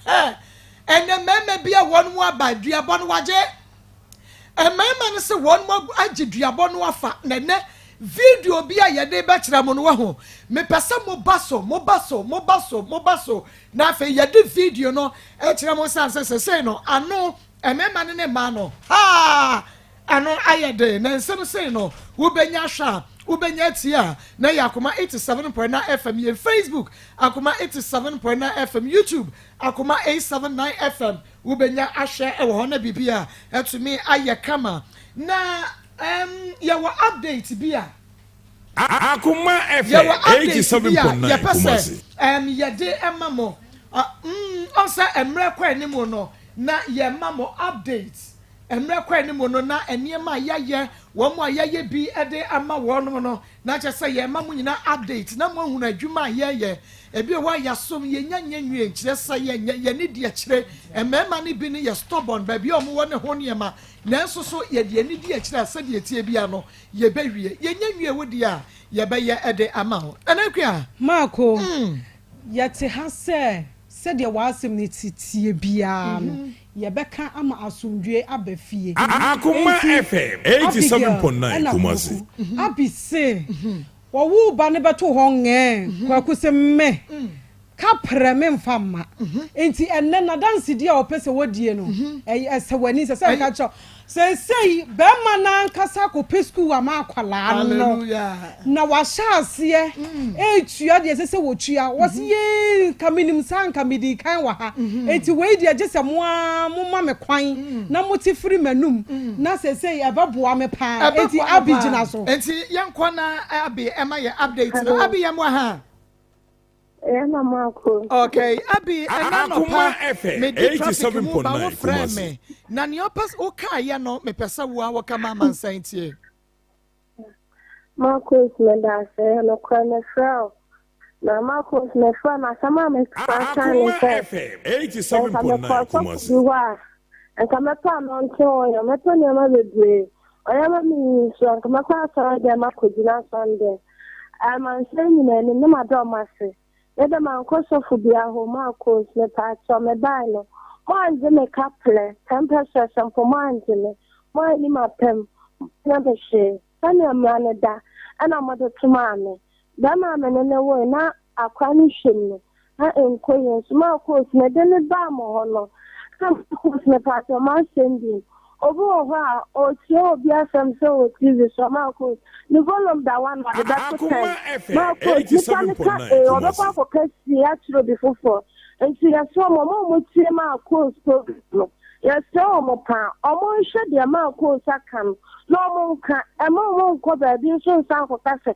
Hɛ! Ɛnɛ mmarima bi a wɔn mu aba duabɔ no wagye. Mmarima no sɛ wɔn mu agye duabɔ no afa na ɛnɛ video bi a yɛde bɛkyerɛ mo no wahu. Mepɛ sɛ mo ba so, mo ba so, mo ba so, mo ba so. Na afei yɛde video no kyerɛ mo san sɛ sɛsɛi no ano mmarima no ne mmaa no haa ano ayɛ den na nsɛm sei no wobɛnya ahwɛ a wobɛnya atie a na yɛ Akoma 87.9 FM yɛn Facebook Akoma 87.9 FM YouTube Akoma 879 FM wobɛnya ahwɛ wɔ hɔ na biribi a atumi ayɛ kama na um, yɛwɔ update bi a Akoma FM yɛwɔ update bi a 87.9 yɛpɛ sɛ Kumasi. um, yɛde ma mo ɔn sɛ mmerɛ kɔ anim no na yɛma mo update mmerɛ kɔ anim no na nneɛma a yɛayɛ wɔn a yɛayɛ bi de ama wɔn no na kyerɛ sɛ yɛma mo nyinaa update na mo ahunu adwuma a yɛyɛ. Ebi wɔ hɔ a yɛasom yɛnya nyɛ nwie nkyerɛ sɛ yɛnyɛ yɛne di akyire. Mmarima no bi no yɛ stubborn baabi a wɔwɔ ne ho nneɛma nanso so yɛde yɛne di akyire a sɛdeɛ ɛteɛ biara no yɛbɛwie. Yɛnya nwie wo deɛ a yɛbɛyɛ de ama wo. Nana Akua. Marko, yɛte ha sɛ sɛdeɛ w'asɛm no te teɛ biara no, yɛbɛka ama asomdwoeɛ aba fie. Akoma Enti, FM Abigail 87.9 ɛna Kumasi. Kwaku. Abi se, wɔwoo ba no bɛtoo hɔ ngɛɛ. Kwaku se, me ka prɛ memfa mma. Enti ɛnnɛ n'adansedie a ɔpɛ sɛ wɔdie no, ɛyɛ ɛsɛ w'ani sɛ sɛ nka kyerɛ wo. Seesei bɛrima no ankasa akɔpɛ sukuu ama akwadaa no. Hallelujah. Na wahyɛ aseɛ ɛretua deɛ ɛsɛ sɛ wɔtua. Wɔse yee nka menim saa nka medii kan wɔ ha. Enti wei deɛ gye sɛ mo ara moma me kwan na mote firi m'anum na seesei ɛbɛboa me paa. Enti Ɛbɛboa no Abi paa. gyina so. Enti yɛnkɔ na Abi ɛma yɛ update no. Hello. Abi yɛ mo ha. Ɛyɛ na Marco. Okay, Abi ɛna Akoma nɔpa FM medi traffic mu ba wo 87.9 frɛ Kumasi. me na nea ɔpɛ sɛ wokaeɛ no mepɛ sɛ wo a wɔka ma amansan tie. Marcos meda ase nokorɛ mefrɛ wo. Na Marcos mefrɛ no asɛm a meka kan ne Akoma sɛ FM nka mekɔ 87.9 sɔfo Kumasi. bi hɔ a nka mɛpɛ anointing oil mɛpɛ nneɛma bebree ɔyɛ ma me yi nso a nka mɛkɔ asɔre dɛm akɔgyina asɔre dɛm amansan nyinaa anim na mada ɔmo ase mede mankɔ sɔfo biara hɔ Marcos mepaakyɛw mebae no moangye me kaplɛ 10 pesewas mpo moangye me moanni m'apam moanyɛ me hwee sɛnea mmara no da ɛna mode tomaa me bɛrima a me ne ne woe na akora no hwɛm no na nkɔ yie nso Marcos mede ne baa mo hɔ no na Marcos mepaakyɛw m'asɛm bi obi wɔ hɔ a ɔtie obi asɛm sɛ wɔ TV so Marcos ne volume da 1 ɔde bɛto Akoma 10 FM Marcos nipa ne ka 87.9 ee ɔbɛkɔ Kumasi. akɔka sie akyerɛ obi foforɔ nti yɛsrɛ ɔmo ɔmo a ɔmo tie Marcos program no yɛsrɛ ɔmo paa ɔmo nhwɛ deɛ Marcos aka no na ɔmo nka ɛma ɔmo nkɔ baabi nso nsa nkɔka sɛ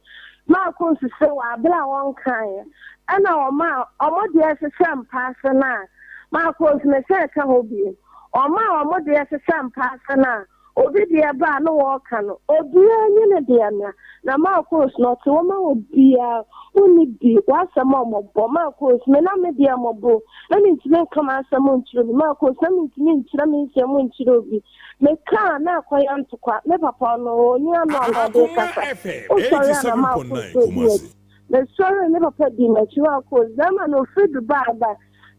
Marcos sɛ wɔ abere a wɔnkaeɛ ɛna ɔmo a ɔmo deɛ hyehyɛ mpa ase no a Marcos ne sɛ ɛka hɔ bio ɔmo a ɔmo deɛ hyehyɛ mpa ase no a obi deɛ ba a na wɔreka no obiara nye ne deɛ mmra na Marcos no ɔte hɔ ma obiara wonni bi w'asɛm a ɔmɔbɔ Marcos me na me deɛ mɔbɔ na mentumi nka m'asɛm nkyerɛ obi Marcos na mentumi nkyerɛ me nsɛm nkyerɛ obi mekaa na akɔyɛ ntokwa me papa ɔno ɔni ano a na ɔde Akoma kasa FM wosɔre a na Marcos 87.9 odi Kumasi. akyi mesɔre ne papa di m'akyi Marcos bɛrima no ofiri Dubai ba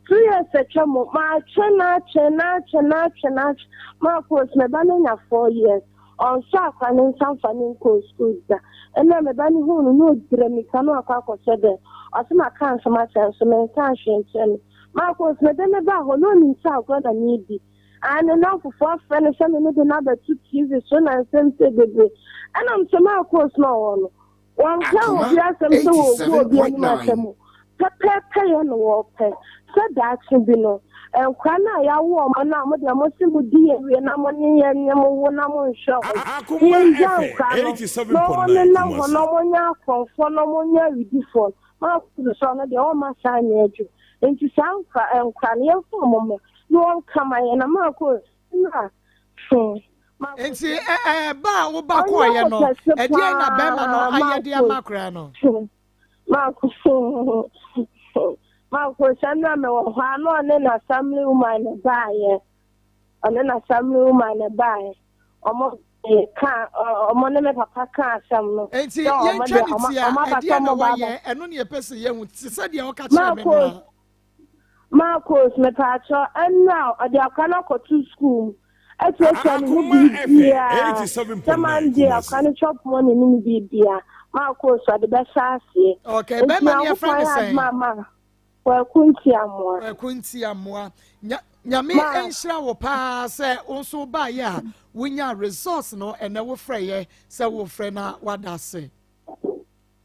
2 years atwa mu maatwe naatwe naatwe naatwe naatwe Marcos me ba no nya 4 years ɔnsɔ akwa ne nsa mfa ne nkɔ sukuu da ɛnna me ba no hu no na ɔdira mmirika na wakɔ akɔhyɛ dɛ ɔsɛ maka nsɛm akyerɛ nso me nka ahwɛ nkyerɛ me Marcos mede ne ba hɔ na onim sɛ agorɔ na meedi ane na fofoɔ afrɛ no sɛ me ne de no abɛto TV so na nsɛm sɛ bebree ɛnam sɛ Marcos na ɔwɔ no wɔnka Akoma obi asɛm sɛ wɔgu obi anim 87.9. asɛm pɛpɛɛpɛ yɛ no wɔpɛ sɛ daakye bi no nkwa no a yɛawo ɔmo no a mo deɛ mo se mo di yɛ wie na mo ne yɛ nye mo wo na mo nhwɛ ɔmo Akoma yɛngya FM nkwa no na ɔmo 87.9 nenam hɔ Kumasi. na ɔmo nyɛ akɔmfoɔ na ɔmo nyɛ awidifoɔ Marcos sɛ ɔno deɛ ɔma saa nyɛ adwuma nti saa nkwa nkwa no yɛmfa ɔmo mma na wɔnka ma yɛn na Marcos na Nti ɛ ɛ ba a woba kɔɔyɛ no ɛdeɛn na bɛrima no ayɛ de ama akwaraa no. Marcos Marcos ɛnna mewɔ hɔ a na ɔne n'assembly woman ne baayɛ ɔne n'assembly woman ne baayɛ ɔmo ka ɔmo ne me papa ka asɛm no. Nti Sɛ ɔmo yɛntwa deɛ, ne ɔmo ti a ɔmo aba sɛ ɛdeɛn na ɔmo ba wɔyɛ ɛno ne yɛpɛ sɛ yɛhu te sɛ deɛ wɔka kyerɛ me no Marcos a. Marcos, mepaakyɛw, ɛnna a ɔde akora no akɔto sukuu mu, atuatua ne ho Akoma FM biribiara, sɛ 87.9 Monday akora Kumasi. no chop money no ne biribiara, Marcos ɔde bɛhyɛ aseɛ. Okay, Nti bɛrima no yɛfrɛ Nyankopɔn ne yɛ adom sɛn? ama Kwaku Ntiamoa. Kwaku Ntiamoa. Nya, Nyame Ma, nhyira wo paa sɛ wo nso wobaeɛ a wonya resource no ɛnɛ wofrɛeɛ sɛ wofrɛ na wada ase.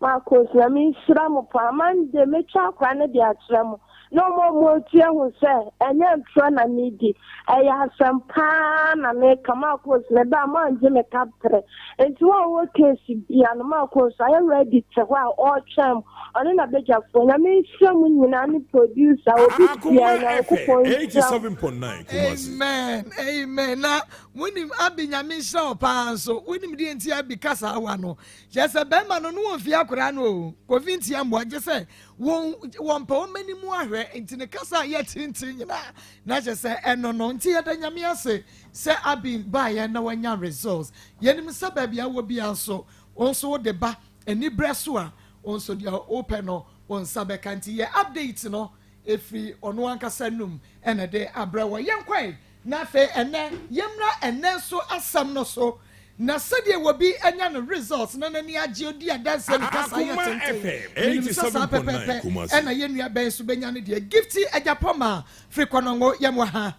Marcos, Nyame nhyira mo paa. Monday mɛtwa akora no de akyerɛ mo. Na ɔmo a ɔmo atu ahu sɛ ɛnyɛ ntorɔ na medi. Ɛyɛ asɛm paa na meka. Marcos, meba a moangye me kaprɛ. Nti wo a wowɔ case bia no, Marcos ayɛ ready te hɔ a ɔretwɛn mo. Ɔne n'abadwafoɔ. Nyame nhyira mo nyinaa ne producer, obi Akoma biara FM Nyankopɔn nhyira mo. 87.9 Kumasi. Amen, amen. Na wonim Abi Nyame nhyira wo paa nso. Wonim deɛ nti Abi kasa awa no. Kyerɛ sɛ bɛrima no no wɔn fie akwaraa no o. Kofi ntia mmoa gye sɛ wɔn wɔn pɛ wɔn anim ahwɛ nti ne kasa a yɛ tenten nyinaa. Na kyerɛ sɛ ɛno no nti yɛda Nyame ase sɛ Abi baeɛ na wanya results. Yɛnim sɛ baabi a wɔ biara nso wɔn nso wode ba anibrɛ so a wɔn nso deɛ wopɛ no wɔn nsa bɛka nti yɛ update no efiri ɔno ankasa num ɛna de abrɛ wɔ yɛn kwan na afei ɛnɛ yɛmmra ɛnɛ nso asɛm no so na sɛdeɛ wɔbi anya no results na n'ani agye odi adanseɛ no kasa yɛ Akoma tenten FM menim sɛ saa 87.9 pɛpɛɛpɛ Kumasi. ɛna yɛn nua bɛn so bɛnya no deɛ Gifty Agyapɔma firi Kɔnɔngo yɛm wɔ ha.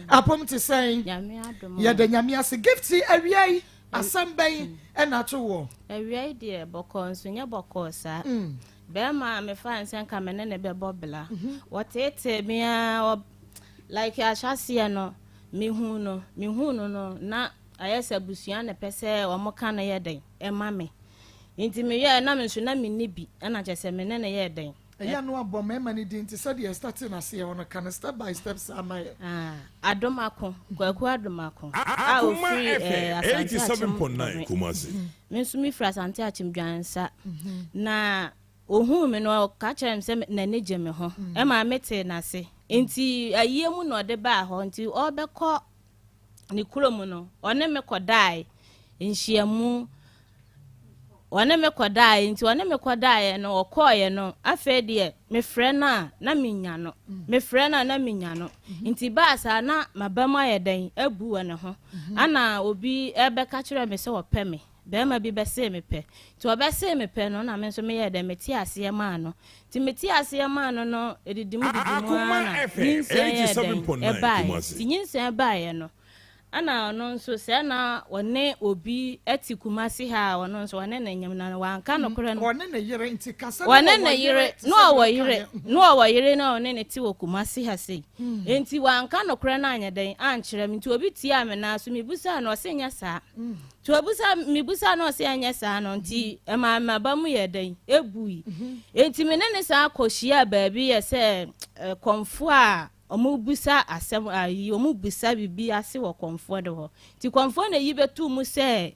Apom te sɛn? Nyame adom o. Yɛda Nyame ase. Gifty, awia yi asɛm bɛn ɛna ato wɔ? Awia yi deɛ bɔkɔɔ nso nyɛ bɔkɔɔ saa. Bɛrima a mefa nsɛ nka me ne ne bɛbɔ bla. Wɔteetee me a like ahyɛaseɛ no mehu no mehu no no na ayɛ sɛ abusua na pɛ sɛ wɔn ka no yɛ dɛn ɛma me. Nti meyɛɛ na me nso na menni bi ɛna kyerɛ sɛ me ne no yɛɛ dɛn. Ɛyɛ no abɔ mmarima no din nti sɛdeɛ ɛstarte n'aseɛ hɔ no ka no step by step saa ma yɛ. Ah, Adomako, Kwaku Adomako a Akoma ofiri FM Asante Akyem 87.9 Dɔme. Kumasi. Me nso mefiri Asante Akyem Dwansa. Na ohuu me no ɔka kyerɛ me sɛ n'ani gye me ho. Ɛma metee n'ase. Nti ayie mu na ɔde baa hɔ nti ɔrebɛkɔ ne kurom no ɔne me kɔdae nhyiamu ɔne me kɔdae nti ɔne me kɔdaeɛ no ɔkɔɔeɛ no afei deɛ mefrɛ no a na menya no mefrɛ no a na menya no nti baa saa na maba mu ayɛ dɛn abu wɔ ne ho ana obi ɛbɛka kyerɛ me sɛ ɔpɛ me bɛrima bi bɛsee me pɛ nti ɔbɛsee me pɛ no na me nso meyɛ dɛn mete aseɛ maa no nti mete aseɛ maa no no ɛdidi mu didi mu Akoma ara na FM nyinsɛn yɛ dɛn 87.9 ɛbaeɛ Kumasi. nti nyinsɛn baeɛ no ana ɔno nso sɛ na ɔne obi te Kumasi ha a ɔno nso ɔne ne nyam na wanka nokorɛ no Ɔne ne yere nti kasa ɔne ne yere na ɔwɔ yere na ɔwɔ yere na ɔne ne te wɔ Kumasi ha sei nti wanka nokorɛ no anyɛ dɛn ankyerɛ me nti obi tia me naa so mebusaa no ɔse nyɛ saa nti obusa mebusaa no ɔse ɛnyɛ saa no nti ɛma maba mu yɛ dɛn ebui nti me ne ne saa kɔhyia baabi yɛ sɛ kɔmfo a ɔmo busa asɛm ayi ɔmo busa biribi ase wɔ kɔmfoɔ de hɔ nti kɔmfoɔ na yi bɛtu mu sɛ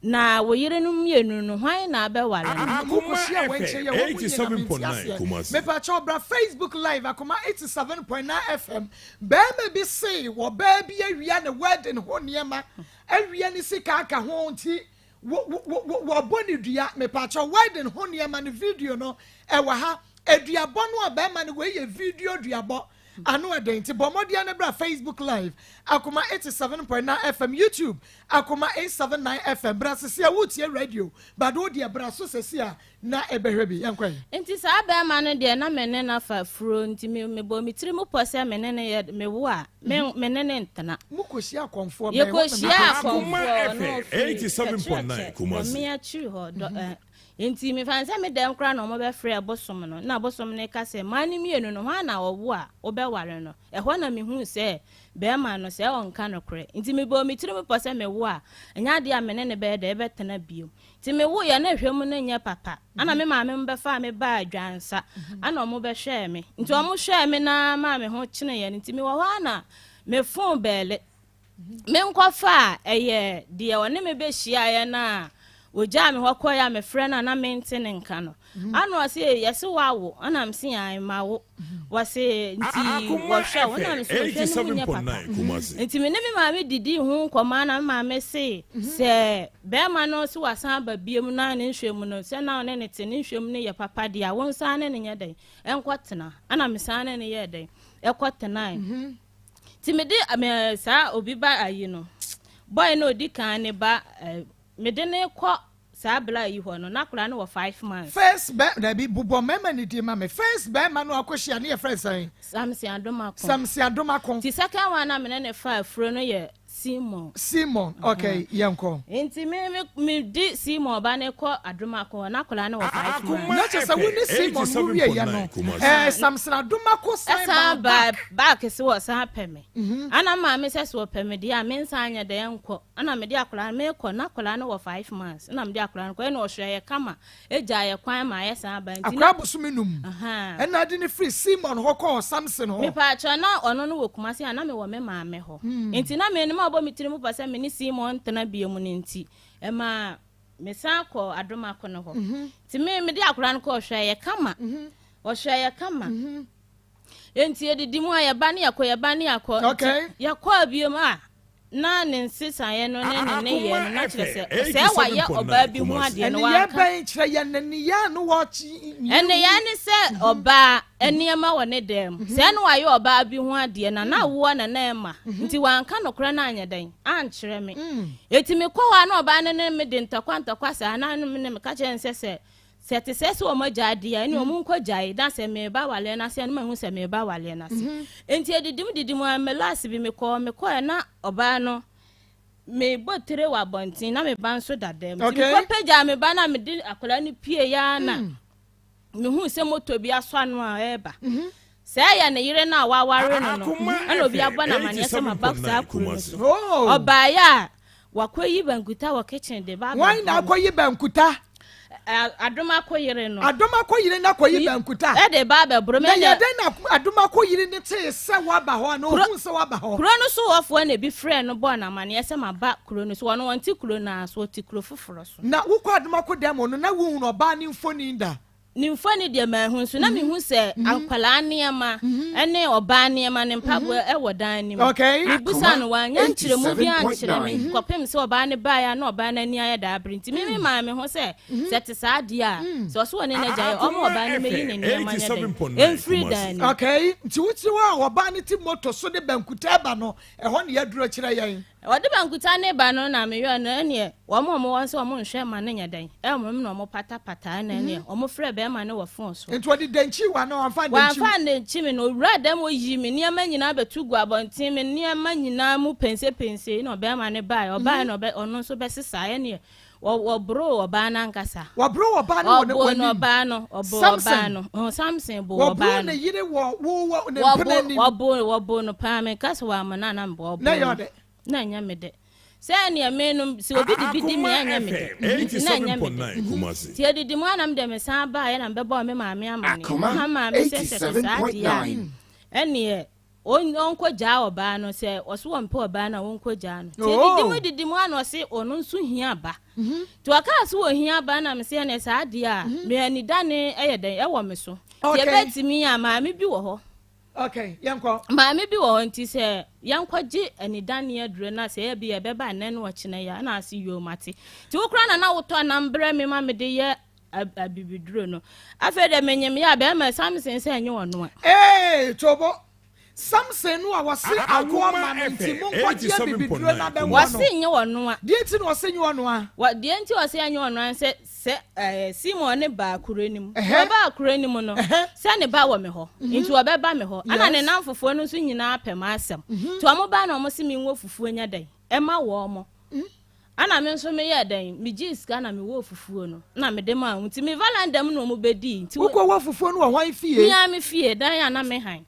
na wo yere no mmienu no hwan na abɛware no. Akoma Mokɔhyia wɔ nkyɛn yɛ wɔn mu nyinaa mente 87.9 aseɛ. Kumasi. Mepakyɛw bra Facebook live Akoma 87.9 FM. Bɛrima bi se wɔ baa bi awia ne wedding ho nneɛma awia ne sika aka ho nti wɔbɔ ne dua. Mepakyɛw wedding ho nneɛma no video no ɛwɔ ha. Aduabɔ no a bɛrima no wɔyɛ video duabɔ ano ɛdɛn nti bɔ mmɔden no bra Facebook live Akoma 87.9 FM, YouTube Akoma 879 FM. Bra sisi a wotie radio bado deɛ bra so sisi a na ɛbɛhwɛ bi yɛnkɔ yi. Nti saa bɛrima no deɛ na me ne no afa furo nti me mebɔ me tiri mu pɔ sɛ me ne no yɛ mewo a me me ne ne ntena. Mokɔhyia akɔmfoɔ bɛn? Yɛkɔhyia Akoma akɔmfoɔ FM na ɔfiri 87.9 Kyerɛkyerɛ Kumasi. Dɔme akyiri hɔ dɔ nti mefa sɛ me dɛm koraa na ɔmo bɛfrɛ bosom no na bosom no ka sɛ mmaa no mmienu no hwan na ɔwo a wobɛware no. Ɛhɔ na mehu sɛ bɛrima no sɛ ɔnka nokorɛ nti mebɔ me tiri mu pɔ sɛ mewo a ɛnyɛ adeɛ a me ne ne bɛyɛ dɛ ɛbɛtena bio. Nti mewo yɛ na ehwɛ mu no nyɛ papa ana me maame mo bɛfa me baa Dwansa ana ɔmo bɛhwɛɛ me nti ɔmo hwɛɛ me na maa me ho kyeneeɛ no nti mewɔ hɔ ana me phone bɛɛle menkɔfa a ɛyɛ deɛ ɔne me bɛhyiaeɛ no a Ɔgyaa me hɔ kɔeɛ a mefrɛ no a na mente ne nka no. Ana ɔse yɛse woawo? Ana mese ae mawo. Wɔse nti wɔhwɛ wo? Ana mese wɔhwɛ no mu nyɛ papa. Nti me ne me maame didii ho nkɔmmɔ ana me maame se sɛ bɛrima no se wasan aba biom na ne nhwɛ mu no sɛ na ɔne ne te ne nhwɛ mu no yɛ papa deɛ a wo nsan ne no nyɛ dɛn ɛnkɔ tena. Ana mesan ne no yɛɛ dɛn ɛkɔ tenae. Nti mede me saa obi ba ayi no boy no odi kan ne ba Mede no rekɔ saa bla yi hɔ no, na akwadaa no wɔ 5 months. First bɛ dabi bobɔ mmarima ne din ma me. First bɛrima no akɔhyia ne yɛfrɛ sɛn? Samson Adomako. Samson Adomako. Ti second one a me ne ne fa afuro no yɛ Simon. Simon, okay, yɛnkɔ. Nti me me me di Simon ba ne kɔ Adomako hɔ, na akwadaa no wɔ 5 months. Na kyerɛ sɛ wo ne Simon wo wie yɛ no, Samson Adomako san ba back. Back sɛ wɔsan pɛ me. Ana maame sɛ sɛ wɔpɛ me deɛ a me nsan nyɛ dɛ nkɔ. Ɛna mede akwadaa no mekɔ na akwadaa no wɔ 5 months, ɛna mede akwadaa no kɔ, ɛna ɔhwɛ yɛ kama, egya yɛ kwan ma ayɛ saa ba nti. Akwadaa bosome 5 ɛna ade ne firi Simon hɔ kɔɔ Samson hɔ. Mepaakyɛ, na ɔno no wɔ Kumasi a na mewɔ me maame hɔ, nti na me no ma ɔbɔ me tiri mu pɔ sɛ me ne Simon ntena bie mu no, nti ɛma mesan kɔ Adomako no hɔ. Nti me mede akwadaa no kɔ, ɔhwɛ yɛ kama, ɔhwɛ yɛ kama. Nti edidi mu a yɛba ne yɛkɔ, yɛba ne yɛkɔ. Yɛkɔ abiem a na ne nsesaeɛ no ne ne nneyɛɛ no na kyerɛ sɛ sɛ wayɛ ɔbaa bi ho adeɛ no ɛneyɛ wanka. Bɛn kyerɛ yɛ ne nneyɛɛ no wɔkye. Nneyɛɛ ne sɛ ɔbaa nneɛma wɔ ne dan mu sɛ na wayɛ ɔbaa bi ho adeɛ na na awoɔ na na ɛma nti wanka nokorɛ no anyɛ dɛn ankyerɛ me. Eti mekɔ hɔ a na ɔbaa no ne me de ntɔkwa ntɔkwa saa na me ne meka kyerɛ no sɛ te sɛ wɔn agya adeɛ a ɛne wɔn nkɔ gyae na sɛ meba awaleɛ no ase a no mahu sɛ meba awaleɛ no ase. Nti edidim didim a me last bi mekɔɛ na ɔbaa no mebɔ tire wɔ abɔnten na me ba nso da dɛm, nti mekɔ pagya me ba na mede akwadaa no pie ya na mehu sɛ moto bi asɔ ano a ɛreba sɛ ɛyɛ ne yere no a waware no ɛna obi abɔ no amanneɛ sɛ maba saa kuro no so. Ɔbaeɛ a wakɔyi bankuta wɔ kitchen de ba. Wɔn na akɔyi bankuta? Adomako yere no. Adomako yere na akɔyi bankuta. Ɛde ba abɛboro me. Na yɛde na Adomako yere ne tee sɛ waba hɔ ana ohun sɛ waba hɔ? Kuro no so wɔfoɔ na ebi frɛ no bɔɔ n'amanneɛ sɛ maba kuro no so. Wɔn wɔn ti kuro no so, wɔte kuro foforɔ so. Na wokɔ Adomako dɛm no na wohunu ɔbaa ne mfoni da? Ne mfoni deɛ mahu, nso na mehu sɛ akwadaa nneɛma ne ɔbaa nneɛma ne mpaboa ɛwɔ dan no mu. Mebusa no, wanya nkyerɛmu bi ankyerɛ me kɔpem sɛ ɔbaa no baeɛ a na ɔbaa no ani ayɛ daa bere, nti meme maa me ho sɛ sɛ te saa adeɛ a sɛ ɔso wɔ ne n'agya yɛ ɔma ɔbaa no mɛyi ne nneɛma nyɛ dɛn ɛmfiri dan no mu. Okay, nti wotiri hɔ a ɔbaa no ti moto so de bankuta ba no, ɛhɔ ne yɛaduro kyerɛ yɛn. Ɔde bankuta ne ba no na meyɛ no, ɛneɛ wɔn a wɔwɔ nso wɔn nhwɛ ma no nyɛ dɛn ɛwɔ na wɔn patapata, ɛna ɛneɛ wɔn frɛ bɛrima no wɔ phone so. Nti ɔde dankyi wa na wamfa dankyi? Wamfa dankyi mi no, owura dɛm oyi mi nneɛma nyinaa bɛtu gu abɔnten, mi nneɛma nyinaa mu pensepense, na ɔbɛrima no baa, ɔbaa na ɔbɛ ɔno nso bɛsesa, ɛneɛ wɔboro ɔbaa no ankasa. Wɔboro ɔbaa no wɔ ne wɔnim. Ɔbaa no ɔbo ɔbaa no ɔn Samson bo ɔbaa no. Wɔboro ne yere wɔ wo wɔ ne mpena anim. Wɔbo no paa, mi kasa wɔ amana na mbɔ ɔbo. Na yɛ ɔdɛ. Na nyɛ me dɛ sɛ ɛneɛ me no sɛ obi de bi di me ɛnyɛ me dɛ, nti na ɛnyɛ me dɛ. Nti edidi mu anam deɛ mesan baeɛ na mbɛbɔɔ me maame amane na maame sɛ te saa deɛ a ɛneɛ ɔnkɔ gyaa ɔbaa no, sɛ ɔso wɔmpɛ ɔbaa no a ɔnkɔ gyaa no. Nti edidi mu didi mu ana ɔse ɔno nso hia ba, nti ɔkaa so wɔ hia ba na mesɛ ɛneɛ saa deɛ a me anidane ɛyɛ dɛn ɛwɔ me so, nti ɛbɛtumi a maame bi wɔ hɔ. Okay, yɛnkɔ. Maame bi wɔ hɔ, nti sɛ yɛnkɔgye anidane aduro na sɛ ɛbi ɛbɛba nnɛ no ɔkyena yi a, ɛna ase yoo mate. Nti wo koraa na na wotɔ nam brɛ me ma mede yɛ abibiduro no, afei deɛ menyem yɛ a bɛrima Samson sɛ ɛnyɛ ɔno a. Ee, tobo Samson no a wɔse awoɔ ma no, nti monkɔgye abibiduro na bɛwɔ no. Wɔse nyɛ ɔno a. Deɛ nti na wɔse nyɛ ɔno a? Deɛ nti wɔse nyɛ ɔno a sɛ Simon ne baa kuro no mu. Ɔbaa kuro no mu no sɛ ne ba wɔ me hɔ nti ɔbɛba me hɔ, ɛna ne nam fofoɔ no nso nyinaa pɛ m'asɛm, nti ɔmo baa na ɔmo se me nwɔ fufuo nyɛ dɛn ɛma wɔn mo, ɛna me nso meyɛ dɛn megyee sika na mewɔ fufuo no na mede maa wɔn, nti me valanda mu na ɔmo bɛdii nti. Wokɔ wɔ fufuo no wɔ hwan fie? Mia me fie dan a na me han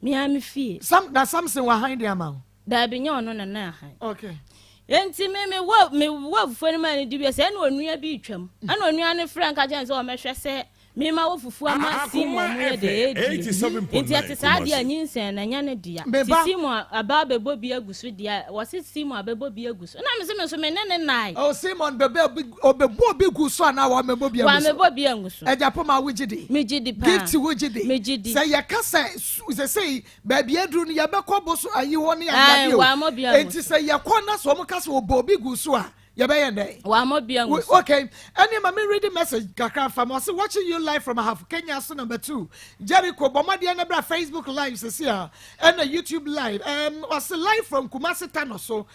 mia me fie. Sam na Samson wɔ han de ama wo? Daabi, nyɛ ɔno na na ahan. Okay. Nti me wɔ fufuo no ma no di wie sɛ ɛna onua bi twam, ɛna onua no frɛ nka kyɛn sɛ ɔmɛhwɛ sɛ. Mema wo fufuo ama Simon Akoma mu yɛ dɛ FM ɛredie. Nti ɛte saa deɛ a 87.9 Kumasi. nyinsɛn no ɛnyɛ ne dea. Me Nti ba. Simon aba abɛbɔ bi agu so deɛ a, wɔse Simon abɛbɔ bi agu so. Ɛna mese me nso me ne no nnae. Oh, Simon bɛbɛ obi, ɔbɛbɔ obi gu so anaa wammɛbɔ bi agu so? Wammɛbɔ bi angu so. Agya Poma, wogye di? Megye di paa. Gift, wogye di? Megye di. Sɛ yɛka sɛ su, sesei baabi aduru no yɛbɛkɔ bo so ayi hɔ ne Ae, adeade o. wammɔ bi angu Enti so. sɛ yɛkɔ na sɛ wɔka sɛ ɔbɔ obi gu so a, yɛbɛyɛ dɛn? Wammɔ bi angu so. Okay, ɛne ma me read message kakra fa ma ɔse watching you live from Ahafo Kenya so number 2 Jericho bɔ mmɔdeɛ na bra Facebook live sisi a ɛna YouTube live ɔse live from Kumasi Tano so.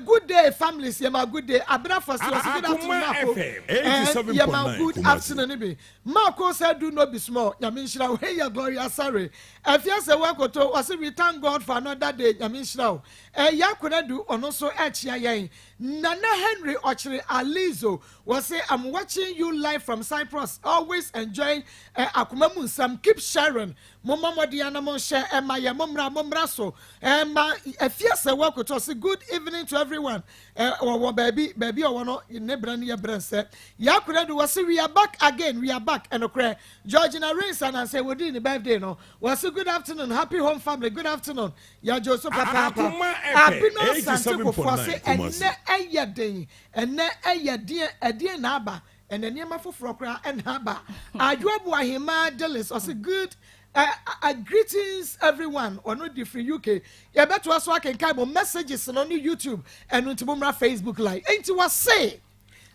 Good day families yɛ ma good day Abena Fosi ɔse good afternoon Akoma Marco FM yɛ ma 87.9 good Kumasi. afternoon ne bi Marco sɛ do no be small Nyame nhyira wo hey yɛ Gloria Sare Afia sɛ wakoto ɔse we thank God for another day Nyame nhyira wo Yaa Konadu ɔno nso ɛkyea yɛn Nana Henry ɔkyere Alizo wɔse I'm watching you live from Cyprus always enjoying akoma mu nsɛm keep sharing mommɔ mmɔden na monhyɛ ɛma yɛ mommra mommra so ɛma Afia sɛ wakoto ɔse good evening to everyone wɔwɔ baabi baabi ɔwɔ no ne brɛ no yɛ brɛ nsɛ Yaa Konadu wɔse we are back again we are back ɛnokorɛ Georgina Rains anansɛ wɔdii ne birthday no wɔse good afternoon happy home family good afternoon Yɛgye so papaapa. Akoma FM Abena Asante Kofoɔ se 87.9 Kumasi. ɛnnɛ ɛyɛ den, ɛnnɛ ɛyɛ deɛn, ɛdeɛn na aba, ɛnɛ nneɛma foforɔ koraa ɛna aba. Adwoa Boahemaa Delis ɔse good eh, eh, greetings everyone, ɔno de firi UK. Yɛbɛtoa so akenkan mo messages no ne YouTube, ɛno nti mommra Facebook live. Enti wɔse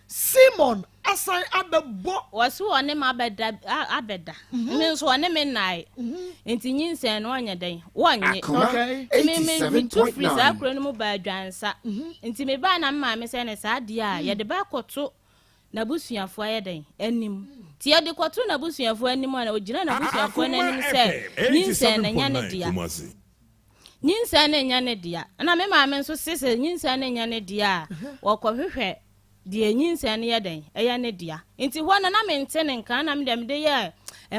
Simon asan abɛbɔ. Wɔse wɔne me abɛda abɛda. Me nso wɔne me nnae. Nti nyinsɛn no wɔnyɛ dɛn? Wɔnnye. Akoma Okay. Nti me me metu firi saa 87.9. kuro no mu baa Dwansa. Nti mebaa na me maame sɛ ne saa adeɛ a yɛde ba akɔto n'abusuafoɔ ayɛ dɛn? Anim. Nti yɛde kɔto n'abusuafoɔ anim a na ɔgyina n'abusuafoɔ no Akoma anim sɛ FM nyinsɛn no nyɛ ne 87.9 dea. Kumasi. Nyinsɛn no nyɛ ne dea. Ɛna me maame nso se sɛ nyinsɛn no nyɛ ne dea a, wɔkɔhwehwɛ deɛ nyinsɛn no yɛ dɛn, ɛyɛ ne dea. Nti hɔ no na mente ne nka, ɛna me deɛ mede yɛɛ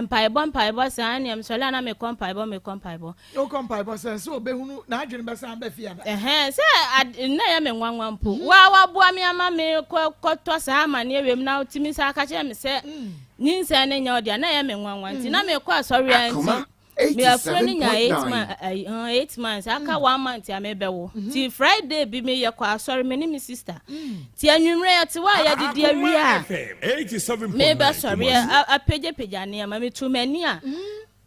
mpaebɔ mpaebɔ saa, ɛneɛ mesɔre a na mekɔ mpaebɔ mekɔ mpaebɔ. Wokɔ mpaebɔ sɛ sɛ ɔbɛhunu n'adwene bɛsan aba fie ana? Ɛhɛn, sɛ ad, na ɛyɛ me nwanwa mpo. Wo a waboa me ama me kɔ kɔtɔ saa amaneɛ wei mu na wotumi san ka kyerɛ me sɛ nyinsɛn no nyɛ wo dea, na ɛyɛ me nwanwa. Nti na mekɔ asɔre a nti Akoma Me afuro no nya 8 87.9. months, 8 months, aka 1 month a mebɛwo. Ti Friday bi meyɛ kɔ asɔre me ne me sister. Ti anwummerɛ yɛte hɔ a yɛdidi awie Akoma a FM 87.9 mebɛsɔre Kumasi. apagyapagya nneɛma metu m'ani a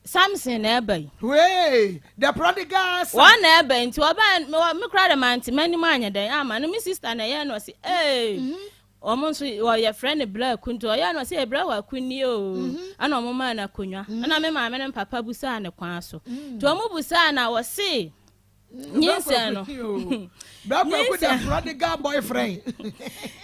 Samson na ɛba yi. Hey, the prodigal son. Wɔn na ɛba yi nti ɔbaa me kora de mante m'anim anyɛ dɛn ama no me sister na ɛyɛ no ɔse ee. Wɔn nso wɔyɛfrɛ no Bra Aku nti ɔyɛɛ no ɔsɛ Bra Waku nie oo ɛna wɔn maa no akonnwa ɛna me maame ne me papa busaa ne kwan so nti wɔn busaa na wɔse nyinsɛn no Bra Kwaku the prodigal boyfriend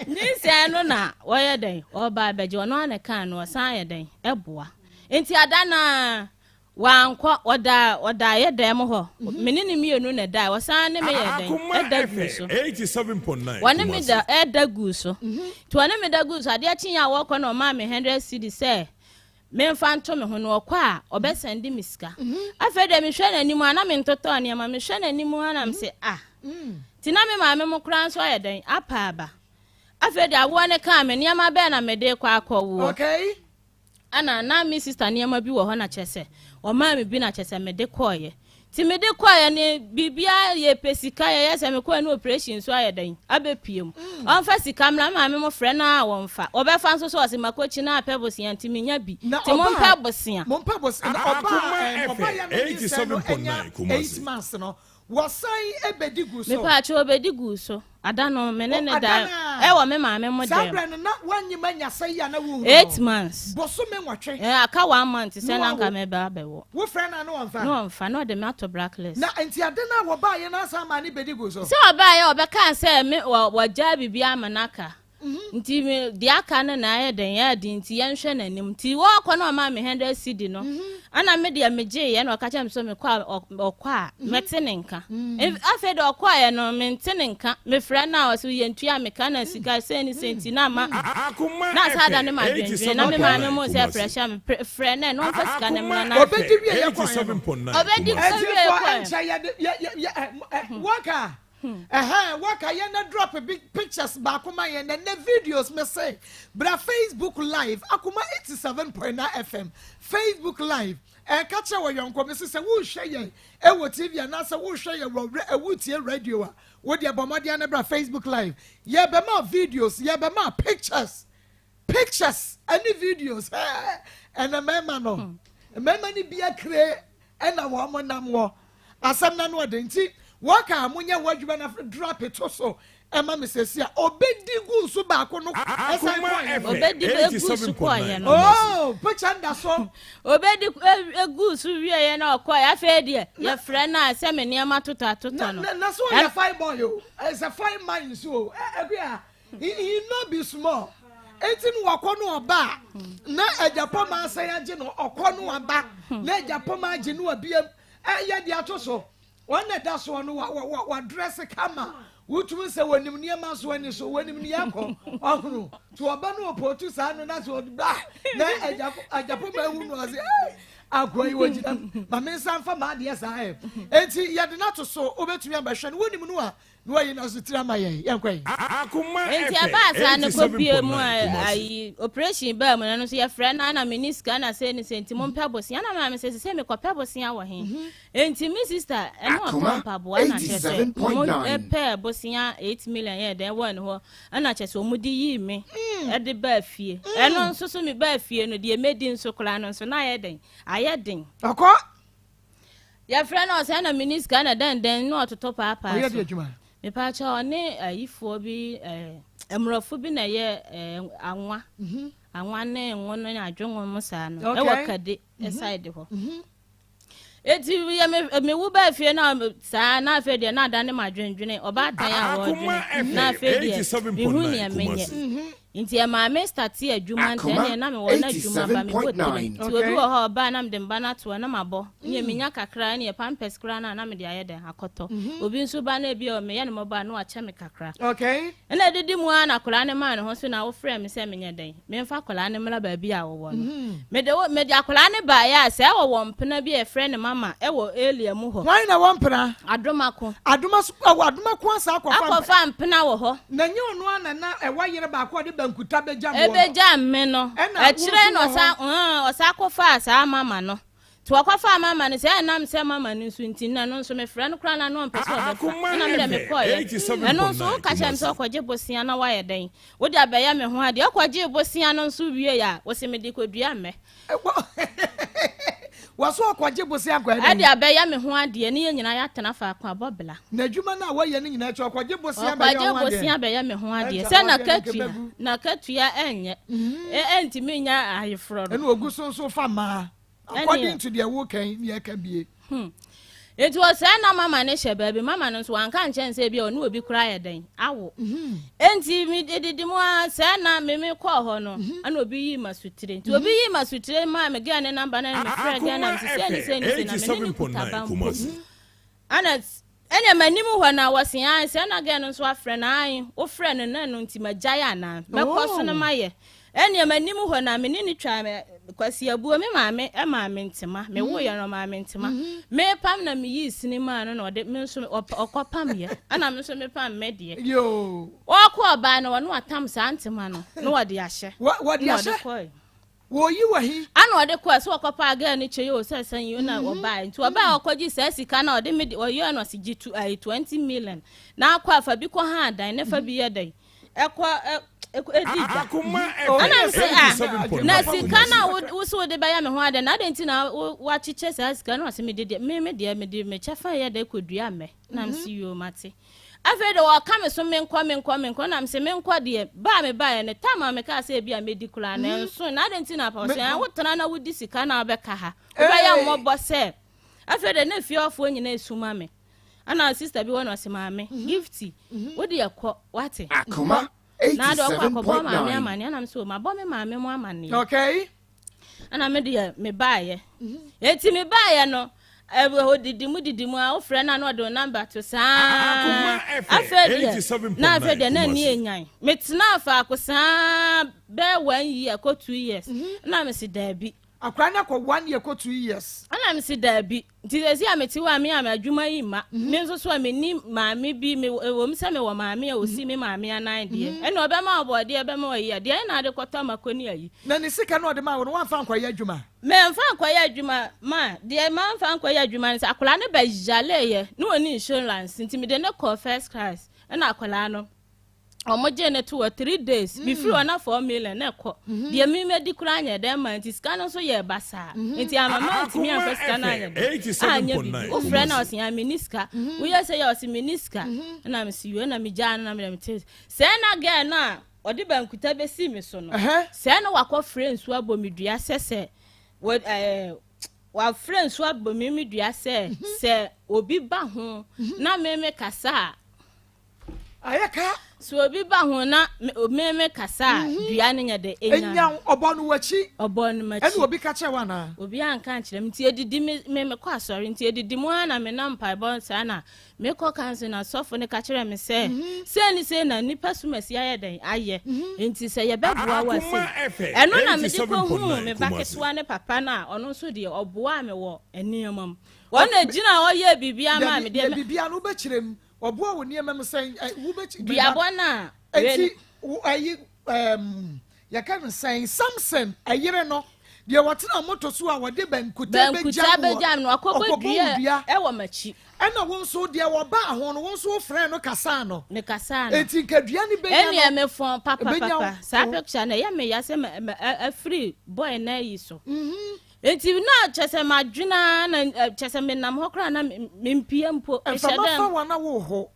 nyinsɛn no na wɔyɛ dɛn ɔba abɛgye ɔno ara na ɛkaa no ɔsan yɛ dɛn ɛboa nti ada naa Wankɔ, ɔdaa, ɔdaa yɛ dan mu hɔ. Me ne no mmienu na ɛdae. Ɔsan ne me yɛɛ dɛn? Akoma Ɛda guu FM so. 87.9 Wɔne me Kumasi. da, ɛda guu so. Nti wɔne me da guu so. Adeɛ kyeeɛ a wɔrekɔ no, ɔmaa me hundred cedis sɛ memfa nto me ho na ɔkɔ a, ɔbɛsɛnde me sika. Afei deɛ mehwɛ n'anim a, na mentotɔɔ nneɛma. Mehwɛ n'anim a na mese, ah. Nti na me maame mo koraa nso ayɛ dɛn? Apa aba. Afei deɛ awoɔ no kaa me, nneɛma bɛn na mede rekɔ akɔwoɔ? Okay. Ɛna na me sister nneɛma bi wɔ hɔ na kyerɛ sɛ ɔmaa me bi na kyerɛ sɛ mede kɔɔeɛ. Nti mede kɔɔeɛ no biribiara yɛpɛ sika yɛyɛ sɛ mekɔɔɛ no operation nso ayɛ dɛn abɛpue mu. Ɔmfa sika mmra me maame mo frɛ no a wɔmfa. Wɔbɛfa nso so ɔse makɔkyi na apɛ bosea nti menya bi. Na Nti mompɛ ɔbaa bosea. mompɛ bosea na ɔbaa Akoma ɛm ɔbaa FM yɛ no nyinsɛn no anya 87.9 8 Kumasi. months no wɔsan bɛdi guu so. Mepaakyɛw ɔbɛdi guu so. Ada no me ne O no ada da no a ɛwɔ me maame mo saa dɛm. berɛ no na woanyem anya sɛ yi a na wonhu 8 no months. bosome nwɔtwe Ɛɛ aka 1 month na sɛ na nka wawo. mɛba abɛwɔ. Wofrɛ no a na ɔmfa? Na ɔmfa na ɔde me ato blacklist. Na nti ade no a wɔbaeɛ no asan maa no bɛdi guu so? Sɛ ɔbaeɛ ɔbɛkaa sɛ me wɔ wɔgyaa biribi ama no aka. Nti me deɛ aka no na ayɛ dɛn ayɛ den nti yɛnhwɛ n'anim. Nti wɔɔkɔ na ɔmaa me hundred cedi no. Ɛna me deɛ megyeeɛ na ɔka kyerɛ me sɛ mekɔ a ɔkɔ a mɛte ne nka. Afei deɛ ɔkɔeɛ no mente ne nka. Mefrɛ no a ɔse yɛntua me ka na sika sei ne sei nti na ama Akoma na saa da no FM madwendwene na me maame 87.9 mo sɛ Kumasi. pressure me frɛ no ɛ na ɔmfa sika no Akoma mmra na Ɔbɛdi FM wieɛ kɔeɛ no. 87.9 Ɔbɛdi Kumasi. wieɛ Atiefoɔ kɔeɛ. ɛnkyɛ yɛde yɛ yɛ yɛ ɛ wɔka. Ɛhɛn, waka yɛn na drop bi pictures baako ma yɛn na nɛ videos me se bra Facebook live Akoma 87.9 FM Facebook live ɛka kyerɛ wɔ yɔnko me se sɛ wohwɛ yɛn ɛwɔ TV anaasɛ wohwɛ yɛn wɔ ɛwotie radio a wo deɛ bɔ mmɔden na bra Facebook live. Yɛbɛma videos, yɛbɛma pictures, pictures ɛne videos. Ɛɛ ɛna mmarima no mmarima no bi akire ɛna wɔn nam wɔ asɛm na no ɔde nti wɔka a monyɛ ho adwuma na drop to so ɛma me sɛsi a obedi gu so baako no ɛsan Akoma kɔɔ yɛ no. FM Obedi egu so kɔɔyɛ 87.9 no. Oh, picture nda so. Obedi egu so wieɛ na ɔkɔɛ. Afei deɛ yɛfrɛ no a sɛ me nneɛma totɔ atotɔ na no. Na so ɔyɛ fine boy o, ɛsɛ fine man nso o. Ɛ ɛkuya he no be small. Eti no wakɔ no ɔba a na agyapɔma asɛn agye no, ɔkɔ no aba na agyapɔma agye no abiem. Ɛyɛ de ato so wɔn na ɛda soɔ no wa wa wa dress kama, wotumi sɛ wɔnim nneɛma so ani so wɔnim nea ɛkɔ ɔhono to ɔba no ɔpɔtu saa no na so ɔba na agyapɔma ehu no ɔse ɛy akoa yi wɔgyina ma me nsa nfa ma adeɛ saa. Ɛ eti yɛde no ato so, wobɛtumi abɛhwɛ no, wonim no a na wayi no so tiri ama yɛn, yɛnkɔ yi. Akoma Nti FM ɛbaa saa no kɔ bie mu 87.9 a Kumasi. Ayi operation baa mu no nso yɛfrɛ no ana meni sika na sɛ ne sɛ nti mompɛ bosea na maame sɛ sɛ mekɔpɛ bosea wɔ he. Nti me sister ɛne ɔtɔ Akoma mpaboa na kyerɛ sɛ ɔmo 87.9. ɛpɛɛ bosea 8 million yɛ dɛn wɔ ne hɔ ɛna kyerɛ sɛ ɔmo de yii me ɛde baa fie. Ɛno nso so me baa fie no deɛ mɛdi nso koraa no nso na ayɛ den, ayɛ den. Ɔkɔ. Yɛfrɛ no ɔsɛ na meni sika na dɛndɛn na ɔtotɔ paapaa ɔyɛ so. de adwuma. Mepaakyɛ ɔne ayifoɔ bi, mmorɔfo bi na ɛyɛ anwa anwa ne ngo no ne adwengo mu saa no ɛwɔ Kade side hɔ. Eti yɛ me mewu baa fie na saa na afei deɛ na ada ne ma adwendwene ɔbaatan a Akoma wɔdwene na FM afei deɛ mehu 87.9 nea menyɛ. Kumasi. Nti ɛmaa me start adwuma nti Akoma ɛneɛ na mewɔ na adwuma ba mebɔ tire 87.9. nti obi wɔ hɔ a ɔbaa na mede mba no atoɔ na mabɔ ne menya kakra ne pampers koraa no a na mede ayɛ dɛn akɔtɔ. Obi nso ba na ebi a meyɛ no mmɔbɔ a na wakyɛ me kakra. Ɛna didi mu a na akwadaa no maa ne ho so na wofrɛ me sɛ menyɛ dɛn memfa akwadaa no mmra baabi a wɔwɔ no. Mede wo mede akwadaa no baeɛ a sɛ ɛwɔ wɔ mpena bi a yɛfrɛ ne mama ɛwɔ area mu hɔ. Wɔn na wɔn mpena? Adomako. Adoma so ɛwɔ Adomako asa akɔfa akɔfa mpena wɔ hɔ. Na nye ɔno ana na ɛwɔ yere baako a ɔde bankuta bɛgya mo no? Ebegya me no. Ɛna ɛkyerɛ wo na nso wɔ ɔsa ɔsa akɔfa saa mama no nti wɔkɔfa mama no sɛ ɛnam sɛ mama no nso nti na no nso mefrɛ no koraa na no ɔmpɛ sɛ ɔbɛfa. Akoma ɛna mede FM mekɔɔyɛ 87.9 ɛno nso woka kyerɛ me sɛ Kumasi. ɔkɔgye bosea na woayɛ dɛn wode abɛyɛ me ho adeɛ. Ɔkɔgye bosea no nso wie a wɔsɛ mede kɔdua mmɛ. Wɔso ɔkɔgye bosea nkɔ ɛde ɛdɛn? Abɛyɛ me ho adeɛ ne yɛn nyinaa yɛatena faako abɔ bla. Na adwuma no a wɔyɛ no nyinaa akyi ɔkɔgye bosea bɛyɛ ɔkɔgye ho adeɛ. bosea bɛyɛ me ho adeɛ Ɛnkyɛ sɛ ɔdeɛ no nakatua nkɛbɛgu. Nakatua ɛnyɛ ɛntumi nya ayeforɔ no. Ɛna ogu so nso fa mmaa according to deɛ wokan ne ɛka bie. Nti ɔsɛɛ na mama ne hyɛ baabi. Mama no nso wanka nkyɛn sɛ bi a ɔne obi koraa yɛ dɛn awo. Enti mi edidi mu a sɛɛ na me me kɔɔ hɔ no ɛna obi yii ma sutire nti obi yii ma sutire maa me gɛɛ ne number na me frɛ gɛɛ na me sɛ ne sɛ ne sɛ na me ne ne kuta 87.9 ba mpo. Kumasi. Ɛna ɛnna m'anim hɔ na wɔse ae sɛ na gɛɛ no nso afrɛ no ae wofrɛ no na no nti magyae anaa mɛkɔ so no mayɛ. Ɛnna m'anim hɔ na me ne ne twa me Kwasi abuo. Me maame ɛmaa me ntoma mewoyɛ no ɔmaa me ntoma mepam na meyii sini maa no na ɔde me nso ɔkɔ pam yɛ ɛna me nso mepam me deɛ. Yoo. Ɔkɔ ɔbaa no ɔno atam saa ntoma no na wɔde ahyɛ. Wɔde na ɔde ahyɛ? Kɔe. Wɔyi wɔ he? Ana ɔde kɔɛ sɛ ɔkɔpa girl no kyɛ yi o sɛ sɛn yi o na ɔbaa nti ɔbaa ɔkɔgye saa sika na ɔde me de ɔyɛ no ɔsi gye tu ayi 20 million na akɔ afa bi kɔ ha dan ne fa bi yɛ dan ɛkɔ ɛ ɛkɔ edi dwa. Akoma Ɛna FM sɛ a 87.9 na sika na Kumasi. wo so wode bɛyɛ me ho adɛ na adɛn nti na wakyekyɛ saa sika no? Ɔsɛ mede deɛ me deɛ mede mekyɛ fa yɛ dɛ kɔdua mmɛ na msi yoo mate. Afei de wɔka me so menkɔ menkɔ menkɔ na mese menkɔ deɛ baa me baeɛ no tam a mekaa sɛ ebi a mɛdi koraa na ɛnso na adɛn nti na apa ɔsɛ wotena na wodi sika na wobɛka ha wobɛyɛ mmɔbɔ sɛ afei de ne fie ɔfoɔ nyinaa esuma me. Ɛna sister bi wɔ na ɔsɛ maame Gifty wode ɛkɔ wate Akoma na de ɔkɔ akɔbɔ maame 87.9. amaneɛ. Ɛna mese o mabɔ me maame mu amaneɛ. Ɛna me deɛ mebaayɛ eti mebaayɛ no ɛwɔ didi mu didi mu a wofrɛ no a na ɔde wo number to saa. Akoma FM Afei deɛ 87.9 na afei deɛ na ani Kumasi. enyan metena faako saa bɛɛ one year kɔ 2 years na mesi daabi. Akwadaa no akɔ 1 year kɔ 2 years. Ɛna mesi daabi. Nti sɛsi a mete hɔ a, me a adwuma yi ma me nso so a, menni maame bi. Me ɛwɔ mu sɛ mewɔ maame a osi me maame anan deɛ, ɛna ɔbɛma ɔbɔdeɛ bɛma ɔyi a deɛ ɛna ade kɔtɔ amakɔni ayi. Na ne sika no ɔde ma wo no, woamfa nkɔyɛ adwuma? Mɛmfa nkɔyɛ adwuma ma deɛ mamfa nkɔyɛ adwuma no sɛ akwadaa no bɛyaleeɛ ne ɔni insurance, nti mede ne kɔɔ First Class, ɛna akwadaa no ɔmo gye ne to wɔ 3 days. Mefiri hɔ na 4 million na ɛkɔ deɛ mi mɛdi koraa nyɛ dɛn ma, nti sika no nso yɛ basaa, nti amama ntumi amfa sika no anyɛ dɛn anyɛ bibi. Wofrɛ na ɔsi ya meni sika, woyɛ sɛ yɛ ɔsi meni sika, ɛna mesi yio, ɛna megyaa no na mede mete sɛɛ na girl no a ɔde bankuta bɛsi mi so no, sɛɛ na wakɔ frɛ nsuo abɔ mi dua sɛ wɔ wafrɛ nsuo abɔ mi dua sɛ obi ba ho na me kasa a, Ayɛ ka. Sɛ obi ba ho na me kasa a, dua no nyɛ de enya. Enya ɔbɔ no w'akyi. Ɔbɔ no m'akyi. Ɛna obi ka kyerɛ wo anaa? Obi anka nkyerɛ me, nti edidi me mekɔ asɔre, nti edidi mu ara na me nam mpaebɔ saa na mekɔ kanso na sɔfo no ka kyerɛ me sɛ sei ne sei na nipa sumasi ayɛ dɛn ayɛ, nti sɛ yɛbɛboa wo ase. Ɛno na mede kɔhuu me ba ketewa ne papa no a ɔno nso deɛ ɔboaa me wɔ nneɛma mu. Wɔn na gyina hɔ yɛ biribiara maa me deɛ. Biribiara no wobɛkyerɛ mu, ɔboa wo nneɛma mu sɛn? Wobɛkyi duabɔ no a. Eti ayi yɛka no sɛn, Samson ɛyere no deɛ wɔtena moto so a wɔde bankuta bankuta bɛgya no, akɔbɔ dua ɛwɔ m'akyi. Ɛna wo nso deɛ wɔba ho no, wo nso wofrɛ no kasaa no. Ne kasaa no. Eti nka dua no bɛnya no. Ɛnea mefɔn papapapa saa picture no, ɛyɛ me ya sɛ afiri boy na ayi so. Nti na kyɛ sɛ madwena na kyɛ sɛ menam hɔ koraa na mempie mpo. Mfama fa wɔn na wo ho.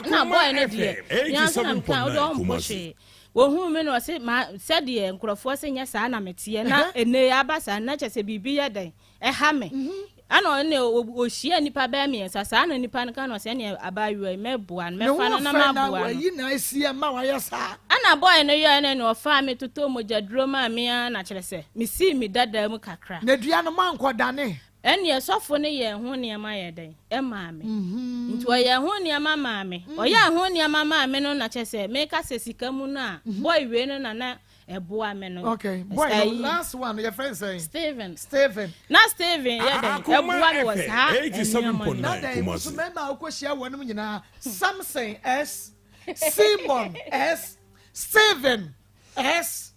Na boy no deɛ nyansa na meka wode ɔmpo hwee. Wɔhuu me no ɔse ma sɛdeɛ nkurɔfoɔ sɛ nyɛ saa na meteɛ na ɛnɛ aba saa na kyɛ sɛ biribi yɛ dɛn ɛha me. Ɛna ɔne ɔhyia nnipa bɛɛ mmiɛnsa saa na nipa no ka no sɛ ɛne abaayewa yi mɛboa no, mɛfa no na maboa no. Ayi na esi ɛma wayɛ saa. Ɛna boy no yɛ ɛna ne ɔfaa me totɔ mogya duro maa me ara na kyerɛ sɛ mesii me dada mu kakra. Na dua no mankɔ dane? Ɛneɛ sɔfo no yɛ ho nneɛma yɛ dɛn ɛmaa me, nti ɔyɛ ho nneɛma maa me. Ɔyɛ ho nneɛma maa me no na kyerɛ sɛ meka sɛ sika mu no a, boy wei no na ɛboa me no. Okay, boy no, last one yɛ fɛn sɛn? Steven. Steven. Na Steven yɛ dɛn ɛboa me wɔ saa nneɛma no. Na dɛn nso mmarima a wokɔhyia wɔn nom nyinaa, Samson S, Simon S, Steven S,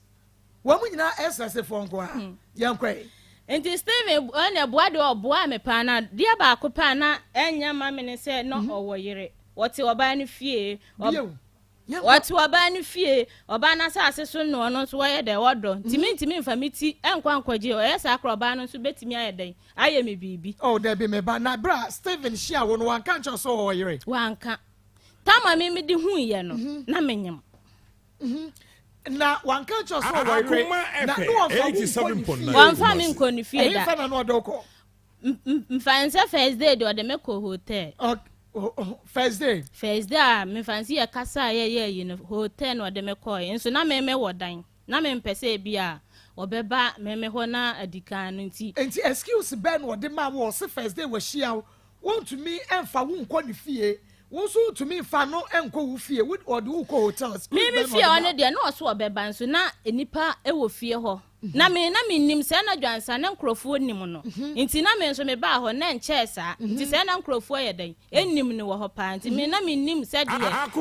wɔn mu nyinaa S S foɔ nko a yɛn kɔ yi. Nti Steven ɛna ɛboa deɛ ɔboa me paa, na deɛ baako paa na ɛnyɛ ma me ne sɛ na ɔwɔ yere, wɔte ɔbaa no fie. Wɔte ɔbaa no fie, ɔbaa no asase so no, ɔno nso wɔyɛ dɛ wɔdɔ, nti mentumi mfa me ti nkɔ ankɔgye. Ɔyɛ saa korɔ, ɔbaa no nso bɛtumi ayɛ dɛn ayɛ me biribi. Oh dabi, me ba, na bere a Steven hyia wo no, wanka nkyerɛ sɛ ɔwɔ yere? Wanka. Tama me mede huiɛ no, na menyam. Na wanka nkyerɛ sɛ ɔwɔ yere na ne wɔmfa wo nkɔ ne fie? Wɔmfa me nkɔ ne fie da. Ɛhefa na na ɔde wokɔ? Mfa nsɛ first day deɛ, ɔde me kɔ hotel. First day? First day a mefa nsi yɛ kasa a yɛyɛ yi no, hotel na ɔde me kɔɛ, nso na me wɔ dan na me mpɛ sɛ ebi a ɔbɛba me hɔ na adi kan no nti. Nti excuse bɛn na ɔde ma wo? Ɔse first day wɔahyia wo, wɔntumi mfa wo nkɔ ne fie, wo nso ntumi nfa no nkɔ wo fie, ɔde wo kɔ hotel. Me fie hɔ no deɛ, na ɔso ɔbɛba, nso na nipa wɔ fie hɔ na me na me nim sɛ na dwansa na nkurɔfoɔ nim no, nti na me nso me baa hɔ na nkyɛɛ saa, nti sɛ na nkurɔfoɔ yɛ dɛn enim no wɔ hɔ paa, nti me na me nim sɛ deɛ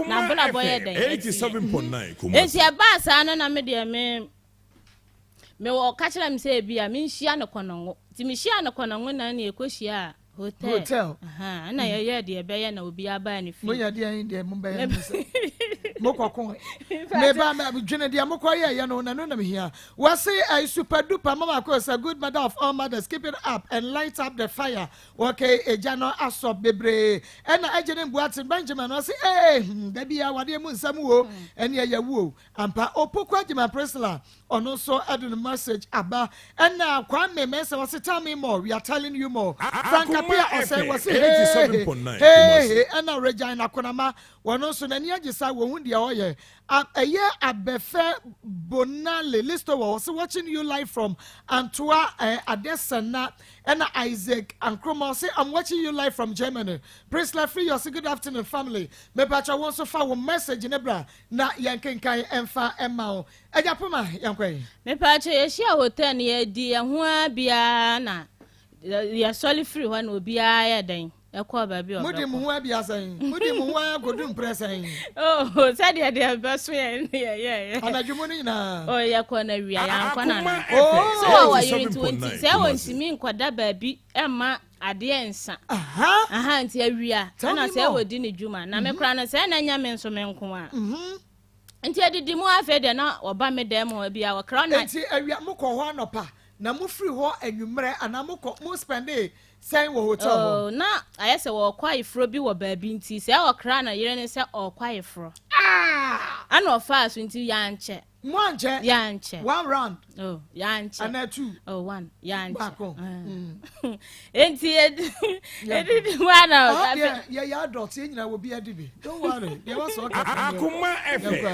n'abrabɔ yɛ dɛn ɛteɛ. Nti ɛbaa saa no na me deɛ me wɔ ɔka kyerɛ me sɛ ebi a me nhyia no Kɔnɔngo, nti me hyia no Kɔnɔngo na ne ekɔ hyia a hotel. Hotel. Na yɛyɛ deɛ ɛbɛyɛ na obi abaa ne fie. Moyɛ deɛ deɛ mo bɛyɛ no sɛ mokɔko meba dwene deɛ mokɔ yɛyɛ no na no nam hia. Wɔse a super duper mama ko sɛ good mother of all mothers, keep it up and light up the fire. Okay, egya no asɔ bebree. Ɛna agye ne mbuate Benjamin ɔse ee dabi awadeɛ mu nsɛm wo ɛne ɛyɛ wo ampa. Opoku Agyima Priscilla, ɔno nso ɛde no message aba. Ɛna Kwame Mensah wɔse tell me more, we are telling you more. Frank Apia ɔsɛ wɔse hey hey hey. Ɛna Regina Konama, wɔno nso n'ani agye sa wɔn ho. deɛ ɔyɛ. A ɛyɛ Abɛfɛ Bonale Listowel ɔse watching you live from Antoa eh, Adesana ɛna Isaac Ankrumah ɔse I'm watching you live from Germany. Priscilla Free ɔse good afternoon family. Mepakyɛ wo nso fa wo message ne bra na yɛnkenkan ɛmfa ɛma wo. Agya Poma yɛnkɔ yi. Mepakyɛ yɛhyia hotel no yɛdi yɛn ho ara biara na yɛsɔre firi hɔ na obiara yɛ dɛn ɛkɔɔ baabi a Modi mo ɔbɛkɔ. ho abia sɛn? Modi mo ho ara kɔdu mprɛ sɛn? Oh, sɛdeɛ deɛ bɛso yɛn ne yɛyɛeɛ. Anadwo mu no nyinaa? Oh, yɛkɔ no awia, yɛankɔ no Akoma anadwo. FM Sɛ wɔwɔ yere nti wɔnti 87.9 sɛ Kumasi. wɔntumi nkɔda baabi mma adeɛ nsa. Aha! Aha, nti awia Tell ɛna me sɛ more. wɔdi ne dwuma. Na me koraa no sɛ na ɛnyɛ me nso me nko a. Nti adidi mu afei deɛ na wɔba me dan mu hɔ bi a wɔkra na. Nti awia mokɔ hɔ anɔpa na mofiri hɔ anwummerɛ anaa mokɔ mo spɛndee sɛn wɔ hotel hɔ? Oh, na ayɛ sɛ wɔrekɔ ayeforɔ bi wɔ baabi nti sɛ ɔkra na yere ne sɛ ɔrekɔ ayeforɔ. Ah! Ɛna ɔfaa so nti yɛankyɛ. Mo ankyɛ? Yɛankyɛ. One round? Oh, yɛankyɛ. Anaa two? Oh, one. Yɛankyɛ. Baako. Nti edidi mu ana. Ah, deɛ yɛyɛ adult yɛn nyinaa wɔ bi adi bi. Don't worry. Deɛ wasɔ ɔka fún mi. Akoma FM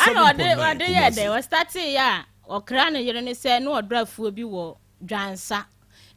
Ana ɔde 87.9 ɔde yɛ dɛ Kumasi. ɔstartee yɛ a ɔkra ne yere ne sɛ ne ɔdɔ afuo bi wɔ Dwansa.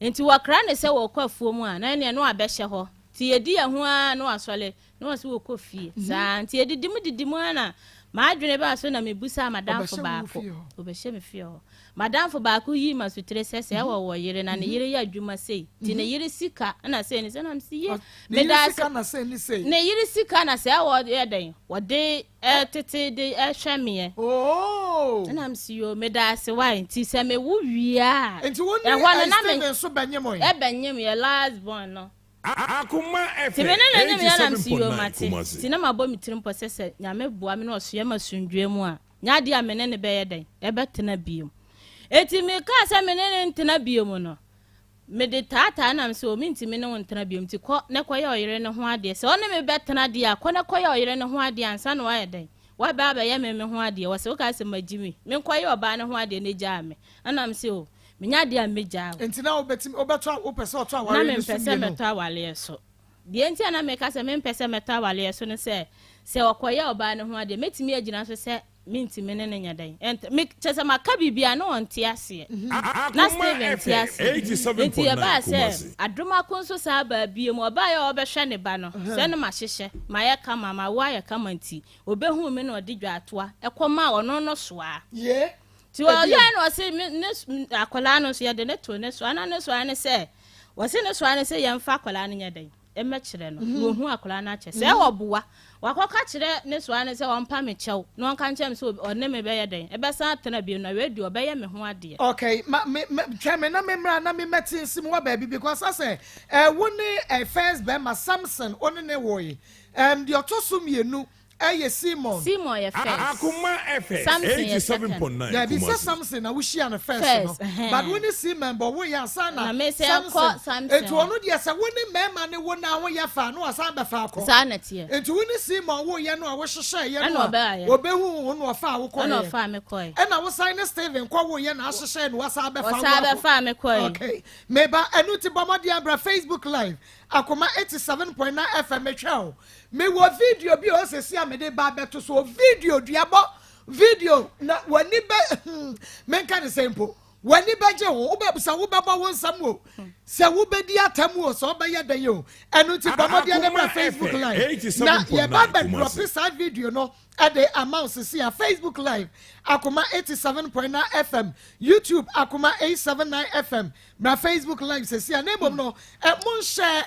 Nti wɔkra ne sɛ wɔkɔ afuo mu a na ɛneɛ na wabɛhyɛ hɔ. Nti yɛdi yɛn ho ara na wasɔre na wɔse wɔkɔ fie. Saa nti yɛdidi mu didi mu ara na m'adwene baa so na mebusaa m'adamfo Ɔbɛhyɛ wo baako. fie hɔ? Ɔbɛhyɛ me fie hɔ. M'adamfo baako yii m'asotire sɛ sɛ ɛwɔ wɔ yere na ne yere yɛ adwuma sei. Nti ne yere sika na sei ne sei na mese ye. Ne yere Meda ase. sika na sei ne sei. Ne yere sika na sɛ ɛwɔ yɛ dɛn wɔde tete de hwɛ meɛ. Oh. Ɛna mese yo meda ase wae nti sɛ mewo wie a. Nti wo ne ɛhɔ no na me Steven nso bɛnyem ɛ? Ɛbɛnyem yɛ last born no. Akoma Nti me FM ne no nyem yɛ na mese yo 87.9 mate. Kumasi. Nti na mabɔ me tirim pɔ sɛ sɛ Nyame boa me na ɔsoɛ m'asomdwoeɛ mu a nyɛ adeɛ a me ne no bɛyɛ dɛn ɛbɛtena biom. Enti mekaa sɛ me ne no ntena biom no, mede taataa nam sɛ o mentumi ne wo ntena biom nti kɔ na kɔyɛ ɔyere no ho adeɛ. Sɛ ɔne me bɛtena deɛ a, kɔ na kɔyɛ ɔyere no ho adeɛ ansa na wayɛ dɛn waba abɛyɛ me me ho adeɛ. Wɔse wokaa sɛ magyi me, menkɔyɛ ɔbaa no ho adeɛ na gyaa me. Ɛna mese o menya adeɛ a mɛgyaa wo. Nti na wobɛtumi wobɛtɔ wopɛ sɛ ɔtɔ Na awareɛ no so mempɛ sɛ mmienu? mɛtɔ awareɛ so. Deɛ nti a na meka sɛ mempɛ sɛ mɛtɔ awareɛ so ne sɛ, sɛ ɔkɔyɛ ɔbaa no ho adeɛ, mɛtumi agyina so sɛ mentumi ne no nyɛ dɛn? Ɛnt, me, kyerɛ sɛ maka biribi a na ɔnte aseɛ. Na Akoma Steven te FM aseɛ. Enti 87.9 ɛbaa sɛ Kumasi. Adomako nso san baa bio. Ɔbaeɛ a ɔrebɛhwɛ ne ba no, sɛ na mahyehyɛ, mayɛ kama, mawo ayɛ kama nti, ɔbɛhuu me na ɔde dwaatoa kɔmaa ɔno no soaa. Yee. Nti ɔyɛɛ no ɔse me ne akwadaa no nso yɛde ne too ne soa na ne soa ne sɛ wɔse ne soa ne sɛ yɛmfa akwadaa no nyɛ dɛn mmɛkyerɛ no na ɔhu akwadaa no akyɛ sɛ ɔboa wakɔka kyerɛ ne soa ne sɛ ɔmpa me kyɛw na ɔnka nkyerɛ me sɛ ɔne me bɛyɛ dɛn ɛbɛsan atena bio na wei deɛ ɔbɛyɛ me ho adeɛ. Okay, ma me me twɛn me na me mmra na me mmɛte nsi mu wɔ baabi because asɛ eh, wo ne eh, first bɛrima Samson wo ne ne woe um, deɛ ɔtɔ so mmienu Ɛyɛ Simon. Simon yɛ first. Akoma FM Samson yɛ second. 87.9 Dabi sɛ Kumasi. Samson na wohyia no first no First, ɛhɛn. but wo ne Simon bɔ woyɛ ansa na Na me sɛ nkɔ Samson Samson nti hɔ. ɔno deɛ sɛ wo ne mmarima ne wo na ho yɛ fa na wasan bɛfa akɔ Saa na ɛteɛ. nti wo ne Simon woyɛ no a wohyehyɛeɛ no Ɛna a ɔbɛayɛ. ɔbɛhu wo na ɔfaa wo Ɛna kɔeɛ ɔfaa me kɔe. ɛna wosan ne Stephen kɔ woyɛ na ahyehyɛe no wasan bɛfa wo Ɔsan akɔ bɛfaa me kɔe. Okay meba ɛno nti bɔ mmɔden abra Facebook live Akoma 87.9 FM mehwɛ o Mewɔ video bi a ɔsɛsi a mede ba abɛto so video duabɔ video na w'ani bɛ hmm, menka ne sɛ mpo w'ani bɛgye ho wobɛbusa wobɛbɔ wo nsam o sɛ wobɛdi atam o sɛ wobɛyɛ dɛn o ɛno nti bɔ mmɔden ne bra Facebook live na yɛba bɛdrɔpe saa video no ɛde ama wo sisi a Facebook live Akoma 87.9 FM YouTube Akoma 879 FM bra Facebook live sisi a na mmom no monhyɛ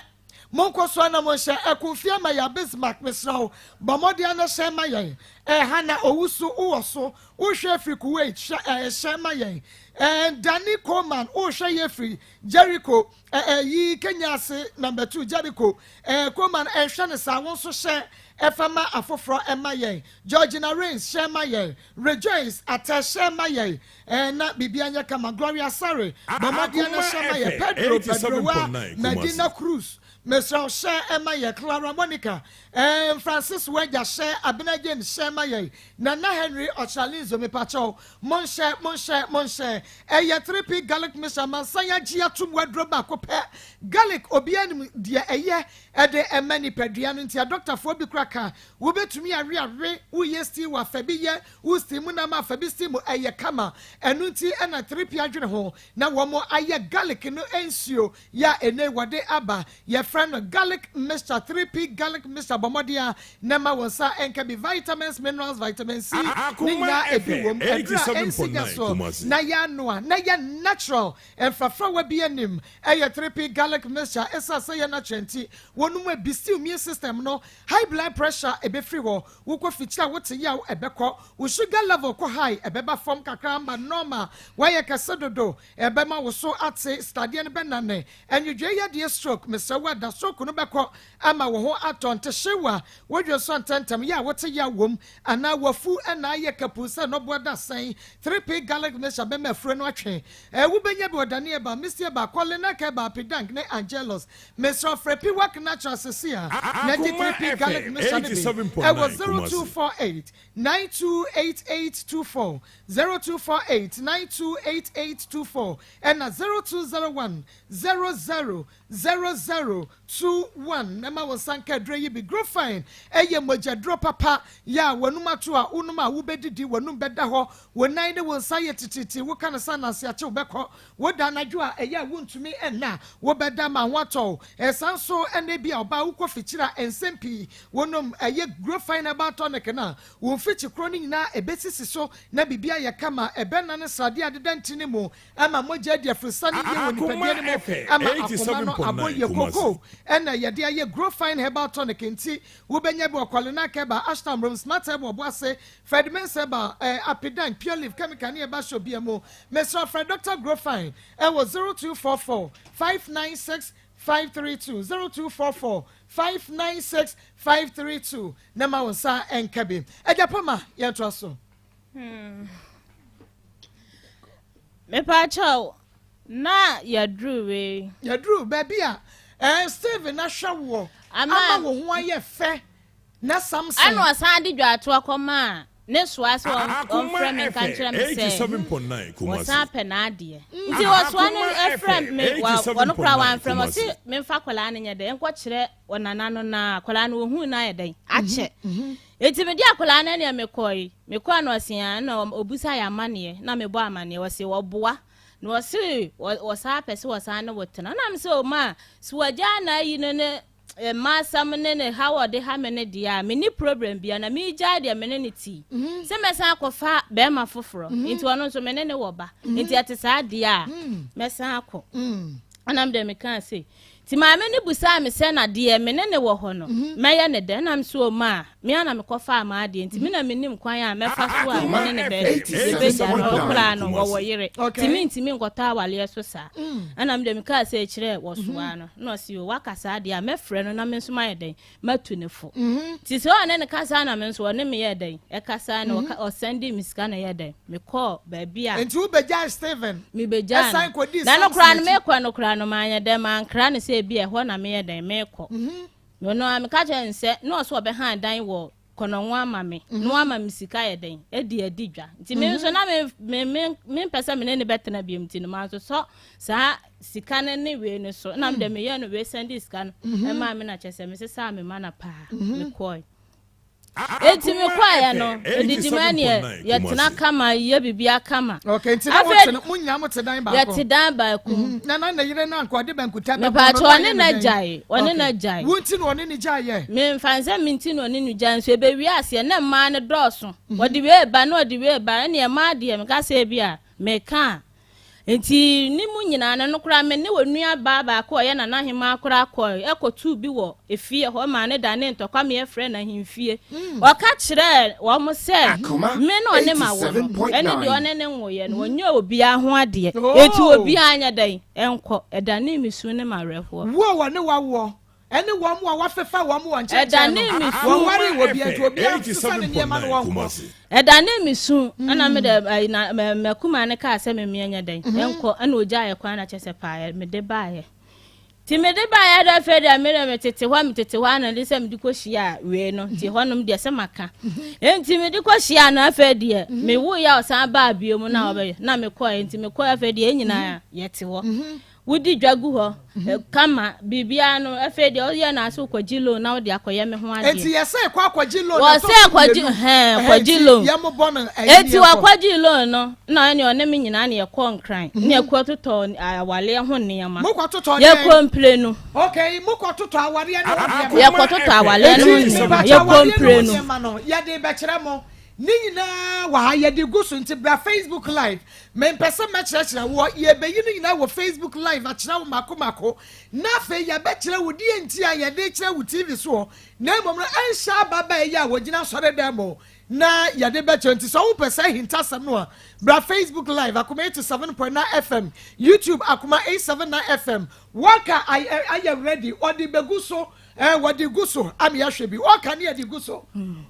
Monkɔ so ara na monhyɛ ɛko fie ma yɛn Bismarck mesrɛ wo bɔ mmɔden ara na hyɛn ma yɛn eh, Hannah Owusu wowɔ so wohwɛ firi Kuwait hwɛ eh, hyɛn ma yɛn eh, Danny Coleman wohwɛ yɛ firi Jericho eh, eh, yi Kenya ase number 2 Jericho eh, Coleman ɛnhwɛ no saa wo nso hyɛ ɛfa ma afoforɔ ɛma yɛn Georgina Rains hyɛn ma yɛn Rejoice Atɛ hyɛn ma yɛn Eh na biribiara nyɛ kama. Gloria Asare, bɔ mmɔden na Akoma hyɛ ma yɛ. FM Pedro, Pedroa, 87.9 Medina Kumasi. Cruz. Mesrɛ wo hyɛ ɛma yɛ Clara Monica ehm Francis w'agya hyɛ Abena James hyɛ ma yɛn Nana Henry Ɔkyeralinzo mepakyɛw monhyɛ monhyɛ monhyɛ Ɛyɛ 3P garlic mixture amansan agye atom w'aduro baako pɛ Garlic obiara nim deɛ ɛyɛ ɛde ɛma nipadua no nti adɔktafoɔ bi kora ka wobɛtumi awe awe woyɛ stew a fa bi yɛ wo steam nam a fa bi steam ɛyɛ kama ɛno nti ɛna 3P adwene ho na wɔn ayɛ garlic no nsuo Yɛ a ɛnnɛ yi wɔde aba, yɛfrɛ no garlic mixture, 3P garlic mixture, bɔ mmɔden ara na ma wo nsa nka bi. Vitamins, minerals, vitamin C, ne Akoma nyinaa ebi FM wom. Aduru a ɛnsi gya 87.9 so Kumasi. na yɛanoa na ɛyɛ natural, mfrafrawa biara nnim. Ɛyɛ 3P garlic mixture, ɛsiane sɛ ɛyɛ natural nti, wɔnom a ɛbisi immune system no, high blood pressure ɛbɛfiri hɔ, wokɔ fikyiri a wote yaw ɛbɛkɔ, wo sugar level kɔ high ɛbɛba fam kakra ama normal, woayɛ kɛse dodo, Ɛbɛma wo so ate, sradeɛ no bɛnane, ɛnwodwoeɛ yadeɛ stroke, mesrɛ wo ada stroke no bɛkɔ ama wo ho atɔ, ntehyew a wodwo so ntɛmntɛm, yɛ a wote yaw wom, anaa w'afu na ayɛ kapuu sɛ nnɔboa da sɛn, 3P garlic mixture bɛma afuro no atwe. Ɛɛ wobɛnya bi wɔ Dani Herbal, Misty Herbal, Colinac Herbal, Apidank ne Angelus. Mesrɛ wo frɛ Piwak Natural seesei ara na gye Akoma 3P garlic FM mixture no bi ɛwɔ 87.9 Kumasi. 0248 928824, 0248 928824 ɛna 0201 00 0021 na ma wo nsa nka aduro yi bi. Grofine ɛyɛ mogyaduro papa yɛ a w'anum ato a wonom a wobɛdidi, w'anum bɛda hɔ, wo nan ne wo nsa yɛ titiritii, woka no sɛ ananse akye wo bɛkɔ, woda anadwo a ɛyɛ a wontumi nna, wobɛda ma ho atɔ wo. Ɛsan nso ɛna ebi a ɔbaa wokɔ fikyiri a nsɛm pii wonom ɛyɛ Grofine herbal tonic no a Wo mfikyi korɔ no nyinaa ɛbɛsisi so na biribi ayɛ kama, ɛbɛnane sradeɛ a ɛdeda ntini mu ama mogya adi afurusane yie wɔ Akoma nipadua no mu FM ama akoma no abɔ 87.9 yie. Kumasi. Kokoo na yɛde ayɛ Grow Fine Herbal Tonic nti wobɛnya bi wɔ Kwalenak Herbal, Ashtown Room, Smart Herbal Ɔboase, Fred Mensah Herbal, eh, Apidan, Pure Leaf, Chemical ne Herbal Shop biara mu. Mesrɛ wo frɛ Dr. Grow Fine wɔ 0244 596 532, 0244 596 532 na ma wo nsa nka bi. Agya Pama, yɛntoa so. Hmm. Mepaakyɛw, na yɛduru wei. Yɛduru baabi a eh, Stephen ahwɛ woɔ ama wo ho ayɛ fɛ na Samson. Ɛna ɔsan de dwatoa kɔmaa ne soa sɛ ɔmfrɛ me nka nkyerɛ me sɛ wɔsan pɛ n'adeɛ. Nti wɔsoa no frɛ me, wɔno koraa wɔamfrɛ me, ɔse memfa akwadaa no nyɛ dɛ nkɔkyerɛ ɔnana no na akwadaa no ohuu no ayɛ dɛn akyɛ. Nti mede akwadaa no ɛneɛ mekɔe, mekɔe na ɔse a na ɔbusa yɛ amaneɛ na mebɔ amaneɛ, ɔse ɔboa na ɔse ɔsaa pɛ sɛ ɔsan ne wo tena. Na mesɛ ɔma sɛ wɔagyaa na ayi no ne mma asɛm ne ne haw a ɔde ha me no deɛ a, menni problem bia na megyae deɛ me ne no ti mhm. sɛ mɛsan akɔfa bɛrima foforɔ mhm. nti ɔno nso me ne ne wɔ ba mhm. nti ɛte saa deɛ a mɛsan akɔ ɛnam deɛ mekaa sei nti maame no busaa me sɛ na deɛ me ne ne wɔ hɔ no mɛyɛ ne dɛn nam so ɔma a me ara na mekɔfaa m'adeɛ nti me na menim kwan a mɛfa so a me ne no bɛgya no. Ɔno koraa no wɔwɔ yere nti mentumi nkɔtɔ awaleɛ so saa. Ɛna me deɛ mekaa sɛ kyerɛ wɔsoaa no na ɔse o waka saa deɛ a mɛfrɛ no na me nso mayɛ dɛn matu ne fo. Nti sɛ ɔne no kasa na me nso ɔne me yɛɛ dɛn ɛkasa na ɔsɛnde me sika na ɛyɛ dɛn mekɔɔ baabi a. Nti wobɛgyae Stephen mebɛgyaa ɛsan no kɔdii na no Samson koraa no akyi? mekɔ no koraa no manyɛ dɛn mankra no sɛ ebi ɛhɔ na meyɛ dɛn mekɔ. Ɔno ara meka kyerɛɛ no sɛ na ɔsɛ ɔbɛhan dan wɔ Kɔnɔngo ama me na wama me sika yɛ dɛn adi adi dwa nti me nso na me me me mempɛ sɛ me ne ne bɛtena biom nti no mansosɔ saa sika no ne wei no so na mede meyɛ no wei sɛnde sika no ɛmaa me na kyerɛ sɛ mesesaa me mana paa mekɔe. Enti mekɔeɛ no, ɛdidi mu ɛneɛ yɛtena kama, yɛ biribiara kama. Okay, nti na Afei wote no, mo nyinaa mote dan baako? yɛte dan baako mu. Na na ne yere no anka ɔde bankuta bɛbɔ no, Mepaakyɛw, na ɔne ɔyɛ no no dɛn? agyae, ɔne no Okay. agyae. Wo nti na ɔne no gyaeɛ? Memfa no sɛ me nti na ɔne no gyae, nso ɛbɛwie aseɛ na mmaa no dɔɔso. Ɔde wei ba na ɔde wei ba, ɛneɛ mmaa deɛ meka sɛ ebi a meka a, Enti ne mu nyinaa no, no koraa me ne onua baa baako a ɔyɛ Nana Ahemaa koraa kɔe kɔtoo bi wɔ efie hɔ maa no danee ntɔkwa ma yɛfrɛɛ no ahemfie. Ɔka kyerɛɛ wɔn sɛ me na ɔne mawo no, ɛne deɛ ɔne no nwoeɛ no, ɔnyɛ obiara ho adeɛ, enti obiara nyɛ dɛn nkɔ. Ɛdanee me su ne m'awerɛhoɔ. Wo a wɔne wo awoɔ Ɛne wɔn a wɔafefa wɔn wɔ nkyɛnkyɛn no, Ɛdanee me su. wɔnwaree wɔ bia, nti obiara nsesa ne nneɛma na wɔnkɔ. Ɛdanee me su, ɛna me dɛ ayi na mɛ m'akumaa no kaa sɛ me meɛ nyɛ dɛn nkɔ, ɛna ogyaa yɛ kwan na kyerɛ sɛ paa mede baeɛ. Nti Nti mede baeɛ dɛ afei deɛ me deɛ metete hɔ metete hɔ ana de sɛ mede kɔhyia wei no nti hɔnom deɛ sɛ maka nti mede kɔhyia no afei deɛ mewoeɛ a ɔsan baa bio mu na ɔbɛyɛ na mekɔɛ nti mekɔɛ afei deɛ yɛn nyinaa yɛte hɔ Wodi dwa gu hɔ kama, biribiara no, afei deɛ ɔyɛ na ase kɔgye loan na wode akɔyɛ me ho adeɛ. Enti yɛsɛ kɔ akɔgye loan ɛtɔ so mmienu. Wɔsɛ kɔgye loan. Yɛ mo bɔ no ɛyi Enti wakɔgye loan no, na ɔne ɔne me nyinaa na yɛkɔ Nkran, na yɛkɔ totɔ awaleɛ ho nneɛma. Mo kɔ totɔ deɛn? Yɛkɔ mprenu. Okay, mo kɔ totɔ awareɛ no ho nneɛma. Yɛkɔ totɔ awaleɛ no ho nneɛma. Yɛkɔ mprenu. Nneɛma no yɛde bɛkyerɛ mo. Ne nyinaa wɔ ha, yɛde gu so nti bra Facebook live. Mempɛ sɛ mɛkyerɛkyerɛ woɔ, yɛbɛyi no nyinaa wɔ Facebook live akyerɛ wo mako mako, na afei yɛbɛkyerɛ wo deɛ nti a yɛde rekyerɛ wo TV soɔ, na mmom no ɛnhyɛ ababaa yi a wɔgyina asɔredan mu na yɛde bɛkyerɛ. Nti sɛ wopɛ saa ahintasɛm no a, bra Facebook live, Akoma 87.9 FM, YouTube, Akoma 879 FM. Wɔka ayɛ ready, ɔde bɛgu so. Eh, wɔde gu so ama yɛahwɛ bi. Ɔka ne yɛde gu so.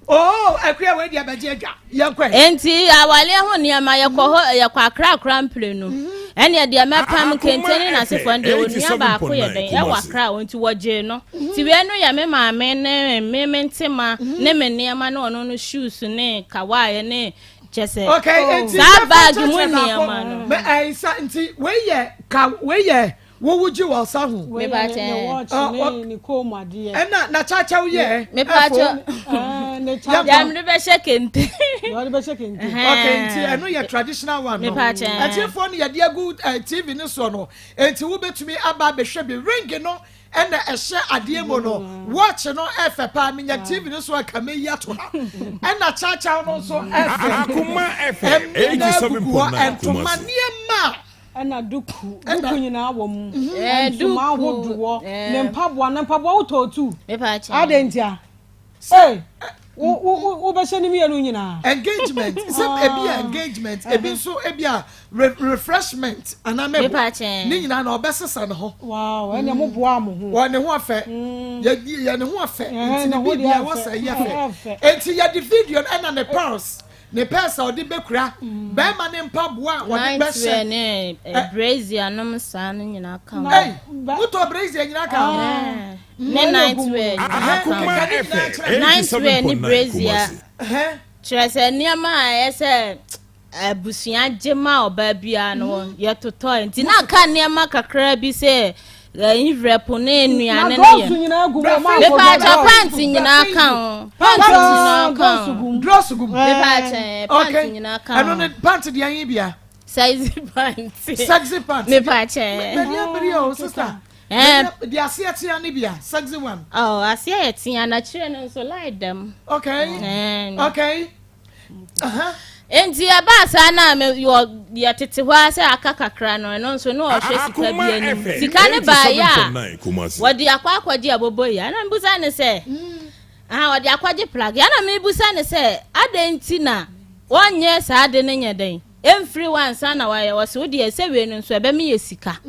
Oh, akua wei deɛ bɛgye adwa. Yɛnkɔ ɛ. Enti awaleɛ ho nneɛma yɛkɔ hɔ yɛkɔ akrakora mprenu. Ɛneɛ deɛ mɛpam kente ne n'asefoɔ no deɛ onua baako yɛ dɛn ɛwɔ akra hɔ nti wɔgyee no. Nti wei no yɛ me maame ne me me ntema ne me nneɛma ne ɔno no shoes ne kawaeɛ ne kyɛ sɛ Okay, enti saa bag mu nneɛma no. Mɛ ɛnsa nti wei yɛ ka wei yɛ Wo wo gye wɔ sa ho. Me pa kyɛ. Ne watch ne ne kɔn mu adeɛ. Ɛna na kyakyaw yɛ. Me pa kyɛ. Ne kyakyaw. Deɛ mede bɛhyɛ kente. Deɛ ɔde bɛhyɛ kente. Okay, nti ɛno yɛ traditional one no. Me pa kyɛ. Atiefoɔ no yɛde agu TV no soɔ no, nti wobɛtumi aba abɛhwɛ bi. Ring no ɛna ɛhyɛ adeɛ mu no, watch no ɛfɛ paa. Menya TV no so a ka meyi ato ha. Ɛna kyakyaw no nso ɛfɛ. Akoma FM 87.9 Ntoma nneɛma a Ɛna duku, duku nyinaa wɔ mu. Ntoma ahodoɔ, ne mpaboa, na mpaboa wotɔɔ tu. Adɛn ntia? Ee, wobɛhyɛ ne mmienu nyinaa. Engagement, sɛ ebi yɛ engagement, ebi nso ebi a refreshment anaa mɛbo. Ne nyinaa na ɔbɛsesa ne ho. Wow, ɛnna mo boa mo ho. Wɔ ne ho afɛ, yɛ ne ho afɛ, nti ne biribi a wɔsɛ yɛ fɛ. Nti yɛde video no ɛna ne pearls. Ne purse a ɔde bɛkura, bɛrima ne mpaboa a ɔde bɛhyɛ. Nightwear ne brazier nom saa no nyinaa ka ho. Ei, wotɔ brazier nyinaa ka ho? Ne nightwear nyinaa ka ho. Nightwear ne brazier. Kyerɛ sɛ nneɛma a ɛyɛ sɛ abusua gye ma ɔbaa biara no yɛtotɔ nti na aka nneɛma kakra bi sɛ Envelope ne nnuane no yɛ. Mepaakyɛ pant nyinaa ka ho. Pant nyinaa ka ho. Drɔs gu mu. Mepaakyɛ pant nyinaa ka ho. Ɛno ne pant deɛ anyi bia. Sexy pant. Sexy pant. Mepaakyɛ. Mɛni abiri o sister. Deɛ aseɛ tea ne bia sexy one. Oh aseɛ yɛ tea na kyerɛ no nso light dɛm. Okay. Okay. Enti ɛbaa saa na me wɔ yɛtete hɔ ara sɛ aka kakra no ɛno nso na ɔhwɛ sika bi anim sika no baeɛ a wɔde akɔ akɔgye aboboyi ana mebusa ne sɛ aha wɔde akɔgye plage ana mebusa ne sɛ adɛn nti na wɔnyɛ saa ade no nyɛ dɛn ɛmfiri hɔ ansa na wɔayɛ wɔ se wo deɛ sɛ wei no nso ɛbɛme yɛ sika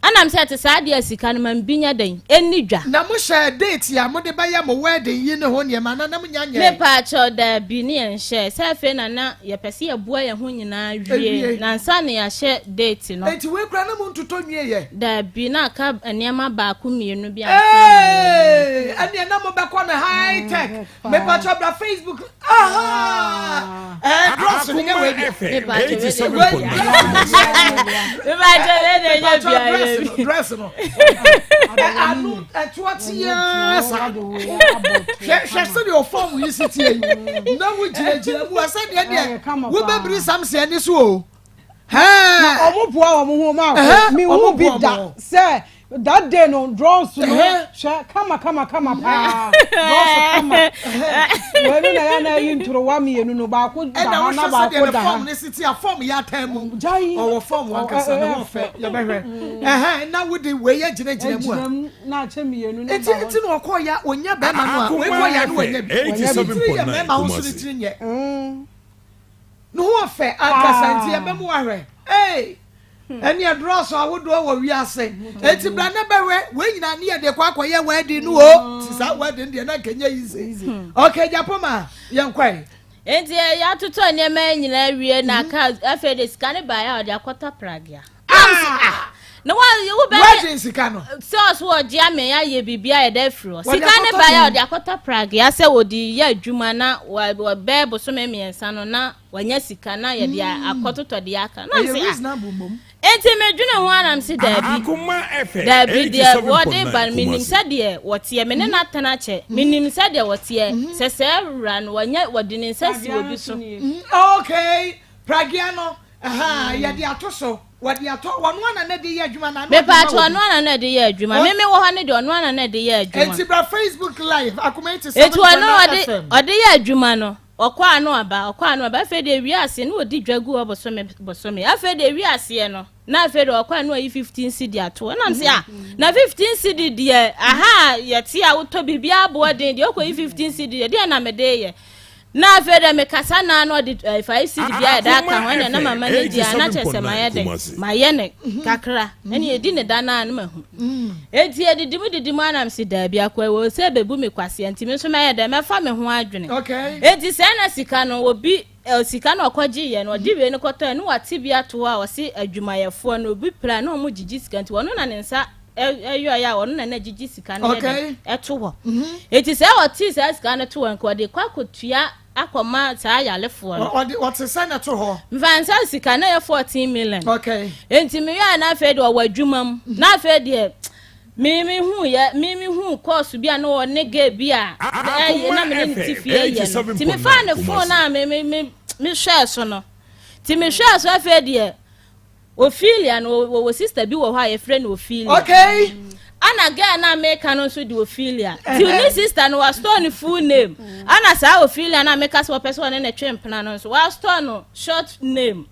Ɛnam sɛ ɛte saa deɛ a sika no ma bi nyɛ dɛn ɛnni dwa. Na mo hyɛɛ date a mode bɛyɛ mo wedding yi ne ho nneɛma anaa na mo nya nyɛɛ? Mepaakyɛw daabi ne yɛn nhyɛɛ sɛ afei na na yɛpɛ sɛ yɛboa yɛn ho nyinaa wie na ansa na yɛahyɛ date no. Enti wei koraa na mo ntotɔ nwie yɛ? Daabi na aka nneɛma baako mmienu bi ansa na yɛawie. Eeii ɛneɛ na mo bɛkɔ no high tech. Mepaakyɛw bra Facebook aha ɛɛ dross no nyɛ wei FM Mepaakyɛw 87.9 Mepaakyɛw wei deɛ nyɛ Mepaakyɛw biara dress no bi. dress no ano ɛtoɔ teaa saa hwɛ hwɛ sɛdeɛ ɔfɔm yi si tie yi na wo gyinagyina mu a sɛdeɛ deɛ wobɛbiri samson ani so o. Na ɔmo boa wɔn ho ɔmo akɔ mi hu bi da sɛ that day no drɔs no hwɛ kama kama kama paa drɔs kama wei no na yɛ na ayi ntorowa mmienu no baako da ha na baako da ha ɛna wohwɛ sɛdeɛ ne fɔm ne si ti a fɔm yɛ atan mu gyae ɔwɔ fɔm wankasa ne ho fɛ yɛbɛhwɛ ɛhɛn na wode wei yɛ gyinagyina mu a na akyɛ mmienu na nti nti na ɔkɔ ya onya bɛrima no a wei kɔ ya no wanya bi tiri yɛ mmarima ho so ne tiri nyɛ. Ne ho ɔfɛ ankasa nti ɛbɛ mu ahwɛ. Ee, ɛne ɛdorɔso ahodoɔ wɔ wiase. Eti bra na bɛhwɛ wei nyinaa ne yɛde kɔ akɔyɛ wedding no o. Ti saa wedding deɛ na nkɛnyɛ easy. Okay, Japoma, yɛn kɔe. Nti yɛatotɔ nneɛma nyinaa wie na aka afei de sika no baeɛ a ɔde akɔtɔ pragea. Ah! Na wa wo bɛ. Wagye sika no. Sɛ ɔso ɔgye ame ayɛ biribi ayɛ dɛ afiri hɔ. Sika ne ba yɛ ɔde akɔtɔ pragea sɛ ɔde yɛ adwuma na wɔbɛɛ bosome mmiɛnsa no na wanya sika na yɛde akɔtotɔ deɛ aka. Na Ɛyɛ mse ah. reasonable mmom. Enti medwene ho ara na mese daabi. Daabi deɛ wɔde ba no menim sɛdeɛ wɔteɛ me ne no atena kyɛ menim sɛdeɛ wɔteɛ sɛ saa wura no wɔnyɛ wɔde ne nsa si obi so. Okay, pragea no Ahaa yɛde ato so wɔde ato wɔn ana na de yɛ adwuma na. Mepatwa ɔno ana na de yɛ adwuma me me wɔ hɔ ne deɛ ɔno ana na de yɛ adwuma. Eti bra Facebook live akoma 87 Eti ɔno ɔde ɔde yɛ adwuma no ɔkɔ ano aba ɔkɔ ano aba afei deɛ ewi aseɛ no ɔdi dwa gu hɔ bosome bosome afei deɛ ewi aseɛ no na afei deɛ ɔkɔ ano ayi 15 cedi ato ɛnam sɛ a na 15 cedi deɛ aha yɛte a wotɔ biribi aboɔ den deɛ ɔkɔ yi 15 cedi deɛ deɛ na mede yɛ Na afei dɛ mekasa na na ɔde 5 cedi bi ayɛ dɛ aka ho ɛna na mama no di a na kyerɛ sɛ mayɛ dɛ mayɛ ne kakra ɛne ɛdi ne da no a na mahu enti ɛdidi mu didi mu anam se daabi akoa wɔ sɛ bɛbu me kwaseɛ nti me nso mɛyɛ dɛ mɛfa me ho adwene enti sɛ na sika no obi sika no ɔkɔgye yɛ no ɔde wie no kɔtɔ ɛne wate bi ato hɔ a ɔse adwumayɛfoɔ no obi pira na ɔmo gyigyi sika nti ɔno na ne nsa ɛyɔeɛ a ɔno na na gyigye sika no yɛ dɛn ɛto hɔ eti sɛ ɔte saa sika no to hɔ nka ɔde kɔ akɔtua akɔma saa ayarefoɔ no. Ɔde ɔte sɛ na ɛto hɔ. Nfa nsa sika na yɛ 14 million. Enti meyɔɛ na afei deɛ ɔwɔ adwuma mu na afei deɛ mi mi hu yɛ mi mi hu kɔɔso bi a na ɔne gay bi a ɛyɛ na mi ne ne ti fie yɛ no ti mi fa ne phone a mi mi mi mi hwɛɛ so no ti mi hwɛɛ so afei deɛ. Ophelia no wɔwɔ sister bi wɔ hɔ a yɛfrɛ no Ophelia. Ana girl na meka no nso de Ophelia. Ti ne sister no wa store ne full name. Ana saa Ophelia na meka sɛ wɔpɛ sɛ ɔne ne twe mpena no nso wa store no short name.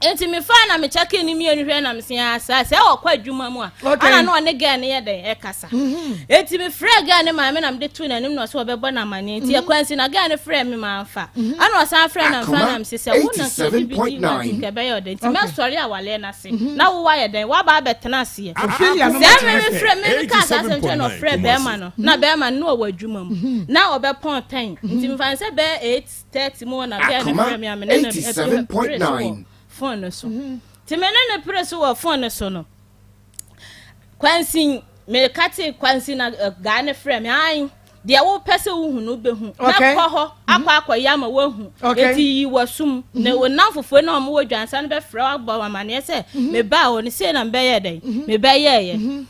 Nti mefa na mekyɛke ne mmienu hwɛ na mese asa sɛ ɔkɔ adwuma mu a ana na ɔne girl no yɛ dɛn ɛkasa. Nti mefrɛ girl ne maame na mede to n'anim na ɔsɛ ɔbɛbɔ n'amanneɛ. Nti ɛkwansi na girl no frɛ me mamfa. Ana ɔsan frɛ na mfa na mese sɛ wo na nka bi di wa nti nka ɛbɛyɛ ɔdɛn. Nti mɛsɔre awaleɛ no ase na wo wayɛ dɛn waba abɛtena aseɛ. Sɛ me mefrɛ me meka saa asɛm kyerɛ na ɔfrɛ bɛrima no na bɛrima no na ɔwɔ adwuma mu na ɔbɛpɔn 10 nti mefa sɛ bɛyɛ 8:30 mu na bɛrɛ no frɛ me a me ne no pere so wɔ phone no so. Nti me ne no pere so wɔ phone no so no kwansin meka te kwansin na gaa ne frɛ me an deɛ wopɛ sɛ wohu no wobɛhu mɛkɔ hɔ akɔ akɔyɛ ama woahu eti yi wɔ na wo nam fufuo na ɔmo wɔ dwansa no bɛfrɛ wabɔ amaneɛ sɛ mebaa hɔ no sei na mebɛyɛ dɛn mebɛyɛɛyɛ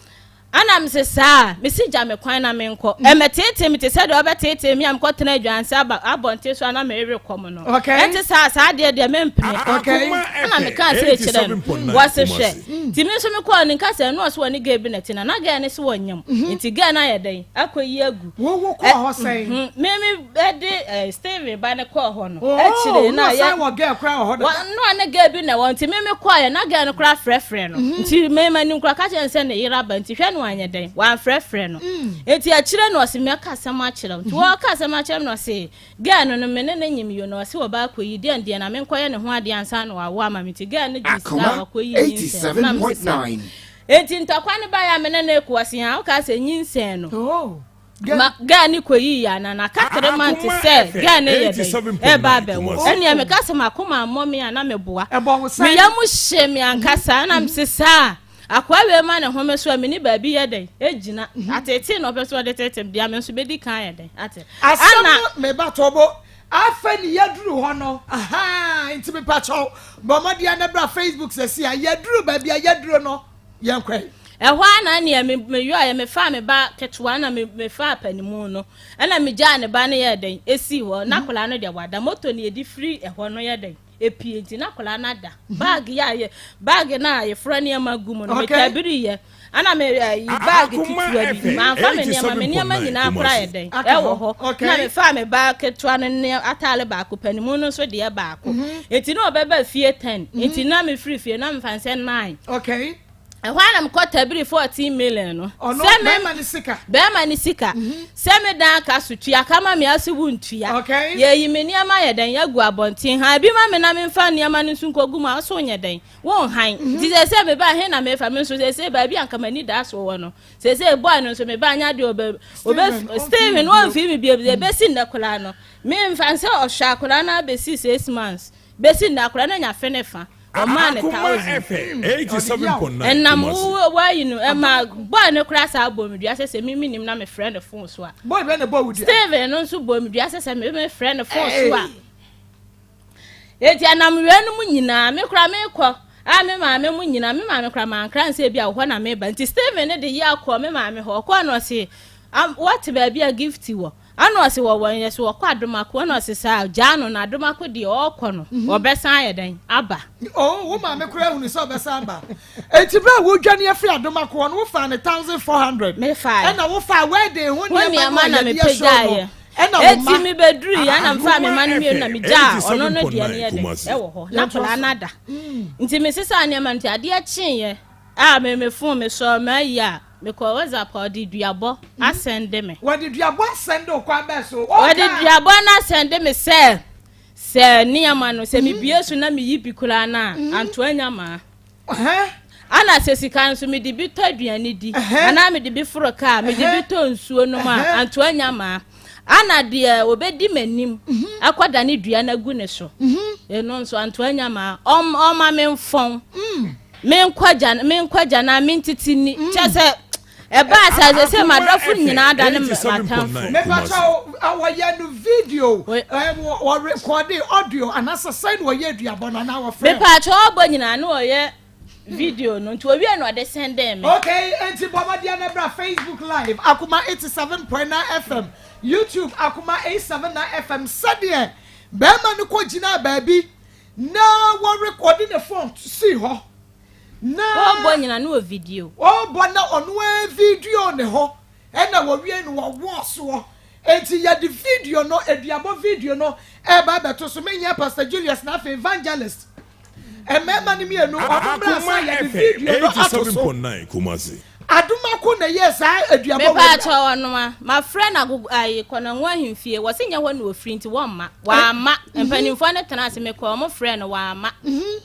ana mese saa mesi gya me kwan na menkɔ ɛmɛteetee me te sɛ deɛ ɔbɛteetee me a mekɔtena adwansa abɔnten so a na merewe kɔm no ɛnte saa saa deɛ deɛ mempene ana meka sɛ kyerɛ no wɔse hwɛ nti me nso mekɔɔ ne nka sɛ ɛno ɔso wɔ ne gay bi na ti na na gay ne se wɔnyam nti gay no ayɛ dɛn akɔyi agu Wo kɔɔ hɔ sɛn? Me me ɛde Steven ba ne kɔɔ hɔ no akyire na yɛ wɔ gay koraa wɔ hɔ dada no a ne gay bi na wɔ nti me me kɔɔ yɛ na gay no koraa frɛfrɛ no nti me ma nim koraa ka kyerɛ sɛ ne yere aba nti hwɛ no anyɛ dɛn wamfrɛfrɛ no nti akyire no ɔse mɛka asɛm akyerɛ nti wɔka asɛm akyerɛ no ɔse girl no no me ne ne nyim yo na ɔse wɔba akɔyi deɛ deɛ na menkɔyɛ ne ho adeɛ ansa na wawo ama me nti girl no gye sika a wakɔyi nyinsɛn na me sesa nti ntɔkwa no baeɛ a me ne ne kɔ ɔse ha woka sɛ nyinsɛn no ma girl ne kɔyi yɛ ana na aka 3 months sɛ girl ne yɛ dɛn ɛba abɛwo ɛnea meka sɛ makoma mmɔ me a na meboa meyɛ mu hye me ankasa na mese saa akoa wei ma ne home so a mene baabi yɛ dɛn ɛgyina atete na ɔpɛ sɛ ɔde tete deɛ me nso bɛdi kan yɛ dɛn ate asɛm no meba tɔbo afɛ ne yɛduru hɔ no aha nti mepakyɛw bɔ mmɔden na bra Facebook sɛsi a yɛduru baabi a yɛduru no yɛnkɔe. Ɛhɔ a na neɛ meyɔɛ mefaa me ba ketewa na mefaa panimu no ɛna megyaa ne ba no yɛ dɛn ɛsii hɔ na akwadaa no deɛ wada moto ne yɛde firi ɛhɔ no yɛ dɛn epie nti na akwadaa no ada bag yɛ ayɛ bag no a yɛfura nneɛma gu mu no metabiri yɛ ana me ayi bag ketewa bi manfa me nneɛma nyinaa kora yɛ dɛn ɛwɔ hɔ na mefaa me ba ketewa no ne ataale baako panimu no nso deɛ baako nti na ɔbɛba fie 10 nti na mefiri fie na mefa nsɛ 9. Ɛhɔ ara na mekɔ tabiri 14 million no. Ɔno bɛrima ne sika. Bɛrima ne sika sɛ me dan ka so tua kama me ase wo ntua. Yɛyi me nneɛma yɛ dɛn agu abɔnten ha ebi ma me na memfa nneɛma no nso nkɔgu mu a ɔso nyɛ dɛn wo nhan nti sɛ sɛ meba he na mefa me nso sɛ sɛ baabi anka m'ani da so wɔ no sɛ sɛ boy no nso meba anya deɛ ɔbɛ ɔbɛ Steven wɔmfii me bio ɛbɛsi nnɛ koraa no memfa sɛ ɔhwɛ akwadaa no abɛsi 6 months bɛsi nnɛ akwadaa no anya fe ne fa. Ɔmaa no Akoma thousand. FM 87.9 Ɛnam Kumasi. wo wayi no ɛma boy no koraa saa bɔ me dua sɛ sɛ me menim na mefrɛ no phone so a. Boy bɛn na ɛbɔ wo dua? Steven no nso bɔ me dua sɛ sɛ me mefrɛ no phone so a. Enti ɛnam weinom nyinaa me koraa mekɔ a me maame mo nyinaa me maame koraa mankra nsɛ bi a wɔ hɔ na meba nti Steven no de yɛ akɔ me maame hɔ ɔkɔɔ no ɔse wɔte baabi a gift wɔ Ɛna ɔse wɔwɔ yɛ so ɔkɔ Adomako ɛna ɔse saa gyaa no na Adomako deɛ ɔɔkɔ no mhm. ɔbɛsan ayɛ dɛn aba. Oh, wo maame koraa hunu sɛ ɔbɛsan aba eti bere a wodwane afiri Adomako no wofaa ne 1400 mefae ɛna wofaa wedding ho nneɛma no a yɛde ahyɛ no ɛna wo ma eti mebɛduru yi ɛna mfaa me ma no mmienu na megyaa ɔno no deɛ no yɛ dɛn ɛwɔ hɔ na akwadaa no ada mm. nti mesesa nneɛma nti adeɛ kyeeɛ a me me phone me sɔɔ m'ayi a mekɔ WhatsApp a ɔde duabɔ asɛnde me. Wɔde duabɔ asɛnde wo kwan bɛn so? Wɔde duabɔ no asɛnde me sɛ sɛ nneɛma no sɛ mebie so na meyi bi koraa no a mhm. anto anya maa. Ana sɛ sika nso mede bi tɔ aduane di anaa mede bi foro kaa mede bi tɔ nsuo nom a anto anya maa. Ana deɛ ɔbɛdi m'anim akɔda ne dua no agu ne so ɛno nso anto anya maa ɔma me mfɔn. Mm. Menkɔ menkɔ agya na mentete ni. Mm. Kyɛ sɛ ɛbaa sɛ sɛ sɛ m'adɔfo nyinaa da ne m'atamfo. Mepakyɛ wɔyɛ no video wɔrekɔde audio anaasɛ sɛn na wɔyɛ aduabɔ no anaa wɔfrɛ. Mepakyɛ ɔbɔ nyinaa na wɔyɛ video no nti owie na ɔde sɛndɛn me. Okay, nti bɔ mmɔden na bra Facebook live Akoma 87.9 FM, YouTube Akoma 879 FM sɛdeɛ bɛrima no kɔ gyinaa baabi Na wɔre ɔde ne phone sii hɔ na. Ɔrebɔ nyina na wɔ video. Ɔrebɔ na ɔno ara video ne ho ɛna wɔwie no wɔwɔɔ soɔ enti yɛde video no aduabɔ video no ɛreba abɛto so menyɛ Pastor Julius na afei Evangelist mmarima no mmienu wɔn mmra sa yɛde video no ato so. Adomako na ɛyɛɛ saa aduabɔ wei. Mepa kyɛw ɔnoa. Mafrɛ no agogo ayi Kɔnɔngo ahemfie. Wɔse nyɛ hɔ na ofiri nti wɔmma. Wamma. Mhm. Mpanimfoɔ no tena ase mekɔɔ ɔmo frɛɛ no wamma. Mhm.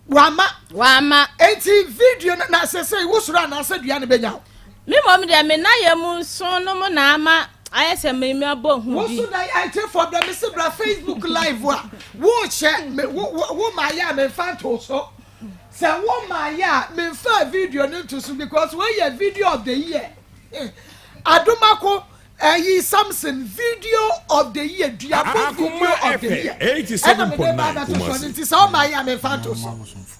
Wamma. Wamma. Enti video no na sɛsɛi wosoro anaasɛ dua no bɛnya wo? Me mmom deɛ me nayɛ mu nso no mo na ama ayɛ sɛ me mabɔ hu bi. Woso da atiefoɔ brɛ me se bra Facebook live a wohyɛ me wo wo ma yɛ a memfa nto so. Sɛ wo maa yɛ a me nfaa video no nto so because wei yɛ video of the year. Adomako ɛyi Samson video of the year duabɔ video of the year ɛna me de ba abɛto so no nti sɛ wo maa yɛ a me nfa nto so.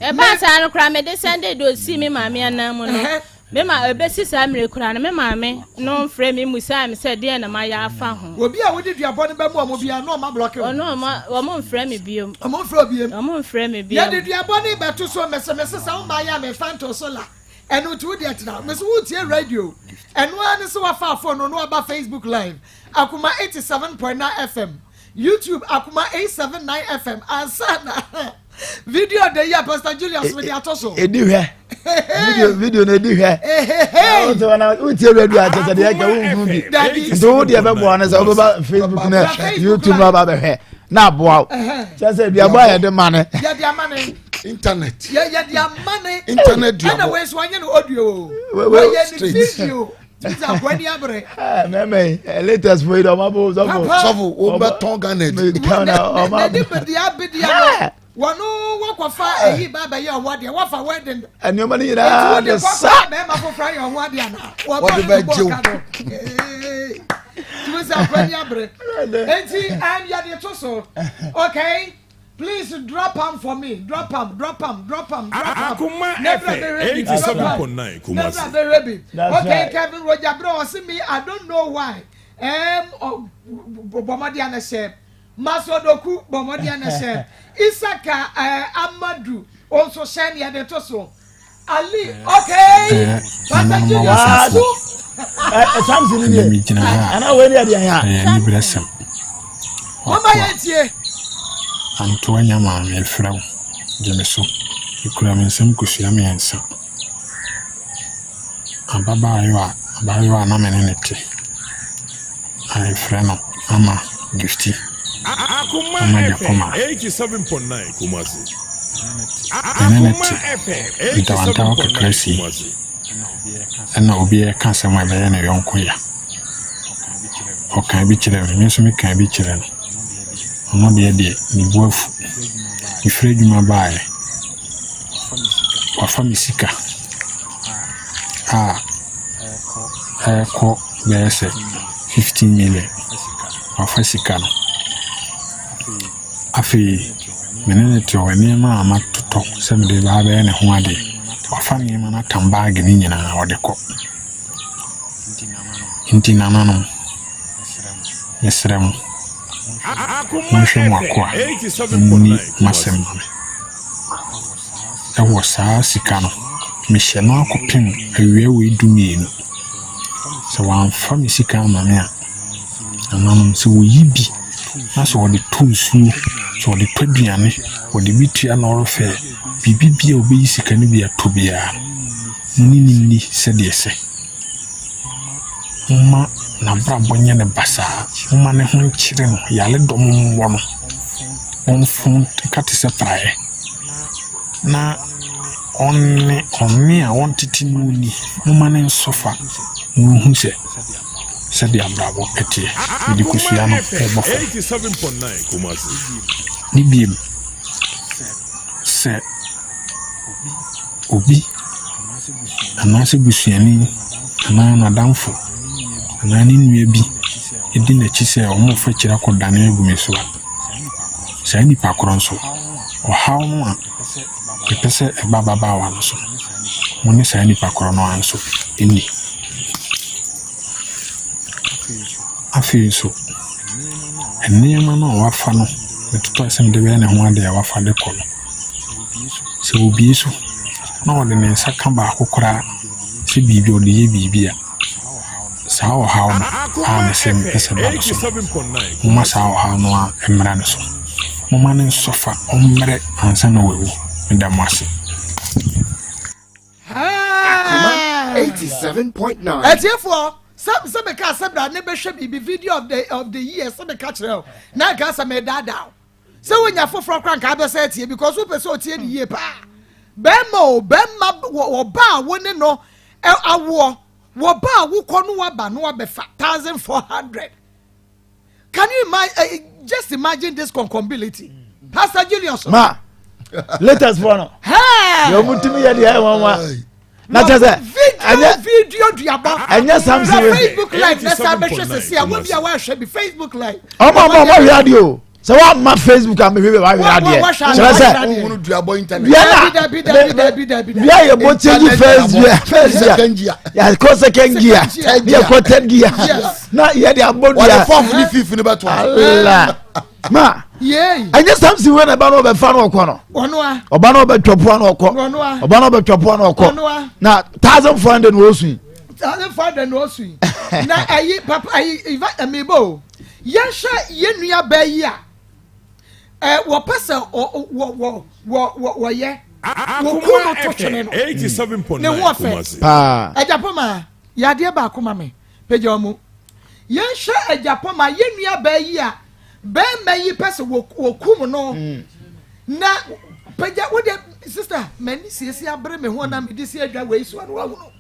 Ɛbaa saa no koraa mede sɛnde de osii me maame anan mu no. Me ma ɛbɛsi saa mmerɛ yi koraa no, me maame no mfrɛɛ me mmusaa me sɛ deɛn na mayɛ afa ho. Obi a wode duabɔ no bɛma wɔn biara no wɔn ablɔke wo. Ɔno wɔn wɔn mfrɛ me biom. Wɔn mfrɛ wo biom. Wɔn mfrɛ me biom. Yɛde duabɔ no bɛto so mese mese sɛ wo mmaeɛ a memfa ntoo so la ɛno nti wo deɛ tena mese wotie radio ɛno ara ne sɛ wafa phone no na waba Facebook live Akoma 87.9 FM YouTube Akoma 879 FM ansa na video de yi a Pastor Julius mi de ato so. Edi hwɛ video video na edi hwɛ. Wotie radio akyɛ sɛ deɛ ɛka wohunu bi nti wo deɛ bɛboa no sɛ wobɛba Facebook na YouTube na ɔba bɛhwɛ na aboa wo kyɛ sɛ duabɔ a yɛde ma ne. Yɛde ama ne. Internet. Yɛde ama ne. Internet duabɔ. Ɛna wei nso wanyɛ no audio. Wɔyɛ ne video. Tisa akwa ni abere. Eh, mɛmɛ yi eh, latest fo yi dɛ ɔma bo sɔfo. Sɔfo wo bɛ tɔn Ghana di. Ghana ɔma. N'ani bedia bedia no. Wɔn wɔkɔfa eyi ba bɛyɛ ɔho adeɛ wɔfa wedding. Nneɛma no nyinaa de sa. Eti wɔde kɔkɔ bɛrima foforɔ ayɛ ɔho adeɛ ana. Wɔde bɛ gyew. Tumi sɛ akwa ni abere. Eti ɛn yɛde to so. Okay. Please drop am for me drop am drop am drop am drop am. Akoma FM 87.9 Kumasi. Nebra bɛhwɛ bi. Okay Kevin Roger Bro ɔsi me I don't know why. Um, bɔmɔden anɛhyɛ. Masodoku bɔmɔden anɛhyɛ. Isaka uh, Amadu onso hyɛ ne yɛde to so. Ali okay. Pastor Julius Asu. Samson ni yɛ. Ana wei ni yɛ deɛ ya. Ɛyɛ aniberesɛm. Mama yɛn tie. Anto anya maame mefrɛ wo, gye me so. Mekura me nsam kosua mmiɛnsa. Ababaayewa abaayewa a na me ne no te. A yɛfrɛ no Ama Gifty. Akoma Ama FM Gyapoma. 87.9 Kumasi. Me ne no Akoma te FM ntawantawa 87.9 kakra si. Kumasi. Ɛna obi reka asɛm a ɛbɛyɛ ne yɔnko ya. Ɔkaa bi kyerɛɛ me, me nso mekaa bi kyerɛɛ no. Ɔno deɛ deɛ, ne bo afu. Mefiri adwuma baeɛ. Wafa me sika a ɛrekɔ bɛyɛ sɛ 15 million. Wafa sika no. Afei me ne no te hɔ, nneɛma a matotɔ sɛ mede reba abɛyɛ ne ho adeɛ, wafa nneɛma no atam baage no nyinaa ɔde kɔ. Nti nananom, mesrɛ mo, monhwɛ mo akoa nni m'asɛm ma me. Wɔ saa sika no, mehyɛ no akɔpem awia wei dummienu. Sɛ wamfa me sika amma me a, Nananom, sɛ wɔyi bi na sɛ wɔde tɔ nsuo, sɛ wɔde tɔ aduane, wɔde bi tua lɔre fɛɛ, biribi biara a wɔbɛyi sika no bi atɔ biara no, mo ne no nni sɛdeɛ ɛsɛ. Momma n'abrabɔ nyɛ no basaa, momma ne ho nkyere no, yaredɔm mmɔ no, ɔmfom nka te sɛ praeɛ, na ɔnne ɔnne a wɔntete no nni, momma ne nsɔ fa na ɔnhu sɛ sɛdeɛ abrabɔ teɛ. Mede kosua no rebɔ fam. Ne biom, sɛ obi anaasɛ busuani anaa n'adamfo anaa ne nua bi di n'akyi sɛ wɔrefa akyiri akɔdane agu me so a, saa nipa korɔ nso, ɔhaw no a mepɛ sɛ ɛba ababaawa no so no, mo ne saa nipa korɔ no ara nso nni. Afei nso, nneɛma no a wafa no, metotɔ sɛ mede bɛyɛ ne ho adeɛ a wafa de kɔ no, sɛ obue so na ɔde ne nsa ka baako koraa sɛ biribi ɔde yɛ biribi a, saa ɔhaw no a mese mepɛ sɛ ɛba no so no, momma saa ɔhaw no ara mmra ne so. Momma no nsɔ fa, ɔmmrɛ ansa na wawu. Meda mo ase. Akoma 87.9. Atiefoɔ, sɛ sɛ meka sɛ bra ne bɛhwɛ biribi video of the of the year sɛ meka kyerɛ o na nka sɛ medaadaa o sɛ wonya foforɔ kora nka abɛsɛ atie because wopɛ sɛ ɔtie ne yie paa bɛrima o bɛrima wɔba a wo ne no awoɔ wɔba a wokɔ no waba no wabɛfa 1400. Can you imagine? Uh, eh, just imagine this concombility. Pastor Julius. Ma, latest for no. Hey. Yɛ ɔmo tumi yɛ deɛ ɛwɔ wa. Na kyɛ sɛ. Video video duaba. Ɛnyɛ Samson. Facebook live na sa bɛhwɛ sisi a wɔn bi a wɔahwɛ bi Facebook live. Ɔmo ɔmo ɔmo hwɛ adeɛ o sɛ wamma facebook a mehwɛ wahwɛ adeɛ kyerɛ sɛ dua yɛ bɔ change first gear first gear yɛkɔ second gear yɛkɔ third gear na yɛde abɔ dua wɔde fourth ne fifth ne bɛto ala ma ɛnyɛ samson wei na ɛba no ɔbɛfa no ɔkɔ no ɔba no ɔbɛtwa poa no ɔkɔ ɔba no ɔbɛtwa poa no ɔkɔ na 1400 na ɔsu yi 1400 na ɔsu yi na ɛyi papa ɛyi iva ɛmi bo Yɛnhwɛ yɛn nuabaa yi a ɛ wɔpɛ sɛ wɔ wɔ wɔ wɔ wɔyɛ wɔku no to twene no ne ho ɔfɛ agyapɔma yɛ adeɛ baako ma me pagya wɔn yɛnhwɛ agyapɔma yɛn nuabaa yi a bɛrima yi pɛ sɛ wɔkum no mm. na pagya wo de sista m'ani siesie abere me ho na mede si adwa wei so ano ahunu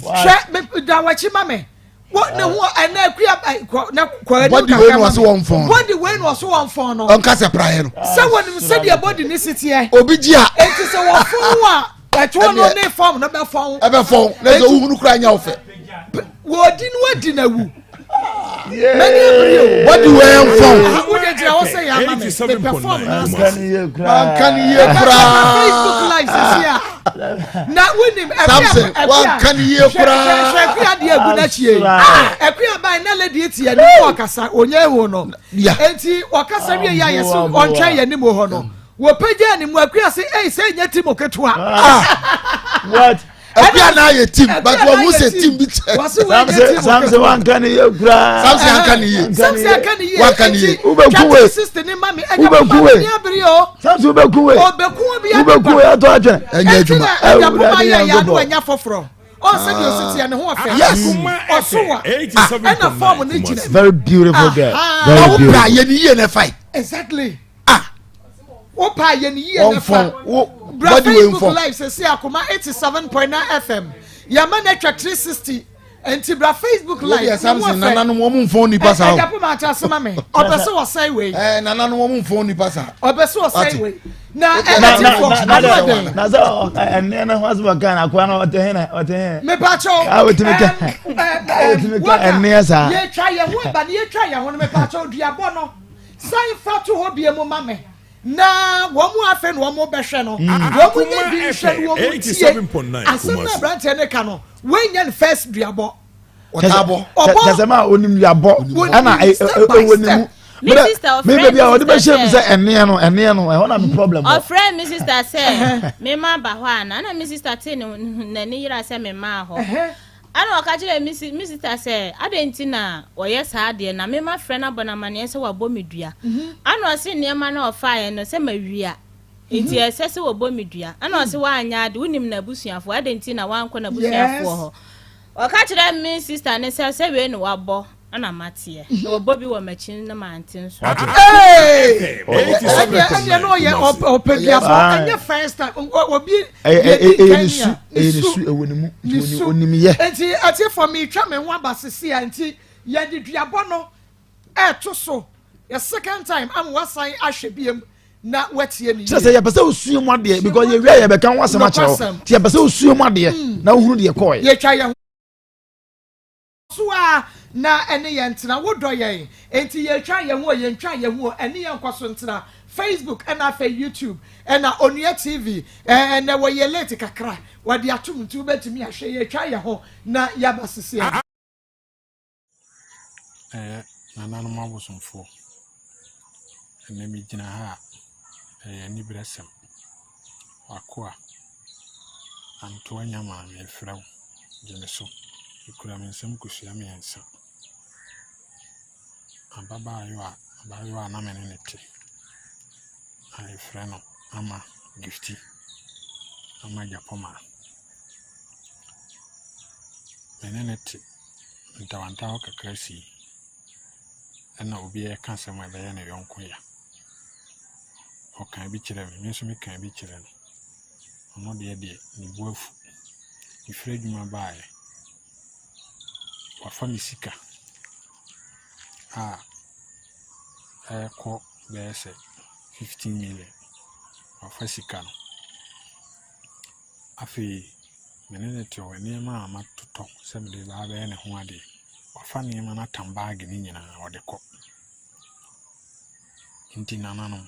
hwɛ da wɔakyi ma me wo ne ho ɛnna akua kɔ na kɔ anim bɔdi wei na ɔso wɔn fɔn bɔdi wei na ɔso wɔn fɔn no ɔnka sɛ praeɛ no sɛ wɔnim sɛdeɛ bɔdi ne si teɛ obi gye a eti sɛ wɔfɔn a ɛtoɔ no ne fɔm no bɛ fɔn ɛbɛ fɔn na sɛ ohunu kura nya ɔfɛ wɔdi no adi na wu mɛni abiri o bɔdi wei nfɔn wo de gyina hɔ sɛ yɛ ama mi mepɛ fɔm na ase wanka ne yie koraa facebook live sisi a na wonim samson wanka ne yie koraa hwɛ akuya deɛ agu n'akyi yi akuya ban na lady eti anim ɔkasa onye ehu no eti ɔkasa wie yɛ ayɛ so ɔntwɛn yɛ anim hɔ no wɔpagya ne mu akuya se ɛyi sɛ nyɛ ti mu ketewa what Akua na ayɛ team but wɔn ho sɛ team bi kyɛ. Samson wanka ne yie koraa. Samson anka ne yie. Samson anka ne yie. Wanka ne yie. Wobɛku we. Wobɛku we. Samson wobɛku we. Wobɛku we ato atwene. Ɛnyɛ adwuma. Ɛwurade Nyankopɔn. Foforɔ. Ɔsɛ deɛ ɔsi teɛ ne ho ɔfɛ. Yes. Ɔso wa. Ɛna fɔɔmu ne gyina. Very beautiful girl. Very beautiful. Na wo pra yɛ ne yie na ɛfa yi. Exactly. Ah. Wo pa yɛ ne yie ne fa. Bra Facebook live sɛsi akoma 87.9 FM. Yɛama no atwa 360. Nti bra Facebook live. Wei deɛ Samson nananom wɔn mfɔn nipa saa o. Ɛgya poma ati ase ma me. Ɔpɛ sɛ wɔsɛe wei. Ɛɛ nananom wɔn mfɔn nipa saa. Ɔpɛ sɛ wɔsɛe wei. Na ɛna ti fɔ ano ɛdɛn. Na sɛ ɛnɛ na ho asɛm ɔka na akoa no ɔte he na ɔte he. Mepakyɛw. A otumi ka. Otumi ka ɛnɛ saa. Yɛtwa yɛn ho aba ne yɛtwa yɛn ho no mepakyɛw duabɔ no san fa to hɔ bie mu ma me. Na wɔn mu afei na wɔn bɛhwɛ no. Wɔn nyɛ bi nhwɛ no wɔn tie asɛm na aberanteɛ no ka no. Wei nyɛ ne first duabɔ. Ɔtaa Ɔbɔ. Kyɛ sɛ ma onim duabɔ ɛna ɛwɔ ne mu. Me sister ɔfrɛ me baabi a ɔde bɛhyɛ mu sɛ ɛneɛ no ɛneɛ no ɛhɔ na me problem wɔ. Ɔfrɛ me sister sɛ me ma ba hɔ ana ɛna me sister te ne n'ani yera sɛ me maa hɔ. Ɛna ɔka kyerɛ me me sister sɛ adɛn nti na ɔyɛ saa adeɛ na me ma frɛ no abɔ no amaneɛ sɛ wabɔ me dua. Ɛna ɔse nneɛma no a ɔfaeɛ no sɛ mawia. Nti ɛsɛ sɛ wɔbɔ me dua. Ɛna ɔse woanyɛ ade, wonim n'abusuafoɔ, adɛn nti na woankɔ n'abusuafoɔ hɔ? Ɔka kyerɛ me sister no sɛ sɛ wei na wabɔ ɛna mateɛ. Na wɔbɔ bi wɔ m'akyi na mante nso. Ɛdeɛ ɛdeɛ no ɔyɛ ɔpɛ duabɔ ɛnyɛ first time obi deɛ di kan ni a ɛyɛ ne su ɛwɔ ne mu nti onim yɛ. Nti atiefo mi twa me ho aba sisi a nti yɛde duabɔ no ɛɛto so the second time ama wasan ahwɛ biem na watie ne yie. Kyerɛ sɛ yɛpɛ sɛ osua mu adeɛ because yɛwie a yɛbɛka ho asɛm akyerɛ wo nti yɛpɛ sɛ osua mu adeɛ hmm. na wohunu deɛ kɔɔɛ. Yɛtwa yɛn so a na ɛne yɛn ntena wodɔ yɛn nti yɛtwa yɛn ho o yɛntwa yɛn ho o ɛne yɛn nkɔ so ntena Facebook ɛna afei YouTube ɛna Onua TV ɛnɛ wɔyɛ late kakra wɔde atom nti wobɛtumi ahwɛ yɛtwa yɛn ho na yɛaba sisi a. Ɛyɛ nananom abosomfoɔ. Ɛnnɛ megyina ha a, ɛyɛ aniberesɛm. W'akoa, Antoa Nyamaa, merefrɛ wo, gye me so. Mekura me nsam kosua mmiɛnsa. Ababaayewa abaayewa a na me ne no te a yɛfrɛ no Ama Gifty, Ama Gyapɔmaa. Me ne no te ntawantawa kakra sii ɛna obi reka asɛm a ɛbɛyɛ ne yɔnko ya. Ɔkaa bi kyerɛɛ me, me nso mekaa bi kyerɛɛ no. Ɔno deɛ deɛ, ne bo afu. Mefiri adwuma baeɛ, wafa me sika a ɛrekɔ bɛyɛ sɛ 15 million. Wafa sika no. Afei me ne no te hɔ, nneɛma a matotɔ sɛ mede reba abɛyɛ ne ho adeɛ, wafa nneɛma no atam baage no nyinaa, ɔde kɔ. Nti nananom,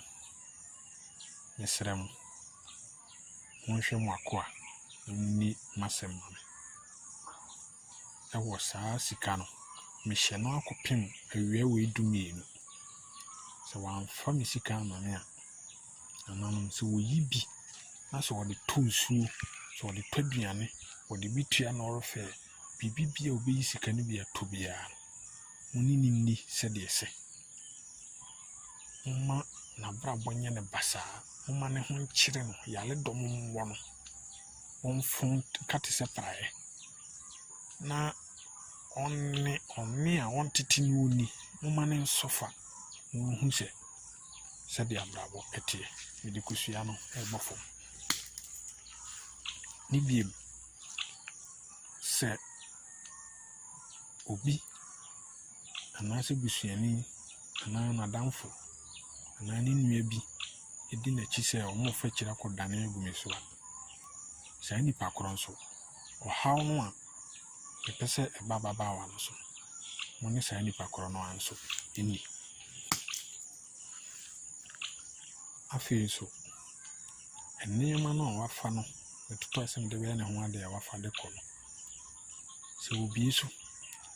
mesrɛ mo, monhwɛ mo akoa na monni m'asɛm ma me. Ɛwɔ saa sika no, mehyɛ no akɔpem awia wei dumienu. Sɛ wamfa me sika amma me a, Nananom, sɛ wɔyi bi na sɛ wɔde tɔ nsuo, sɛ wɔde tɔ aduane, wɔde bi tua lɔre fɛɛ, biribi biara a wɔbɛyi sika no bi atɔ biara no, mo ne no nni sɛdeɛ ɛsɛ. Momma n'abrabɔ nyɛ no basaa. Momma ne ho nkyere no, yaredɔm mmɔ no, ɔmfom nka te sɛ praeɛ, na ɔnne ɔnne a ɔntete no ɔnni. Momma no nsɔ fa na ɔnhu sɛ sɛdeɛ abrabɔ teɛ. Mede kosua no rebɔ fam. Ne bio, sɛ obi anaasɛ busuani anaa n'adamfo anaa ne nua bi di n'akyi sɛ wɔrefa akyire akɔdane agu me so a, saa nipa korɔ nso, ɔhaw no a mepɛ sɛ ɛba ababaawa no so no, mo ne saa nipa korɔ no ara nso nni. Afei nso, nneɛma no a wafa no, ɛtotɔ asɛm de bɛyɛ ne ho adeɛ a wafa de kɔ no, sɛ obue so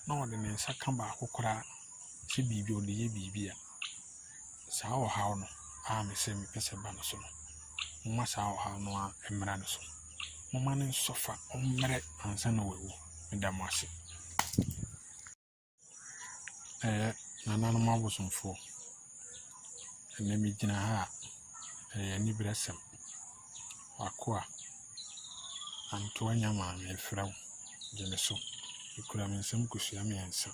na ɔde ne nsa ka baako koraa sɛ biribi ɔde yɛ biribi a, saa ɔhaw no a mesɛ mepɛ sɛ ɛba no so no, momma saa ɔhaw no ara mmra ne so. Momma no nsɔ fa, ɔmmrɛ ansa na wawu. Meda mo ase. Ɛyɛ nananom abosomfoɔ. Ɛnnɛ megyina ha a, ɛyɛ aniberesɛm. W'akoa, Antoa Nyamaa, merefrɛ wo, gye me so. Mekura me nsam kosua mmiɛnsa.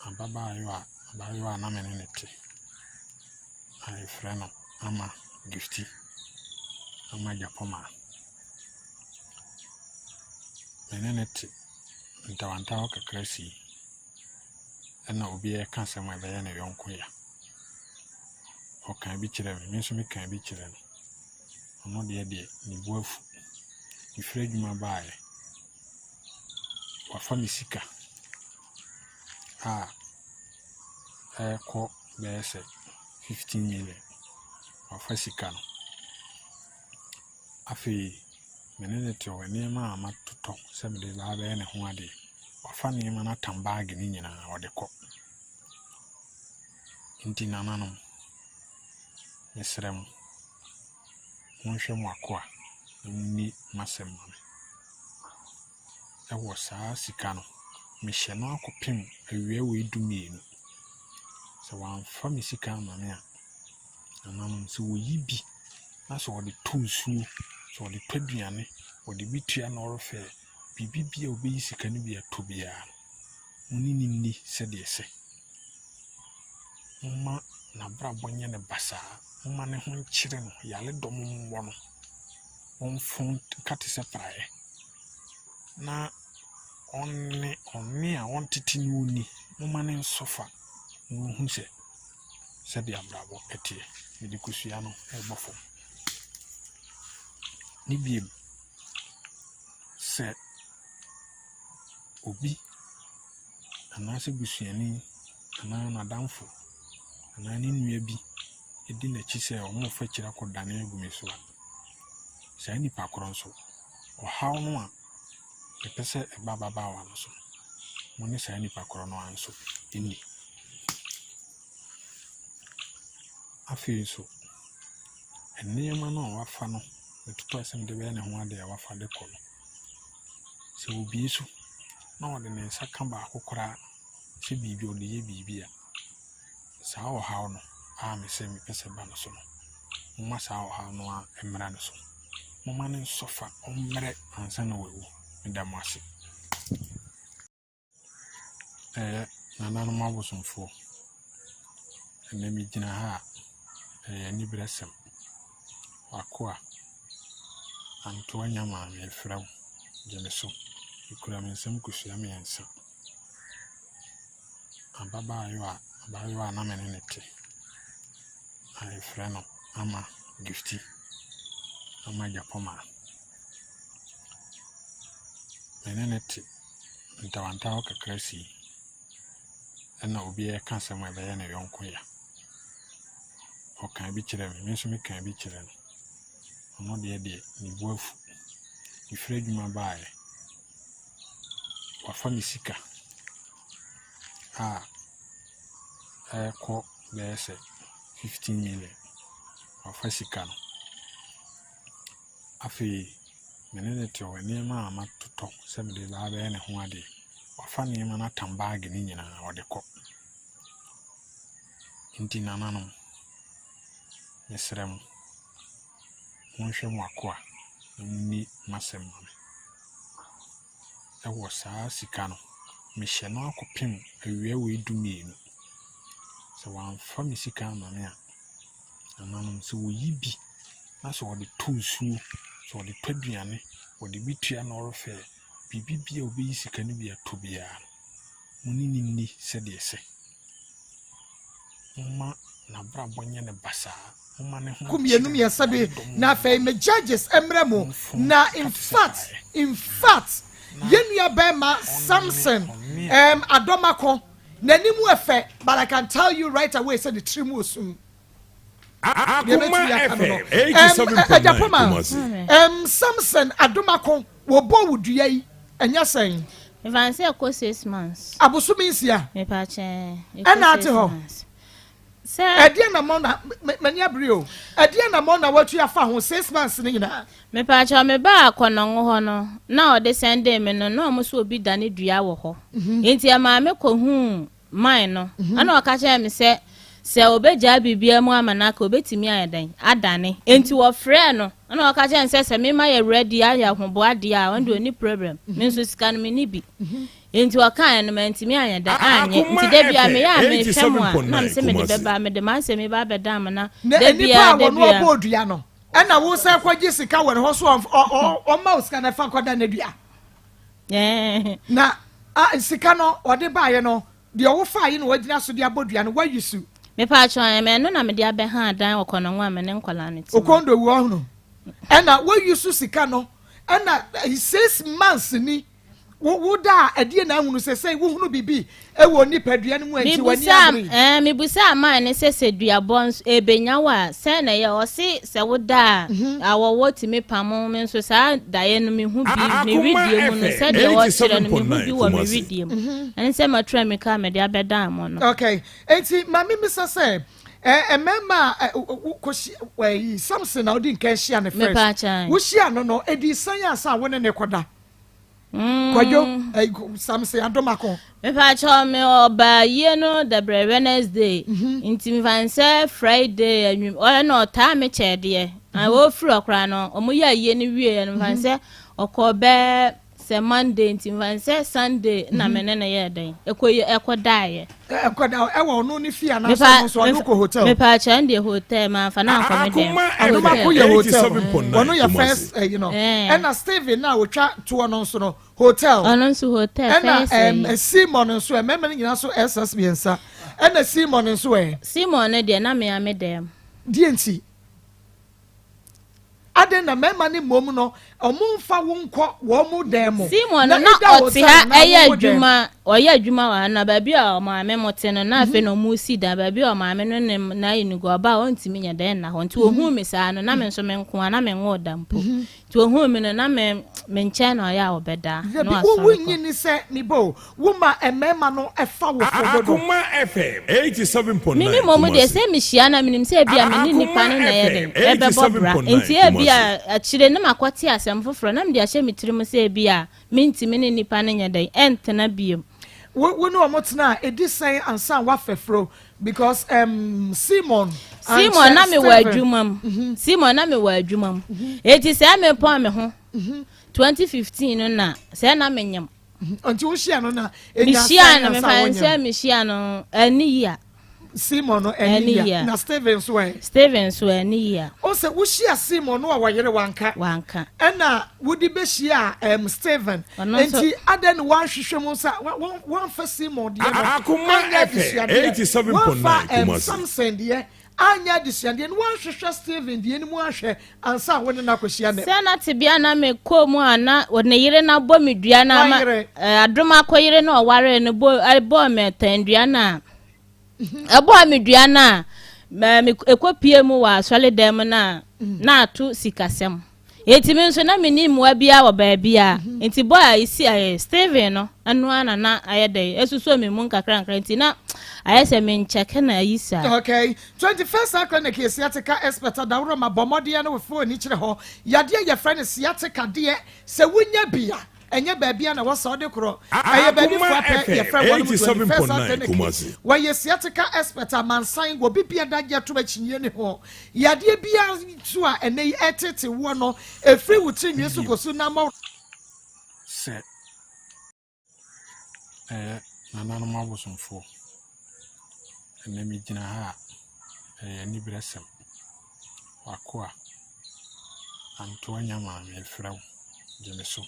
Ababaayewa abaayewa a na me ne no te a yɛfrɛ no Ama Gifty, Ama Gyapɔmaa. Me ne no te ntawantawa kakra sii. Ɛna obiara reka asɛm a ɛbɛyɛ ne yɔnko ya. Ɔkaa bi kyerɛɛ me, me nso mekaa bi kyerɛɛ no. Ɔno deɛ deɛ, ne bo afu. Mefiri adwuma baeɛ, wafa me sika a ɛrekɔ bɛyɛ sɛ 15 million. Wafa sika no. Afei me ne no te hɔ, nneɛma a matotɔ sɛ mede reba abɛyɛ ne ho adeɛ, wafa nneɛma no atam baage no nyinaa, ɔde kɔ. Nti nananom, mesrɛ mo, monhwɛ mo akoa na monni m'asɛm ma me. Ɛwɔ saa sika no, mehyɛ no akɔpem awia wei dumienu. Sɛ wamfa me sika amma me a, Nananom, sɛ wɔyi bi na sɛ wɔde tɔ nsuo, sɛ wɔde tɔ aduane, wɔde bi tua lɔre fare, biribi biara a wɔbɛyi sika no bi atɔ biara no, mo ne no nni sɛdeɛ ɛsɛ. Momma n'abrabɔ nyɛ no basaa. Momma ne ho nkyere no, yaredɔm mmɔ no, ɔmfɔn nka te sɛ praeɛ, na ɔnne ɔnne a ɔntete no nni. Momma no nsɔ fa na ɔnhu sɛ sɛdeɛ abrabɔ teɛ. Mede kosua no rebɔ fam. Ne bio, sɛ obi anaasɛ busuani anaa n'adamfo anaa ne nua bi di n'akyi sɛ wɔrefa akyire akɔdane agu me so a, saa nipa korɔ nso, ɔhaw no a mepɛ sɛ ɛba ababaawa no so no, mo ne saa nipa korɔ no ara nso nni. Afei nso, nneɛma no a wafa no, metoto asɛm de bɛyɛ ne ho ade a wafa de kɔ no, sɛ obue so na ɔde ne nsa ka baako koraa sɛ biribi ɔde yɛ biribi a, saa ɔhaw no a mesɛ mepɛ sɛ ɛba no so no, momma saa ɔhaw no ara mmra ne so. Momma no nsɔ fa, ɔmmrɛ ansa na wawu. Meda mo ase. Ɛyɛ nananom abosomfoɔ. Ɛnnɛ megyina ha a, ɛyɛ aniberesɛm. W'akoa, Antoa Nyamaa merefrɛ wo, gye me so. Mekura me nsam kosua mmiɛnsa. Ababaayewa abaayewa a na me ne no te a yɛfrɛ no Ama Gifty, Ama Agyapɔmaa. Me ne no te ntawantawa kakra sii ɛna obiara reka asɛm a ɛbɛyɛ ne yɔnko ya. Ɔkaa bi kyerɛɛ me, me nso mekaa bi kyerɛɛ no. Ɔno deɛ deɛ, ne bo afu. Mefiri adwuma baeɛ, wafa me sika a ɛrekɔ bɛyɛ sɛ 15 million. Wafa sika no. Afei me ne no te hɔ, nneɛma a matotɔ sɛ mede reba abɛyɛ ne ho adeɛ, wafa nneɛma no atam baage no nyinaa, ɔde kɔ. Nti nananom, mesrɛ mo, monhwɛ mo akoa na monni m'asɛm ma me. Ɛwɔ saa sika no, mehyɛ no akɔpem awia wei dumienu. Sɛ wamfa me sika amma me a, nananom, sɛ wɔyi bi na sɛ ɔde tɔ nsuo, sɛ ɔde tɔ aduane, ɔde bi tua lɔre fare, biribi biara a ɔbɛyi sika no bi atɔ biara no, mo ne no nni sɛdeɛ ɛsɛ. Momma n'abrabɔ nyɛ no basaa. Momma ne ho Ko mmienu nkyere no, mmiɛnsa bi yaredɔm na mmɔ afei no. me judges mmrɛ mo Ɔmfom na nka in te sɛ fact praeɛ. in fact Na yɛn nua bɛrima ɔne Samson ɔne a um, Adomako n'anim ɛfɛ but I can tell you right away sɛ ne tiri mu osum. Deɛ Akoma mɛtumi aka no no FM um, 87.9 Agyapoma Kumasi. um, Samson Adomako wɔbɔ wo dua yi ɛnyɛ sɛn? Mefa no sɛ ɛkɔ 6 months. Abosome 6. Mepa kyɛn ɛkɔ Ɛna ate six hɔ. months. Sɛ Ɛdeɛ na mɔ na m'ani abere o. Ɛdeɛ na mɔ na watu afa ho 6 months ne nyinaa? Mepa kyɛw me ba akɔnɔngo hɔ no na ɔde sɛndee me no na ɔmo so obi da ne dua wɔ hɔ. Nti ɛmaa me kɔ huu man no. Ɛna ɔka kyerɛ me sɛ sɛ obegyaa biribiara mu ama no aka obetumi ayɛ dɛn adane. Nti wɔfrɛɛ no ɛna ɔka kyerɛ me sɛ sɛ mema yɛ ready ayɛ ahoboa deɛ a ɔno deɛ ɔni problem. Me nso sika no menni bi. Nti ɔkaeɛ no mantumi anyɛ dɛn anyɛ. Akoma Nti da bia FM meyɛ a mehwɛ mu a na mesɛ mede 87.9 Kumasi. bɛba mede m'asɛm yi ba abɛda ama na Na da nipa biara a da wɔn biara. ɔbɔ dua no ɛna wo sɛ kɔgye sika wɔ ne hɔ so ɔmma wo sika na ɛfa nkɔda ne dua. Na a sika no ɔde baeɛ no, deɛ wofaeɛ na wagyina so de abɔ dua no, woayi su. Mepatwɔ ɛmɛ ɛno na mede abɛha adan wɔ Kɔnɔngo a me ne nkwadaa no te mu. Okondo wu ɔhono. Ɛna woayi so sika no, ɛna 6 months ni wo wo da a ɛdeɛ na ahunu sɛ sɛ wohunu biribi ɛwɔ nipadua no mu a nti w'ani Mebusaa abere. Mebusaa man no sɛ sɛ duabɔ nso ebenya wo a sɛn na ɛyɛ, ɔse sɛ woda a awɔwɔ tumi pamo me, nso saa daeɛ no mehu bi me wedeɛ mu no, sɛdeɛ wɔkyerɛ no mehu bi wɔ me wedeɛ mu, ɛne sɛ matura mirika a mede abɛdan mo no. Okay, eti maame misa sɛ mmarima a wokɔhyia ɛyi Samson na wodi nkan hyia ne first. Mepaakyɛn. Wohyia no, edi san ansa a wo ne ne kɔda? Kwadwo Samson Adomako. Mepaakyɛw, me ɔbaa yie no dabrɛ Wednesday, nti mefa sɛ Friday anwum ɔyɛ na ɔtaa me kyɛɛdeɛ na wɔfiri ɔkora no, ɔmo yɛ ayie no wie no, mefa sɛ ɔkɔ bɛɛ sɛ Monday, nti mefa sɛ Sunday na me ne no yɛ dɛn ɛkɔ yɛ ɛkɔ daeɛ. Ɛkɔda ɛwɔ ɔno ne fie anaasɛ ɔno nso ɔno kɔ hotel? Mepaakyɛw, ɛn deɛ hotel, manfa na ankɔ me dɛm. Adomako yɛ hotel, ɔno yɛ first ɛyi no, ɛna Steven na otwa toɔ no nso no hotel. Ɔno nso hotel. Ɛna first ɛyi. Simon nso ɛ mmarima no nyinaa nso ss mmiɛnsa, ɛna Simon nso ɛ. Simon no deɛ, na mea me dɛm. Deɛ nti adan na mmarima no mmom no ɔmo nfa wo nkɔ wɔn mo dan mu? Simon no na ida ɔte hotel ha na ɛyɛ wo wo dan mu. Adwuma, ɔyɛ adwuma wɔ ha, na baabi a ɔmaame mo te no na afei na ɔmo si dan, baabi a ɔmaame no ne n'ayɛ no gu, ɔba a ɔntumi nyɛ dɛn na hɔ, nti ohun mi saa no, na me nso me nko a na me ngo da mpo, nti ohun mi no na me nkyɛn na ɔyɛ a ɔbɛda na Dabi, wo wasɔre wo kɔ. nyi ni sɛ mebo wo ma mmarima no ɛfa wo fo dodo? Akoma FM 87.9 Mimi mmom deɛ, Kumasi. sɛ mehyia na menim sɛ ebia me ne nipa no na ɛyɛ den ɛbɛbɔ bra, nti ebia akyire ne makɔte asɛm foforɔ na mede ahyɛ me tirim sɛ ebia mentumi ne nipa no nyɛ dɛn ɛntena biom. Wo ne ɔmo tena a edi sɛn ansa wafɛfuro? Because Simon Simon na ankyɛ mewɔ Stephen. Adwuma mu, Simon na mewɔ adwuma mu, eti sɛ mepɔn me ho 2015 no na sɛ na menyam. Nti wohyia no na enya Mehyia sɛn no ansa mefa wonyam? sɛ mehyia no ɛne yia. Simon no ɛne Ɛne yia. yia. Na Stephen nso ɛ? Stephen nso ɛne yia. O sɛ wohyia Simon no a wɔyere wanka? Wanka. Ɛna wode bɛhyia Stephen. Ɔno nso- Nti adɛn ne woanhwehwɛ mu sɛ woamfa Simon deɛ no Akoma anyɛ FM adesuadeɛ, 87.9 woamfa Kumasi. Samson deɛ anyɛ adesuadeɛ no, woanhwehwɛ Stephen deɛ no mu ahwɛ ansa a wo ne no akɔhyia nɛ? Sɛ na tebea na mekɔɔ mu a na ne yere no abɔ me dua no ama. Wan yere? Adom akɔyere no ɔwaree no bɔ ɛbɔɔ me tɛndua no a ɛbɔɔ me dua no a ɛkɔpie mu wɔ asɔredan mu no a na ato sikasɛm, enti me nso na menni mmoa biara wɔ baabi a, nti bɔ a ɛsi Steven no ɛno ara na ayɛ dɛ ɛsusɔ me mu nkakra nkra, nti na ayɛ sɛ menkyɛke na ayi saa. Okay, 21st Health Clinic yɛ sciatica expert adaworo ma bɔ mmɔden ne wo phone kyerɛ hɔ. Yadeɛ yɛfrɛ no sciatica deɛ, sɛ wonya bi a, ɛnyɛ baabi a na wɔsɛ ɔde korɔ, ɛyɛ baabi Akoma fo apɛ FM yɛfrɛ wɔn mu 21st Health 87.9 Clinic. Kumasi. Wɔyɛ sciatica expert amansan wɔ bibia dagye atom akyinnye ne ho yadeɛ biara so a ɛnɛ yi ɛtete woɔ no, ɛfiri wo tiri nwi so kɔ so na ma Sɛ ɛyɛ nananom abosomfoɔ, ɛnnɛ megyina ha a, ɛyɛ aniberesɛm. W'akoa Antoa Nyama, mefrɛ wo, gye me so.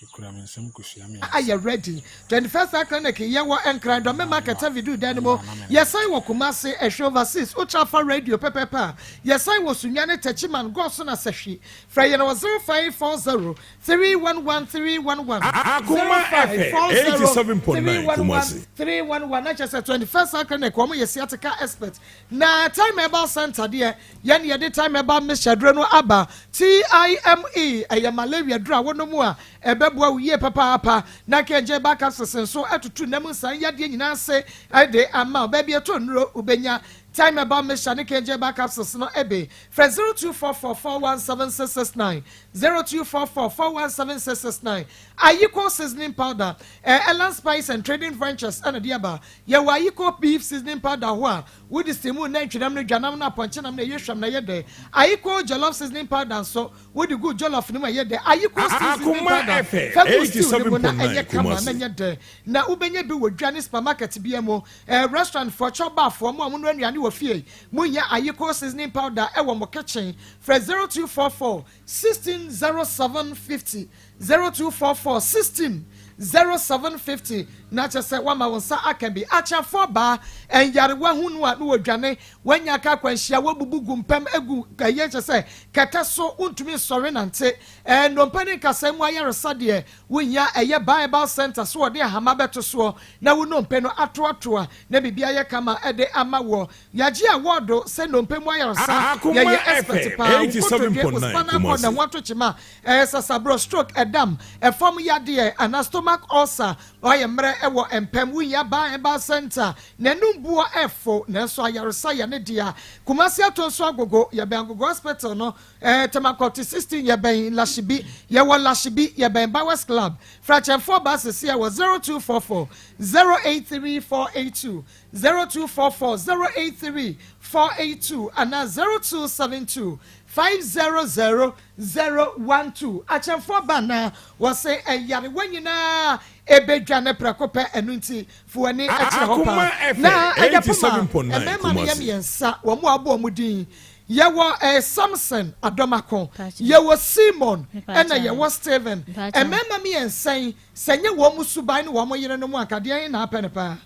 Mekura me nsam kosua mmiɛnsa. Ayɛ ready. 21st Health Clinic yɛwɔ Nkran Dɔme Market Avidu dan no mu. Yɛsan wɔ Kumase ɛhwɛ overseas wotra fa radio pɛpɛpɛ a, yɛsan wɔ Sunyani, Techiman, Gɔso na Sɛhwi. Frɛ yɛn wɔ 0540 311 311. Akoma FM 87.9 Kumasi. 311. Na kyerɛ sɛ 21st Health Clinic wɔn yɛ sciatica expert. Na Time Herbal Center deɛ, yɛn yɛde Time Herbal mixture duro no aba. Time ɛyɛ malaria duro a wɔnom a ɛbɛboa wo yie papaapa, na kɛnkyɛn ba capsules nso ɛtutu nam nsan yadeɛ nyinaa ase ɛde ama wo. Baabi ɛtɔ nnuro wobɛnya Time Herbal mixture ne kɛnkyɛn ba capsules no ɛbe. Frɛ 0244 417669, 0244 417669. Ayiko seasoning powder, Elan Spice and Trading Ventures ɛna de aba. Yɛwɔ Ayiko beef seasoning powder hɔ a wode steam nantwinam no, dwanam no, apɔnkyenam no, ɛyɛ hwam na ɛyɛ dɛ. Ayiko jollof seasoning powder nso, wode gu jollof no mu, ɛyɛ dɛ. Ayiko stew seasoning Akoma powder, FM fa gu stew no mu na 87.9 ɛnyɛ kama na Kumasi. ɛnyɛ dɛ. Na wobɛnya bi wɔ dwa ne supermarket bia mu, restaurant foɔ, chop bar foɔ, mo a monoa nnuane wɔ fie, monyɛ Ayiko seasoning powder ɛwɔ mo kitchen. Frɛ 0244 16 07 50, 0244 16. 0750 na kyerɛ sɛ woama wo nsa aka bi. Akyɛfoɔ baa, nyarewa hunu a na wɔdwane, woanya aka akwanhyia, woabubu gu mpam agu ɛyɛ kyerɛ sɛ kɛtɛ so, wontumi nsɔre nante, nnompe ne nkasɛɛ mu ayaresa deɛ, wohia ɛyɛ Baa Herbal Centre so wɔde ahama bɛto soɔ na wo nnompe no atoatoa na biribi ayɛ kama de ama woɔ. Yɛagye awɔɔdo sɛ nnompe mu ayaresa Akoma yɛyɛ expert FM paa, wo kotodwe, wo 87.9 spinal cord na Kumasi. ɛho ato kyema, ɛyɛ sasaborɔ, stroke, ɛdam, ɛfam yadeɛ anaa stomach ulcer, woayɛ mmerɛ wɔ mpam, wohia Baa Herbal Centre, n'anum boɔ ɛfo nanso ayaresa yɛ ne dea. Kumasi Atonso Agogo, yɛbɛn Agogo Hospital no, ɛɛ Tema Kɔte 16 yɛbɛn Lashibi, yɛwɔ Lashibi, yɛbɛn Bowers Club. Frɛ Akyɛmfoɔ baa seseɛ wɔ 0244 083 482, 0244 083 482 anaa 0272 500 012. Akyɛmfoɔ ba anaa wɔse nyarewa nyinaa ɛbɛdwane prɛko pɛ, ɛno nti fa w'ani kyerɛ hɔ Akoma paa. Na FM Agyapoma, 87.9 mmarima no yɛ Kumasi. mmiɛnsa, wɔn a wɔabɔ wɔn din, yɛwɔ eh, Samson Adomako, yɛwɔ Simon, ɛna yɛwɔ Stephen. Mmarima mmiɛnsa yi, sɛ nyɛ wɔn suban ne wɔn yerenom a, anka deɛn na apɛ no paa?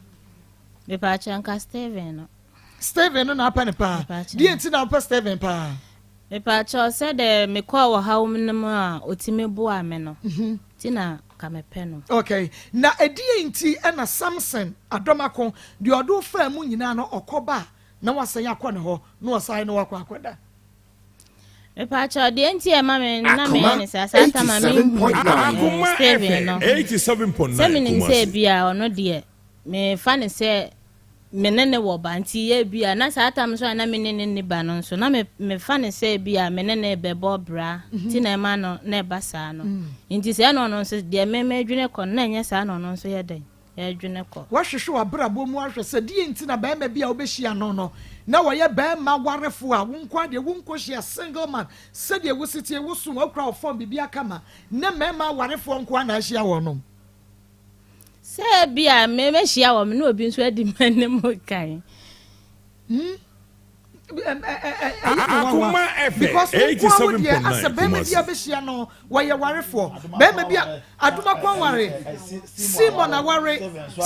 Mepaakyɛw nka Steven no. Steven no na apɛ no paa. Deɛ nti na wopɛ Steven paa? Mepaakyɛw sɛ dɛ mekɔɔ ɔhaw no mu a otumi boaa me no nti na nka mepɛ no. Okay, na ɛdeɛn nti na Samson Adomako deɛ ɔde wo faa mu nyinaa no ɔkɔ ba a na wasan akɔ ne hɔ na ɔsan ne wo akɔ akɔda? Mepaakyɛw deɛ nti a ɛma me na meyɛ ne saa saa tam a menhu Akoma Steven no FM 87.9 sɛ menim sɛ Kumasi. ebia ɔno deɛ mefa no sɛ me ne no wɔ ba nti ebia na saa tam nso a na me ne no nni ba no nso na me mefa no sɛ ebia me ne no rebɛbɔ bra nti na ɛma no na ɛba saa no nti sɛ ɛna ɔno nso deɛ me medwene kɔ no na ɛnyɛ saa na ɔno nso yɛ dɛn ɛredwene kɔ. Woahwehwɛ w'abrabɔ mu ahwɛ sɛ deɛn nti na barima bi a wobɛhyia no no na ɔyɛ barima warefoɔ a wo nko ara deɛ wonkɔhyia single man sɛdeɛ wosi teɛ woso wokura wo phone biribiara kama ne mmarima awarefoɔ nko ara na ahyia wɔnom. Sɛ ebia me mɛhyia wɔn na obi nso adi m'anim kan. Hmm? Ɛyɛ me nwanwa Akoma FM because wo nko ara wo deɛ 87.9 asɛ bɛrima bi Kumasi. abɛhyia no wɔyɛ warefoɔ bɛrima bi a Adomako aware Simon aware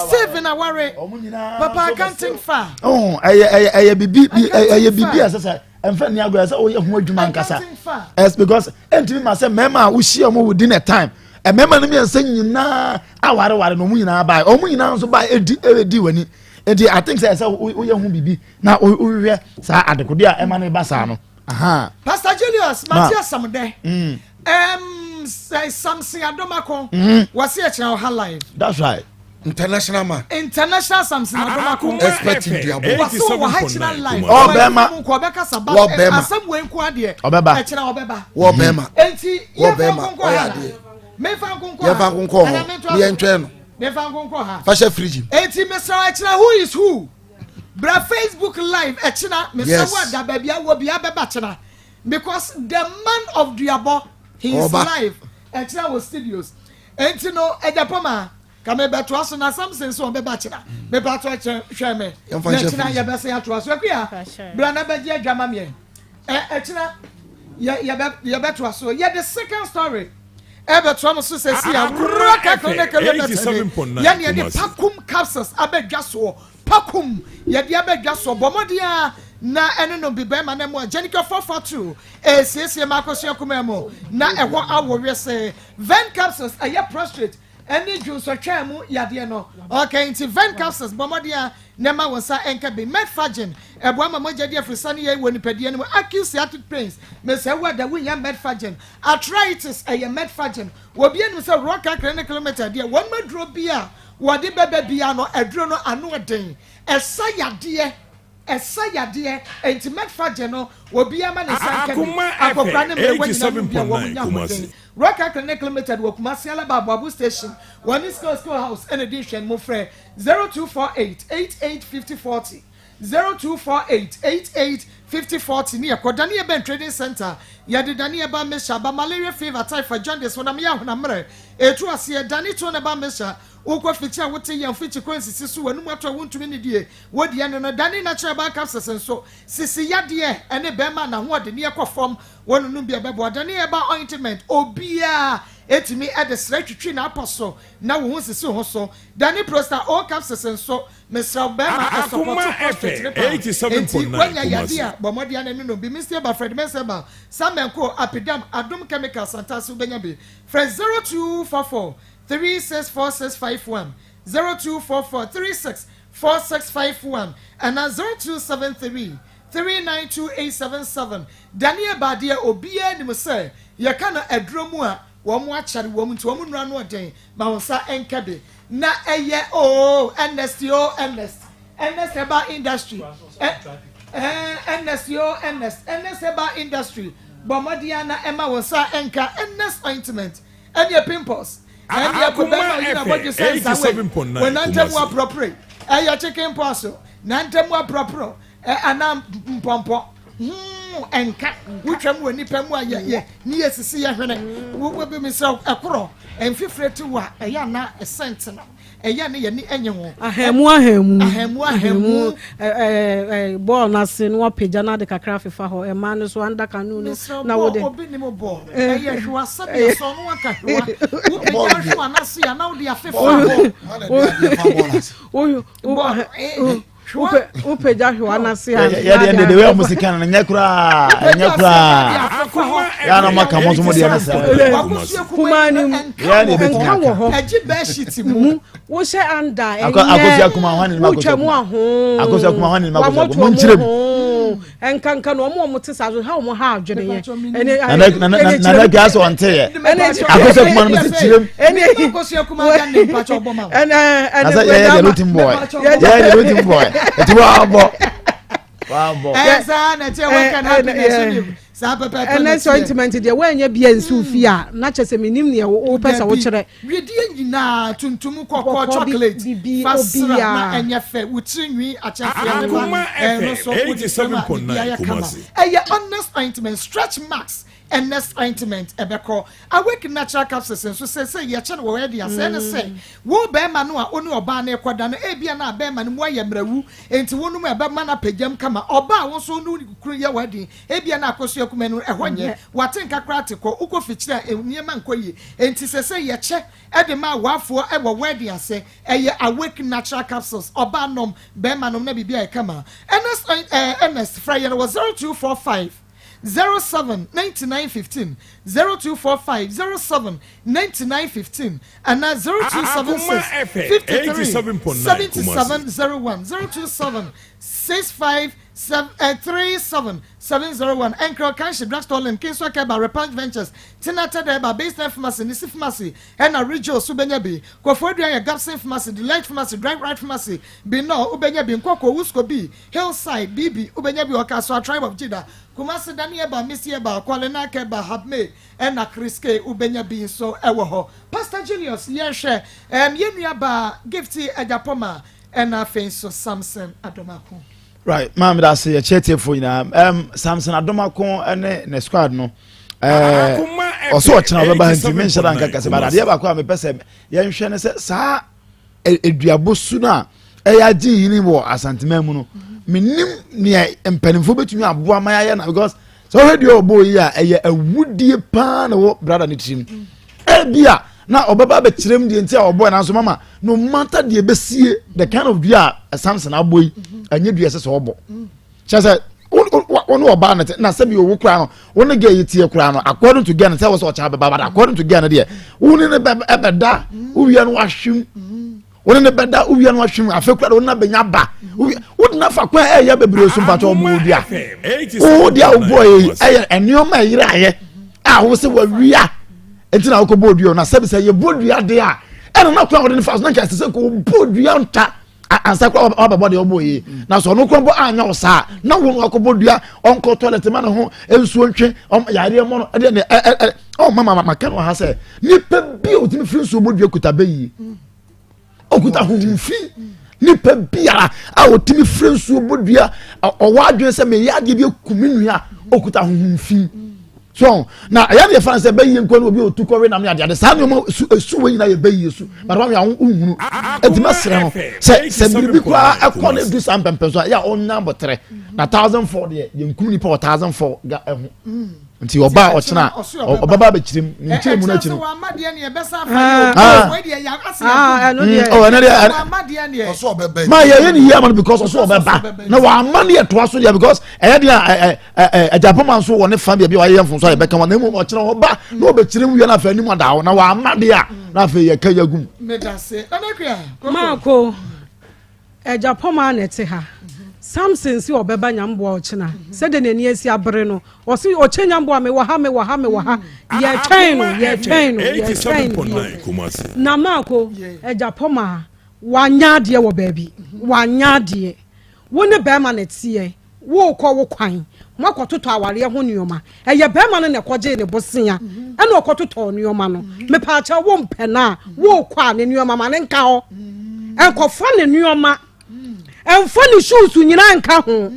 Stephen aware papa I can't think far. Oh, ɛyɛ ɛyɛ ɛyɛ bibi I can't ɛyɛ think bibi far. ɛsɛ sɛ ɛnfɛ ni agorɔ ɛsɛ woyɛ ho adwuma I can't nkasa think far. ɛs because ɛntumi ma sɛ mɛɛma a wohyia wɔn within a time mmarima no mmiɛnsa nyinaa awareware na wɔn nyinaa baa wɔn nyinaa nso baa edi edi w'ani nti i think sɛ ɛsɛ woyɛ ho biribi na wohwehwɛ saa adekode a ɛma no ba saa no. Pastor Julius mate asɛm dɛ mm. um, Samson Adomako mm. wɔse ɛkyerɛ ɔha live. That's right. International man. International Samson Adomako. Expert in duabo. Wɔse wɔ ha kyerɛ live. Ɔbɛma. Ɔbɛkasa ba. Wɔbɛma. Asɛm wei nko adeɛ. Ɔbɛba. Ɛkyerɛ ɔbɛba. Wɔbɛma. Enti yɛmfa Wɔbɛma. nkonkɔ ha. Ɔyɛ adeɛ. Memfa nkonkɔ ha. Yɛmfa nkonkɔ hɔ. Ne yɛntwɛn no. Memfa nkonkɔ ha. Fa hyɛ fridge mu. Enti mesrɛ ɛkyerɛ who is who. Bra Facebook live ɛkyena. Mesrɛ Yes. wo ada baabi a wɔ bia bɛba kyena. Because the man of duabɔ he is Ɔba. live ɛkyena wɔ studios. Enti no ɛgya pɔma. Ka me bɛtoa so na Samson sɛ ɔbɛba kyena. Mepatɔ kyɛ hwɛ me. Na kyena yɛbɛsɛn atoa so. Akuya, bra na bɛgye adwa ma meɛ. Ɛ ɛkyena yɛ yɛbɛ yɛbɛtoa so. Yɛde second story ɛbɛtoa mo so sɛ si a wura kakra ne kɛlɛ bɛtɛne. Yɛne yɛde pakum capsules abɛdwa soɔ. Pakum yɛde abɛdwa soɔ. Bɔ mmɔden a na ɛne no bi bɛrima na mu a Jenica 442 ɛsiesie ma akosua kumaa mu na ɛhɔ awo wese. Ven capsules ɛyɛ prostrate Ɛne dwonsɔtwaa mu yadeɛ no. Ok, nti Ven capsules, bɔ mmɔden ara na ma wo nsa nka bi. Metforgen, ɛboa ma mogya di afurusane yie wɔ nipadua no mu. Acute sciatic pains, mesrɛ wo ada wonya Metforgen. Arthritis, ɛyɛ Metforgen. Obiara nim sɛ Roca Clinic Limited deɛ, wɔn aduro bi a wɔde bɛba biara no, aduro no ano den, ɛsa yadeɛ. Ɛsa yadeɛ, enti Metforgen no obiara ma ne nsa nka bi. Akoma Akɔkora ne FM mmerewa nyinaa nom bi a wɔn 87.9 nya Kumasi. ahoɔden. Roca Clinic Limited wɔ Kumasi Alaba Aboabo Station, wɔne Skill Skill House na ɛdi nhwɛanimu. Frɛ 0248 88 50 40, 0248 88 50 40 ne yɛkɔ Daniel Ben Trading Centre. Yɛde Daniel ba Mixture aba Malaria Fever, Typhoid, Jaundice, honam yɛ ahonam mmerɛ, ɛtu aseɛ, Dani Tone ba Mixture, wokɔ fikyi a wote yam, fikyi kɔ nsisi so, w'anum ato a wontumi nnidie, Wo deɛ no no dane na kyerɛ baa capsules nso sisi yadeɛ ɛne bɛɛma nahoɔdeneɛ kɔ fam wɔ no nom bi a ɛbɛboa dane herbal ointment obiaa Etumi de srɛ twitwi n'apɔ so na wo ho sisi ho so. Dani Prosta O capsules nso, mesrɛ wo bɛrima Akoma ɛsɔpɔto prostate FM no paa. Enti 87.9 woanya Kumasi. yadeɛ a, bɔ mmɔden ara na nom bi. Mistie ba Fred Mensah ba Samenko Apidam Adom Chemicals Santase wobɛnya bi. Frɛ 0244 364651, 0244 364651 anaa 0273 392877. Daniel ba deɛ obiara nim sɛ yɛka no aduro mu a wɔn akyɛre wɔn nti wɔn nnuro ano ɔden ma wɔn nsa nka bi na ɛyɛ oo Ernest oo Ernest Ernest Herbal Industry ɛ ɛɛ Ernest oo Ernest Ernest Herbal Industry bɔ mmɔden ara na ɛma wɔn nsa nka Ernest ointment ɛneɛ pimples ɛneɛ Akoma bɛma yi na FM bɔdwe sɛ nsa wei 87.9 wɔn nantam Kumasi. aporɔporɔ ɛyɛ chicken pox o nantam aporɔporɔ Ɛ anaa mpɔmpɔ hmm ɛnka wotwam wɔ nipa mu a yɛ yɛ ne yɛ sisi yɛ hwene wo wo bi mesrɛ ɛkorɔ mfifire te wo a ɛyɛ ana ɛsɛnt no ɛyɛ ne yɛ ni ɛnyɛ ho. Ahamu ahamu ahamu ahamu ɛɛ bɔɔl n'ase na wapagya na ade kakra afefa hɔ ɛmaa no so anda kanu no na wode. Mesrɛ bɔɔl obi nim bɔɔl ɛyɛ hwewa sɛdeɛ sɔ no aka hwewa wopagya hwewa n'ase a na wode afefa hɔ. Bɔɔl Wopagya hwewa no ase a. Yɛ deɛ de wei a wɔn si kan no nyɛ koraa nyɛ koraa yɛ anam aka mo nso mo deɛ ne saa. Kumaa ni mu yɛ na ebetumi nka wɔ hɔ. Ɛgye bɛɛhyit mu. Wohyɛ anda ɛnyɛ wotwa mu ahoo. Akosua kuma hɔn ni ma akosua kuma mo nkyerɛ mu. Nkanka no ɔmo ɔmo te saa so ha ɔmo ha adwene yɛ. Nana kí asɔ ɔnte yɛ. Akosua kuma no mo si kyerɛ mu. Akosua kuma yɛ ne mpatsɔ bɔ ma. Na sɛ yɛ yɛ deɛ lutim bɔ yɛ yɛ deɛ lutim bɔ yɛ eti wa bɔ. Wa bɔ. Ɛnsa na ɛkyɛ wɔn kan happiness ni saa pɛpɛɛpɛ na ɛnɛ sɛ ointment deɛ woanyɛ bia nsi fie a na kyɛ sɛ menim neɛ wopɛ sɛ wokyerɛ. Wedeɛ nyinaa tuntum kɔkɔɔ chocolate fa sra na ɛnyɛ fɛ wo tiri nwi akyɛseɛ ne ba ɛno nso wode frɛ a biribiara yɛ kama ɛyɛ honest ointment stretch marks Ernest ointment ɛbɛkɔ awake natural capsules nso seesei yɛkyɛ no wɔ ɛde asɛe ne sɛ wo bɛrima no a wo ne ɔbaa no rekɔda no ebia na bɛrima no mu ayɛ mmerɛwu enti wonom a ɛbɛma no apagyam kama ɔbaa a wo nso wo ne wo kunu yɛ w'adwene Ebia na akosua kumaa no ɛhɔ nyɛ, wate nka koraa te kɔ, wokɔ fikyire a nneɛma nkɔ yie. Enti sɛsɛi yɛkyɛ de ma awafoɔ wɔ wedding ase, ɛyɛ Awake Natural Capsules, ɔbaa nom, barima nom na biribi ayɛ kama. Ernest eh, Ernest, frɛ yɛn wɔ 0245 07 99 15, 0245 07 99 15 anaa Akoma 0276 FM 53 87.9 Kumasi. 77 01, 027 65 7 3 7 7 0 1 Ɛnkrɛ Ɔkanhye Drugstore Lane Kingsway Kɛba Repange Ventures Tina Tɛdɛ Ɛba Baseline Pharmacy Nisi Pharmacy ɛna Ridgeway so wobɛnya bi Koforidua yɛ Gabson Pharmacy Delight Pharmacy Drive Right Pharmacy Binor wobɛnya bi Nkɔkɔɔ Wusko B Hillside BB wobɛnya bi wɔ Kasoa Tribe of Judah Kumasi Dani Ɛba Missy Ɛba Kwalena Kɛba Habme ɛna Chris K wobɛnya bi nso ɛwɔ hɔ Pastor Julius yɛnhwɛ ɛɛm yɛn nua baa Gifty Agyapɔma Ɛna afei nso Samson Adomako. Right, maa mi da ase yɛkyɛ tiefo nyinaa. Um, Samson Adomako ne ne squad no. Eh, ɔsɛ ɔkyena ɔbɛba ha nti menhyɛ da nka kɛsɛ bada adeɛ baako a mepɛ sɛ yɛnhwɛ ne sɛ saa aduabɔ su no a ɛyɛ agye nhini wɔ asanteman mu no menim nea mpanimfoɔ bɛtumi aboa ma yɛayɛ na because sɛ wohwɛ deɛ ɔbɔ yi a ɛyɛ awudie paa na wɔ brada no tirim ebi a na ɔbɛba abɛkyerɛ mu deɛ nti a ɔbɔ nanso mama no matter deɛ bɛsie the kind of dua a Samson abɔ yi ɛnyɛ dua ɛsɛ sɛ ɔbɔ kyerɛ sɛ wɔne ɔbaa no te na sɛbi owu koraa no wo ne gɛ yi tie koraa no according to gɛ no sɛ wɔ sɛ ɔkyɛ abɛba but according to gɛ no deɛ wo ne no bɛda wowia no wahwem wo ne no bɛda wowia no ahwem afei kora de wo ne no abɛnya ba wode no afa kwan ɛyɛ bebree so mpakyɛ ɔbɔ odua wo deɛ wobɔɔ yi ɛyɛ nneɛma ɛyere ayɛ a wo sɛ wawia nti na wokɔbɔ odua na sɛbi sɛ yɛbɔ dua deɛ a ɛna na kwan wɔde no fa so na nka ɛsɛ sɛ nka wɔbɔ dua nta ansa kora wabɛbɔ deɛ ɔbɔ yi na sɛ ɔno kora bɔ anyɛ wo saa na wo no akɔbɔ dua ɔnkɔ toilet ma ne ho nsuo ntwe yareɛ mmɔ no ɛdeɛ ne ɛ ɛ ɔma ma maka no ha sɛ nipa bi a ɔtumi firi nsuo bɔ dua kuta bɛyie ɔkuta honhom fi nipa biara a ɔtumi firi nsuo bɔ dua ɔwɔ adwene sɛ meyɛ adeɛ bi aku me nua ɔkuta honhom fi so na ɛyɛ deɛ fa sɛ bɛyie nkɔ ne obi ɔtu kɔwe nam ne adeade saa nneɛma su esu wɔ nyinaa yɛ bɛyie su but wɔn yɛ nhunu ɛti mɛsrɛ no sɛ sɛ biribi koraa ɛkɔ ne du saa mpɛmpɛ so a yɛ a ɔnya abɔtrɛ na 1004 deɛ yɛnkum nipa wɔ 1004 ga ɛho. Nti ɔba a ɔkyena ɔbɛba abɛkyerɛ mu ne nkyerɛ mu no akyi no. Ma yɛyɛ ne yie ama no because ɔso ɔbɛba na wama ne yɛtoa so deɛ because ɛyɛ deɛ a agyapoma nso wɔ ne fa baabi a wayɛ mfomso a yɛbɛka wa na mmom ɔkyena ɔba na ɔbɛkyerɛ mu wie na afei anim ada hɔ na wama deɛ a na afei yɛka yɛ agum. Maako. Agya Pɔmaa na ɛte ha. Samson se ɔbɛba Nyamboa ɔkyena. Sɛdeɛ n'ani asi abere no, ɔse ɔkyɛ Nyamboa mewɔ ha, mewɔ ha, mewɔ ha. Yɛtwɛn no, yɛtwɛn no, yɛtwɛn no bio. Na Maako, Agya Pɔmaa, wanyɛ adeɛ wɔ baabi. Wanyɛ adeɛ. Wo ne bɛrima na ɛteɛ. Worekɔ wo kwan, moakɔtotɔ awareɛ ho nnoɔma. Ɛyɛ barima no na ɛkɔgyee ne bosea ɛna ɔkɔtotɔɔ nnoɔma no. Mepaakyɛw wompɛ no a, worekɔ a ne nnoɔma ma no nka hɔ. Nkɔfa ne nnoɔma. Mfa ne shoes nyinaa nka ho.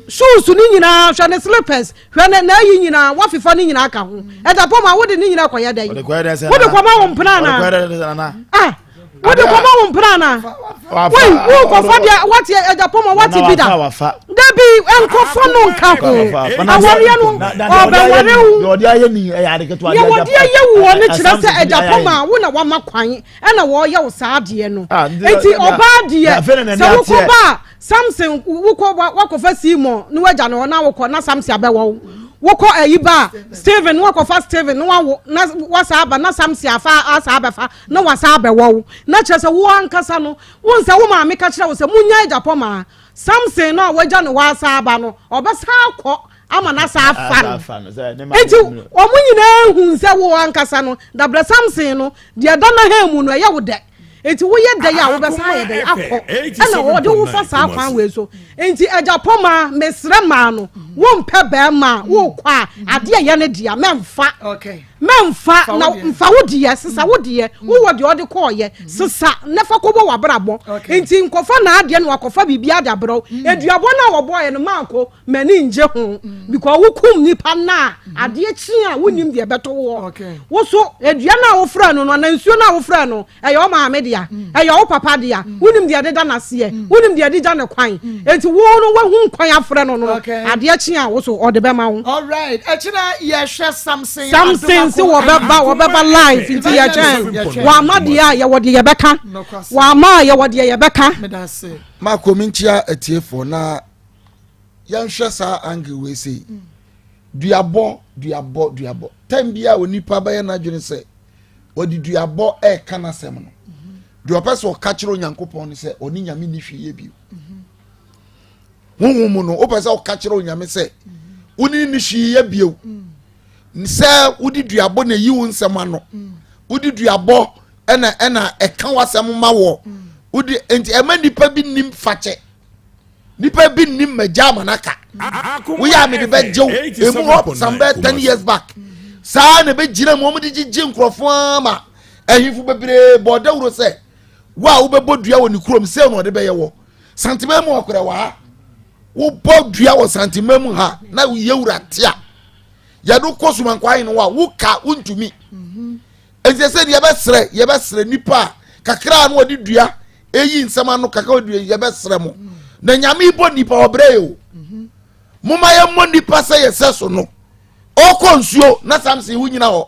Shoes no nyinaa, hwɛ ne slippers, hwɛ ne n'ayi nyinaa, woafefa ne nyinaa ka ho. Ɛda pɔm a wode ne nyinaa kɔyɛ dɛn? Wode kɔma wo mpena anaa? Ah! wode kɔma wo mpena ana wei wokɔfa deɛ wate agya pɔmɔ wate bi da dabi nkɔfa no nka ho awareɛ no ɔbɛware wo deɛ wɔde ayɛ woɔ no kyerɛ sɛ agya pɔmɔ a wo na wama kwan ɛna wɔyɛ wo saa adeɛ no enti ɔbaa deɛ sɛ wokɔba a Samson wokɔ wakɔfa Simon ne wagya no hɔ na wokɔ na Samson abɛwɔ wo wokɔ ayi ba a Stephen na wakɔfa Stephen na wawo na wasa aba na Samson afa asa abɛfa na wasa abɛwɔ wo na kyerɛ sɛ wo ankasa no wo nsɛ wo maame ka kyerɛ wo sɛ munya agyapɔ Samson no a wagya ne hɔ asa aba no ɔbɛsa akɔ ama no asa afa no nti wɔn nyinaa hu sɛ wo ankasa no dabrɛ Samson no deɛ ɛda n'ahan mu no ɛyɛ wo dɛ nti woyɛ dɛ a wobɛsan ayɛ dɛ akɔ ɛna wɔde wo fa saa kwan wei so nti agya pɔma mesrɛ maa no wompɛ bɛrima a wokɔ a adeɛ ɛyɛ ne dea mɛmfa mɛmfa na mfa wo deɛ sesa wo deɛ wowɔ deɛ ɔde kɔɔyɛ sesa na fa kɔbɔ w'abrabɔ nti nkɔfa n'adeɛ na wakɔfa biribi ade abrɛ wo aduabɔ no a wɔbɔɔyɛ no maako M'ani ngye ho because wo kum nipa no a adeɛ kye a wonim deɛ ɛbɛto woɔ. Wo so dua no a wofrɛ no no anaa nsuo no a wofrɛ no ɛyɛ wo maame dea, ɛyɛ wo papa dea, wonim deɛ ɛdeda n'aseɛ, wonim deɛ ɛde gya ne kwan. Enti wo no woahu kwan afrɛ no no adeɛ kye a wo so ɔde bɛma wo. Alright, ɛkyena yɛhwɛ Samson Samson se wɔbɛba wɔbɛba live nti yɛtwɛn. Wama deɛ a yɛwɔ deɛ yɛbɛka. Wama a yɛwɔ deɛ yɛbɛka. Marco menkyia atiefoɔ na yɛnhwɛ saa angle wei sei duabɔ duabɔ duabɔ time bi a onipa bɛyɛ n'adwene sɛ wɔde duabɔ ɛreka n'asɛm no deɛ ɔpɛ sɛ ɔka kyerɛ onyankopɔn no sɛ ɔne nyame ni hwee yɛ bio honhom mu no wopɛ sɛ ɔka kyerɛ onyame sɛ wone ne hwee yɛ bio sɛ wode duabɔ na ɛyi wo nsɛm ano wode duabɔ ɛna ɛna ɛka w'asɛm ma wɔ wode nti ɛma nnipa bi nim fakyɛ nipa bi nim magya ama no aka woyɛ a mede bɛgye wo ɛmu hɔ some bɛyɛ ten years back saa na ɛbɛgyina mu wɔde gyegye nkurɔfoɔ ama ahemfo bebree bɔ dawuro sɛ wo a wobɛbɔ dua wɔ ne kurom sɛ na ɔde bɛyɛ wɔ santema mu ɔkorɛ wɔ ha wobɔ dua wɔ santema mu ha na yɛwura te a yɛde kɔ sumankwa ahene hɔ a woka wontumi Enti ɛsɛ deɛ yɛbɛsrɛ yɛbɛsrɛ nipa a kakra na wɔde dua eyi nsɛm ano kakra wɔde dua yɛbɛsrɛ mo na nyame bɔ nipa ɔbrɛ yɛ o moma yɛmmɔ nipa sɛ yɛsɛ so no ɔkɔ nsuo na samson wo nyina hɔ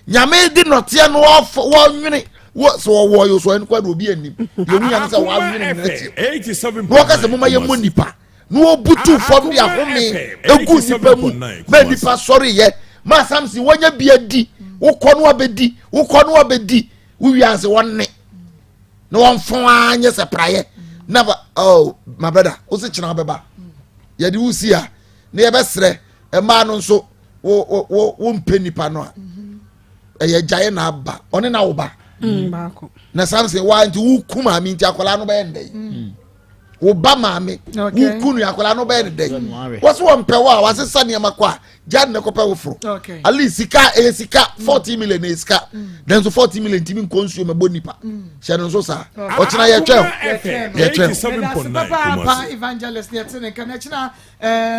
nyame de nɔteɛ no wɔnwene wɔ sɛ wɔwɔ yɛ so ɛno kɔ de obi anim deɛ wonya no sɛ wɔanwene no akyi na wɔka sɛ moma yɛmmɔ nipa na wɔbutu fam de ahome egu nipa mu ma nipa sɔre yɛ ma samson wɔnya bi adi wokɔ no abɛdi wokɔ no abɛdi wowie ase wɔnne na wɔmfɔn ara nyɛ sɛ praeɛ na ba oh my brother wosi kyena bɛba yɛde wo si a na yɛbɛsrɛ mmaa no nso wo wo wo wo mpɛ nipa no a ɛyɛ gyae na aba ɔne na wo ba mm, na samson wa nti woku maame nti akwadaa no bɛyɛ ndɛ yi mm. wo ba maame woku no akwadaa no bɛyɛ ne dɛ wɔsi wɔn mpɛ wɔ a wɔasesa nneɛma kɔ a gya ne kɔpɛ woforo at least sika ɛyɛ sika mm. 14 million ɛyɛ sika nanso 14 million ntumi nkɔ nsuo mɛbɔ nipa hyɛ no nso saa ɔkyena yɛtwɛn yɛtwɛn. Papaapa evangelist yɛte ne nka n'akyina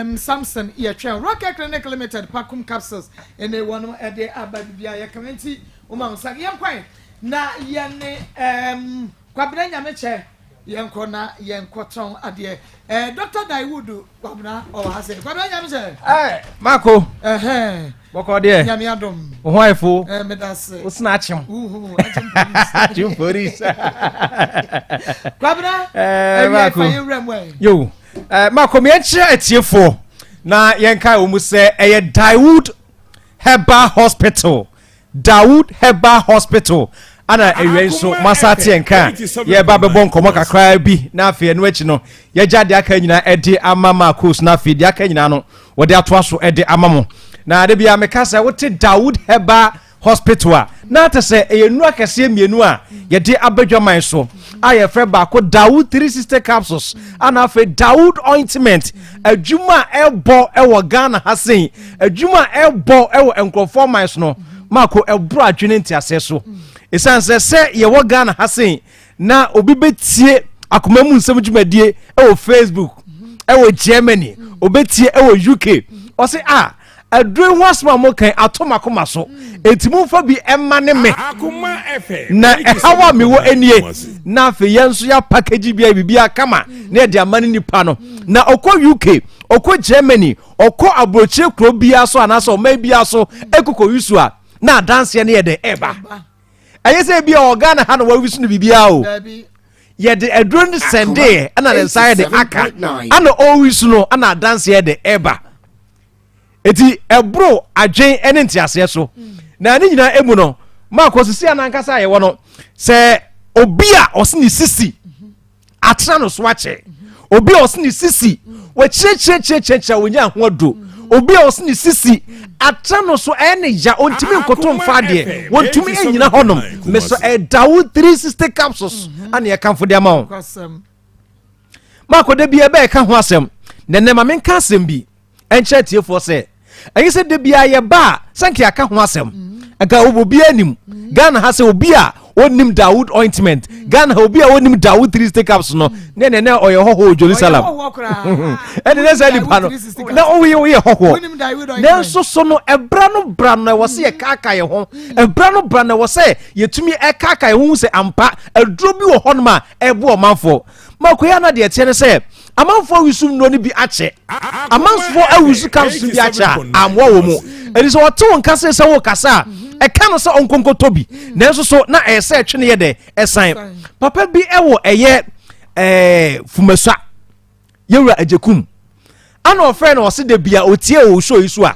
um, Samson yɛtwɛn Rocket Clinic Limited Pakum capsules ɛne wɔn ɛde aba bibia yɛka nti wɔn a wɔn nsa yɛn kwan na yɛne um, Kwabena Nyamekyɛ. Yɛnkɔ na yɛnkɔtɔn adeɛ. Eh, Dr. Daiwood Kwabena ɔwɔ ha sɛ. Kwabena nyame sɛ. Eh, Marco. Ɛhɛn. Bɔkɔ deɛ. Nyame adom. Wo ho ayɛ fo. Eh, meda ase. Wo sena akyem. Uhu, akyem police. Akyem police. Kwabena. Eh, Marco. Ɛwiɛ fa yɛn wura mu ɛ. Yo. Eh, Marco, me yɛnkyerɛ atiefoɔ na yɛnkae wɔ mu sɛ ɛyɛ Daiwood Herbal Hospital Dawood Herbal Hospital ana awia yi nso moasa ate yɛn ka a yɛreba bɛbɔ nkɔmmɔ kakraa bi na afei ɛno akyi no yɛgya deɛ aka nyinaa ɛde ama Marcos na afei deɛ aka nyinaa no wɔde atoa so ɛde ama mo na de bia meka sɛ wote Dawood Herbal Hospital a na te sɛ ɛyɛ nnuro akɛseɛ mmienu a yɛde abadwaman so a yɛfrɛ baako Dawood 360 capsules ana afei Dawood ointment adwuma a ɛbɔ ɛwɔ Ghana ha sei adwuma a ɛbɔ ɛwɔ nkurɔfoɔ man so no maako ɛboro adwene nteaseɛ so ɛsiane sɛ sɛ yɛwɔ Ghana ha sei na obi bɛtie akoma mu nsɛm dwumadie ɛwɔ Facebook ɛwɔ Germany obɛtie ɛwɔ UK ɔse a ah, Aduro yi ho asɛm a moka yi ato m'akoma so, enti momfa bi mma ne me. Na ɛhaw a mewɔ nie. Na afei yɛn nso yɛapakagyi bi ayɛ biribiara kama na yɛde ama ne nipa no. Na ɔkɔ UK, ɔkɔ Germany, ɔkɔ aburokyire kuro biara so anaasɛ ɔman biara so ɛkɔkɔ yusu a, na adanseɛ no yɛ dɛ ɛba. Ɛnyɛ sɛ ebi a ɔwɔ Ghana ha na wɔawisu no biribiara o. Yɛde aduro no sɛndeeɛ ɛna ne nsa yɛ de aka, ɛna ɔrewisu no ɛna adanseɛ de ɛba. Eti ɛboro adwen ne nteaseɛ so. Na ne nyinaa emu no, maakɔ sisi a n'ankasa a yɛwɔ no, sɛ obi a ɔse ne sisi atena no so akyɛ, obi a ɔse ne sisi wɔkyerɛkyerɛkyerɛkyerɛ wɔnya ho aduro, obi a ɔse ne sisi atena no so ɛyɛ ne ya, ɔntumi nkoto mfa adeɛ, wɔntumi nnyina hɔnom, mesɔ ɛda wo 360 capsules ana yɛkamfo de ama wo. Maakɔ da bi ɛbɛɛka ho asɛm, na ɛnɛ ma menka asɛm bi. ɛnkyerɛ atiefoɔ sɛ ɛnyɛ sɛ da biara yɛba a sɛ nka yɛaka ho asɛm nka obiara nim Ghana ha sɛ obi a ɔnim Dawood ointment Ghana ha obi a ɔnim Dawood three stick ups no ne ne ne ɔyɛ hɔhoɔ wɔ Jerusalem ɛne ne sɛ nipa no na ɔyɛ ɔyɛ hɔhoɔ nanso so no ɛbra no bra no ɛwɔ sɛ yɛkaaka yɛn ho ɛbra no bra no ɛwɔ sɛ yɛtumi ɛkaaka yɛn ho sɛ ampa aduro bi wɔ hɔnom a ɛboa ɔmanfoɔ Makoya na deɛ ɛteɛ ne sɛ amanfoɔ awisu nnuro no bi akyɛ. Amanfoɔ awisu capsules no bi akyɛ a ammoa wɔn mu. Ɛti sɛ ɔte wo nka sɛ sɛ wokasa a ɛka no sɛ ɔnkonkotɔ bi. Nanso so na ɛyɛ sɛ ɛtwe no yɛ dɛ ɛsan. Papa bi ɛwɔ ɛyɛ ɛɛ Fumasua yɛwura Agyekum. Ana ɔfrɛ no ɔse da bia ɔtie wɔ show yi so a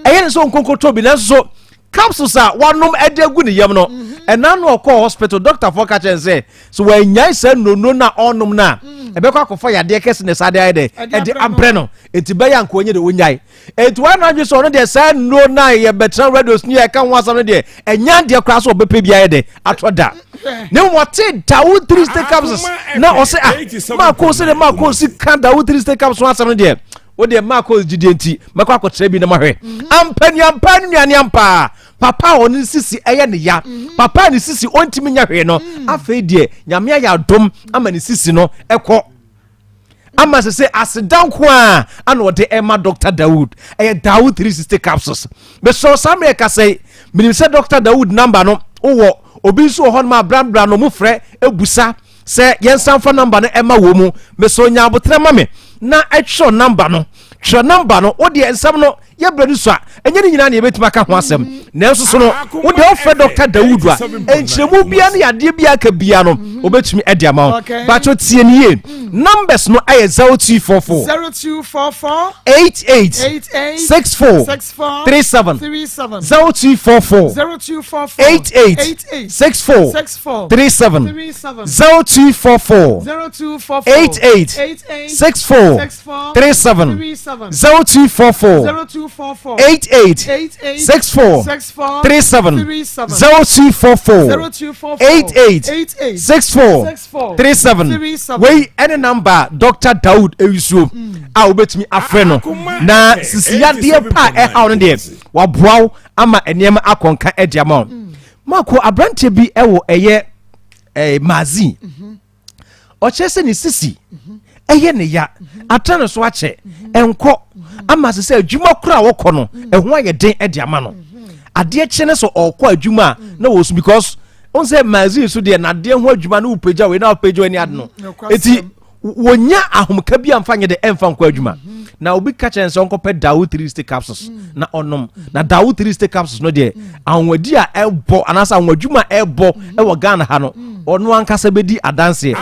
ɛyɛ ne sɛ ɔnkonkotɔ bi nanso so capsules a wanom ɛde agu ne yam no ɛna no ɔkɔɔ hospital doctor foɔ ka kyerɛ no sɛ so wanyae saa nnuro no a ɔnom no a ɛbɛkɔ akɔfa yadeɛ kɛse ne saa de ayɛ dɛ ɛde abrɛ no enti bɛyɛ anka ɔnyɛ de ɔnyae enti wɔn anadwe sɛ ɔno deɛ saa nnuro no a yɛbɛtena radio so ne yɛka ho asɛm no deɛ ɛnya adeɛ koraa sɛ ɔbɛpɛ bi ayɛ dɛ atɔ da na mmom ɔte dawo three state capsules na ɔsɛ ah maako sɛ deɛ maako si ka dawo three state capsules ho asɛm no deɛ wo deɛ maako gyidie nti mɛkɔ akɔkyerɛ bi na mahwɛ mhm. ampa ni ampa ne nuane ampa papa a ɔne sisi ɛyɛ ne ya mhm. papa a ne sisi ɔntumi nya hwee no mhm. afei deɛ nyame ayɛ adom ama ne sisi no ɛkɔ ama sɛ sɛ aseda nko a ana ɔde ɛma Dr. Dawood ɛyɛ Dawood 360 capsules mesɔɔ saa mmerɛ kasa yi menim sɛ Dr. Dawood namba no wowɔ obi nso wɔ hɔ nom a brabra no mu frɛ ebusa sɛ yɛnsan fa namba no ɛma wɔ mu mesɔɔ nya abotrɛ ma me na ɛtwerɛ namba no twerɛ namba no wodeɛ nsɛm no Yɛ berɛ no su a, ɛnyɛ ne nyinaa na yɛbɛtumi aka ho asɛm. Nanso so no, wo deɛ wofrɛ Dɔkta Dawood a, nkyerɛmu biara ne yadeɛ biara aka biara no, wɔbɛtumi de ama wo. Bakyɛ tie no yie. Numbers no yɛ 0244 0244 88 88 64 64 37 37 0244 0244 88 88 64 64 37 37 0244 0244 88 88 64 64 37 37 0244 0244 88 88 64 64 37 37 0244 0244 88 88 64 64 37 37 wei ɛne namba a Dr. Dawood Ewusuo a wobɛtumi afrɛ no na sisi yadeɛ pa a ɛhaw no deɛ waboa wo ama nneɛma akɔnka adi ama wo mako aberanteɛ bi ɛwɔ ɛyɛ ɛɛ magazine ɔkyerɛ sɛ ne sisi ɛyɛ ne ya atra ne so akyɛ ɛnkɔ ama sɛ sɛ adwuma koro a wɔkɔ no ɛho ayɛ den de ama no adeɛ kye ne sɛ ɔkɔ adwuma a na wɔsu because Ɔn sɛ magazine so deɛ nadeɛ ho adwuma no wopagya wei na wopagya wei ne ade no. Mm, Eti wɔnya ahomka bi amfa nyɛ de ɛmfa nkɔ adwuma. Mm-hmm. Na obi ka kyerɛ sɛ ɔnkɔpɛ Dawo 360 capsules mm. na ɔnom. Na Dawo 360 capsules no deɛ ahonwadi a ɛbɔ anaasɛ ahonwadwuma a ɛbɔ ɛwɔ Ghana ha no ɔno ankasa bɛdi adanseɛ.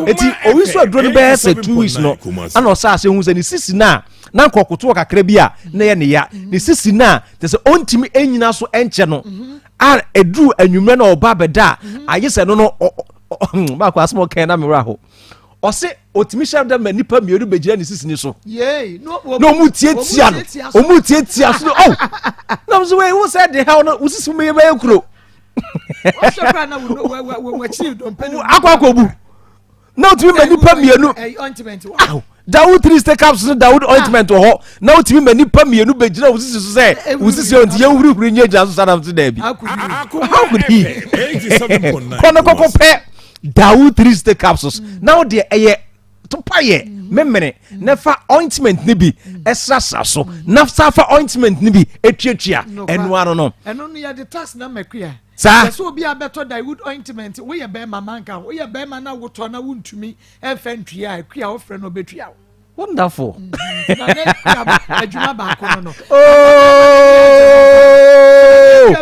Eti owi so aduro no bɛyɛ sɛ 2 weeks no ana ɔsa ase hu sɛ ne sisi no a na nkɔkotoɔ kakra bi a na yɛ ne ya ne sisi no a kyɛ sɛ ɔntumi ɛnyina so ɛnkyɛ no a ɛduru anwummerɛ na ɔba abɛda a ayɛ sɛ no no baako asɛm ɔkɛn na mewerɛ ho ɔse ɔtumi hyɛ da ma nnipa mmienu bɛgyina ne sisi ni so na ɔmu tiatia no ɔmu tiatia so no oh na ɔmo sɛ wei wo sɛ de haw no wo sisi mu bɛyɛ kuro akɔ akɔbu na wotumi ma nipa mmienu Dawood 360 capsules ne Dawood ointment wɔ hɔ na wotumi ma nipa mmienu bɛgyina wo sisi so sɛ wo sisi ɔnti yɛnhurihuri nyɛ gyina so saa nam so daabi. How could he? Kɔ no kɔkɔ pɛ Dawood 360 capsules na wo deɛ ɛyɛ topa yɛ memene na fa ointment ne bi ɛsrasra so na sa fa ointment ne bi etuatua ɛno ano no. Ɛno no yɛde tax na mɛkuya. Saa. Sɛ sɛ obi abɛtɔ Dawood ointment woyɛ bɛrima manka woyɛ bɛrima na wotɔ na wontumi ɛnfɛ ntua a akua wofrɛ no ɔbɛtua wo. Wonderful. Na ne adwuma baako no no. Oh!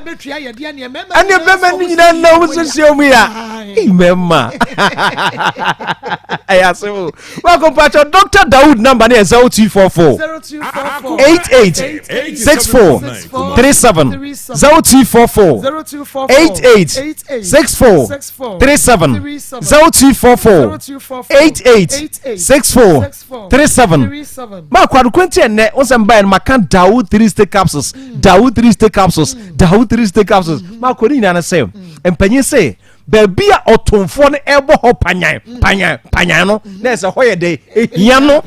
Bɛtua yɛ deɛ neɛ mɛma. Ɛne bɛma no nyinaa nna wo siesie mu ya. Mɛma. Ɛyɛ asɛm o. Wako mpakyɛ Dr. Dawood number ne yɛ 0244 88 64 37 0244 88 64 37 0244 88 64 37 maako adokoro nti ɛnɛ wo sɛ mbaɛ no maka Dawood 360 capsules, Dawood 360 capsules, Dawood 360 capsules. Maako ne nyinaa no sɛ mpanyin sɛ baabi a ɔtomfoɔ no ɛbɔ hɔ panyan panyan panyan no na ɛsɛ hɔ yɛ dɛ ehia no.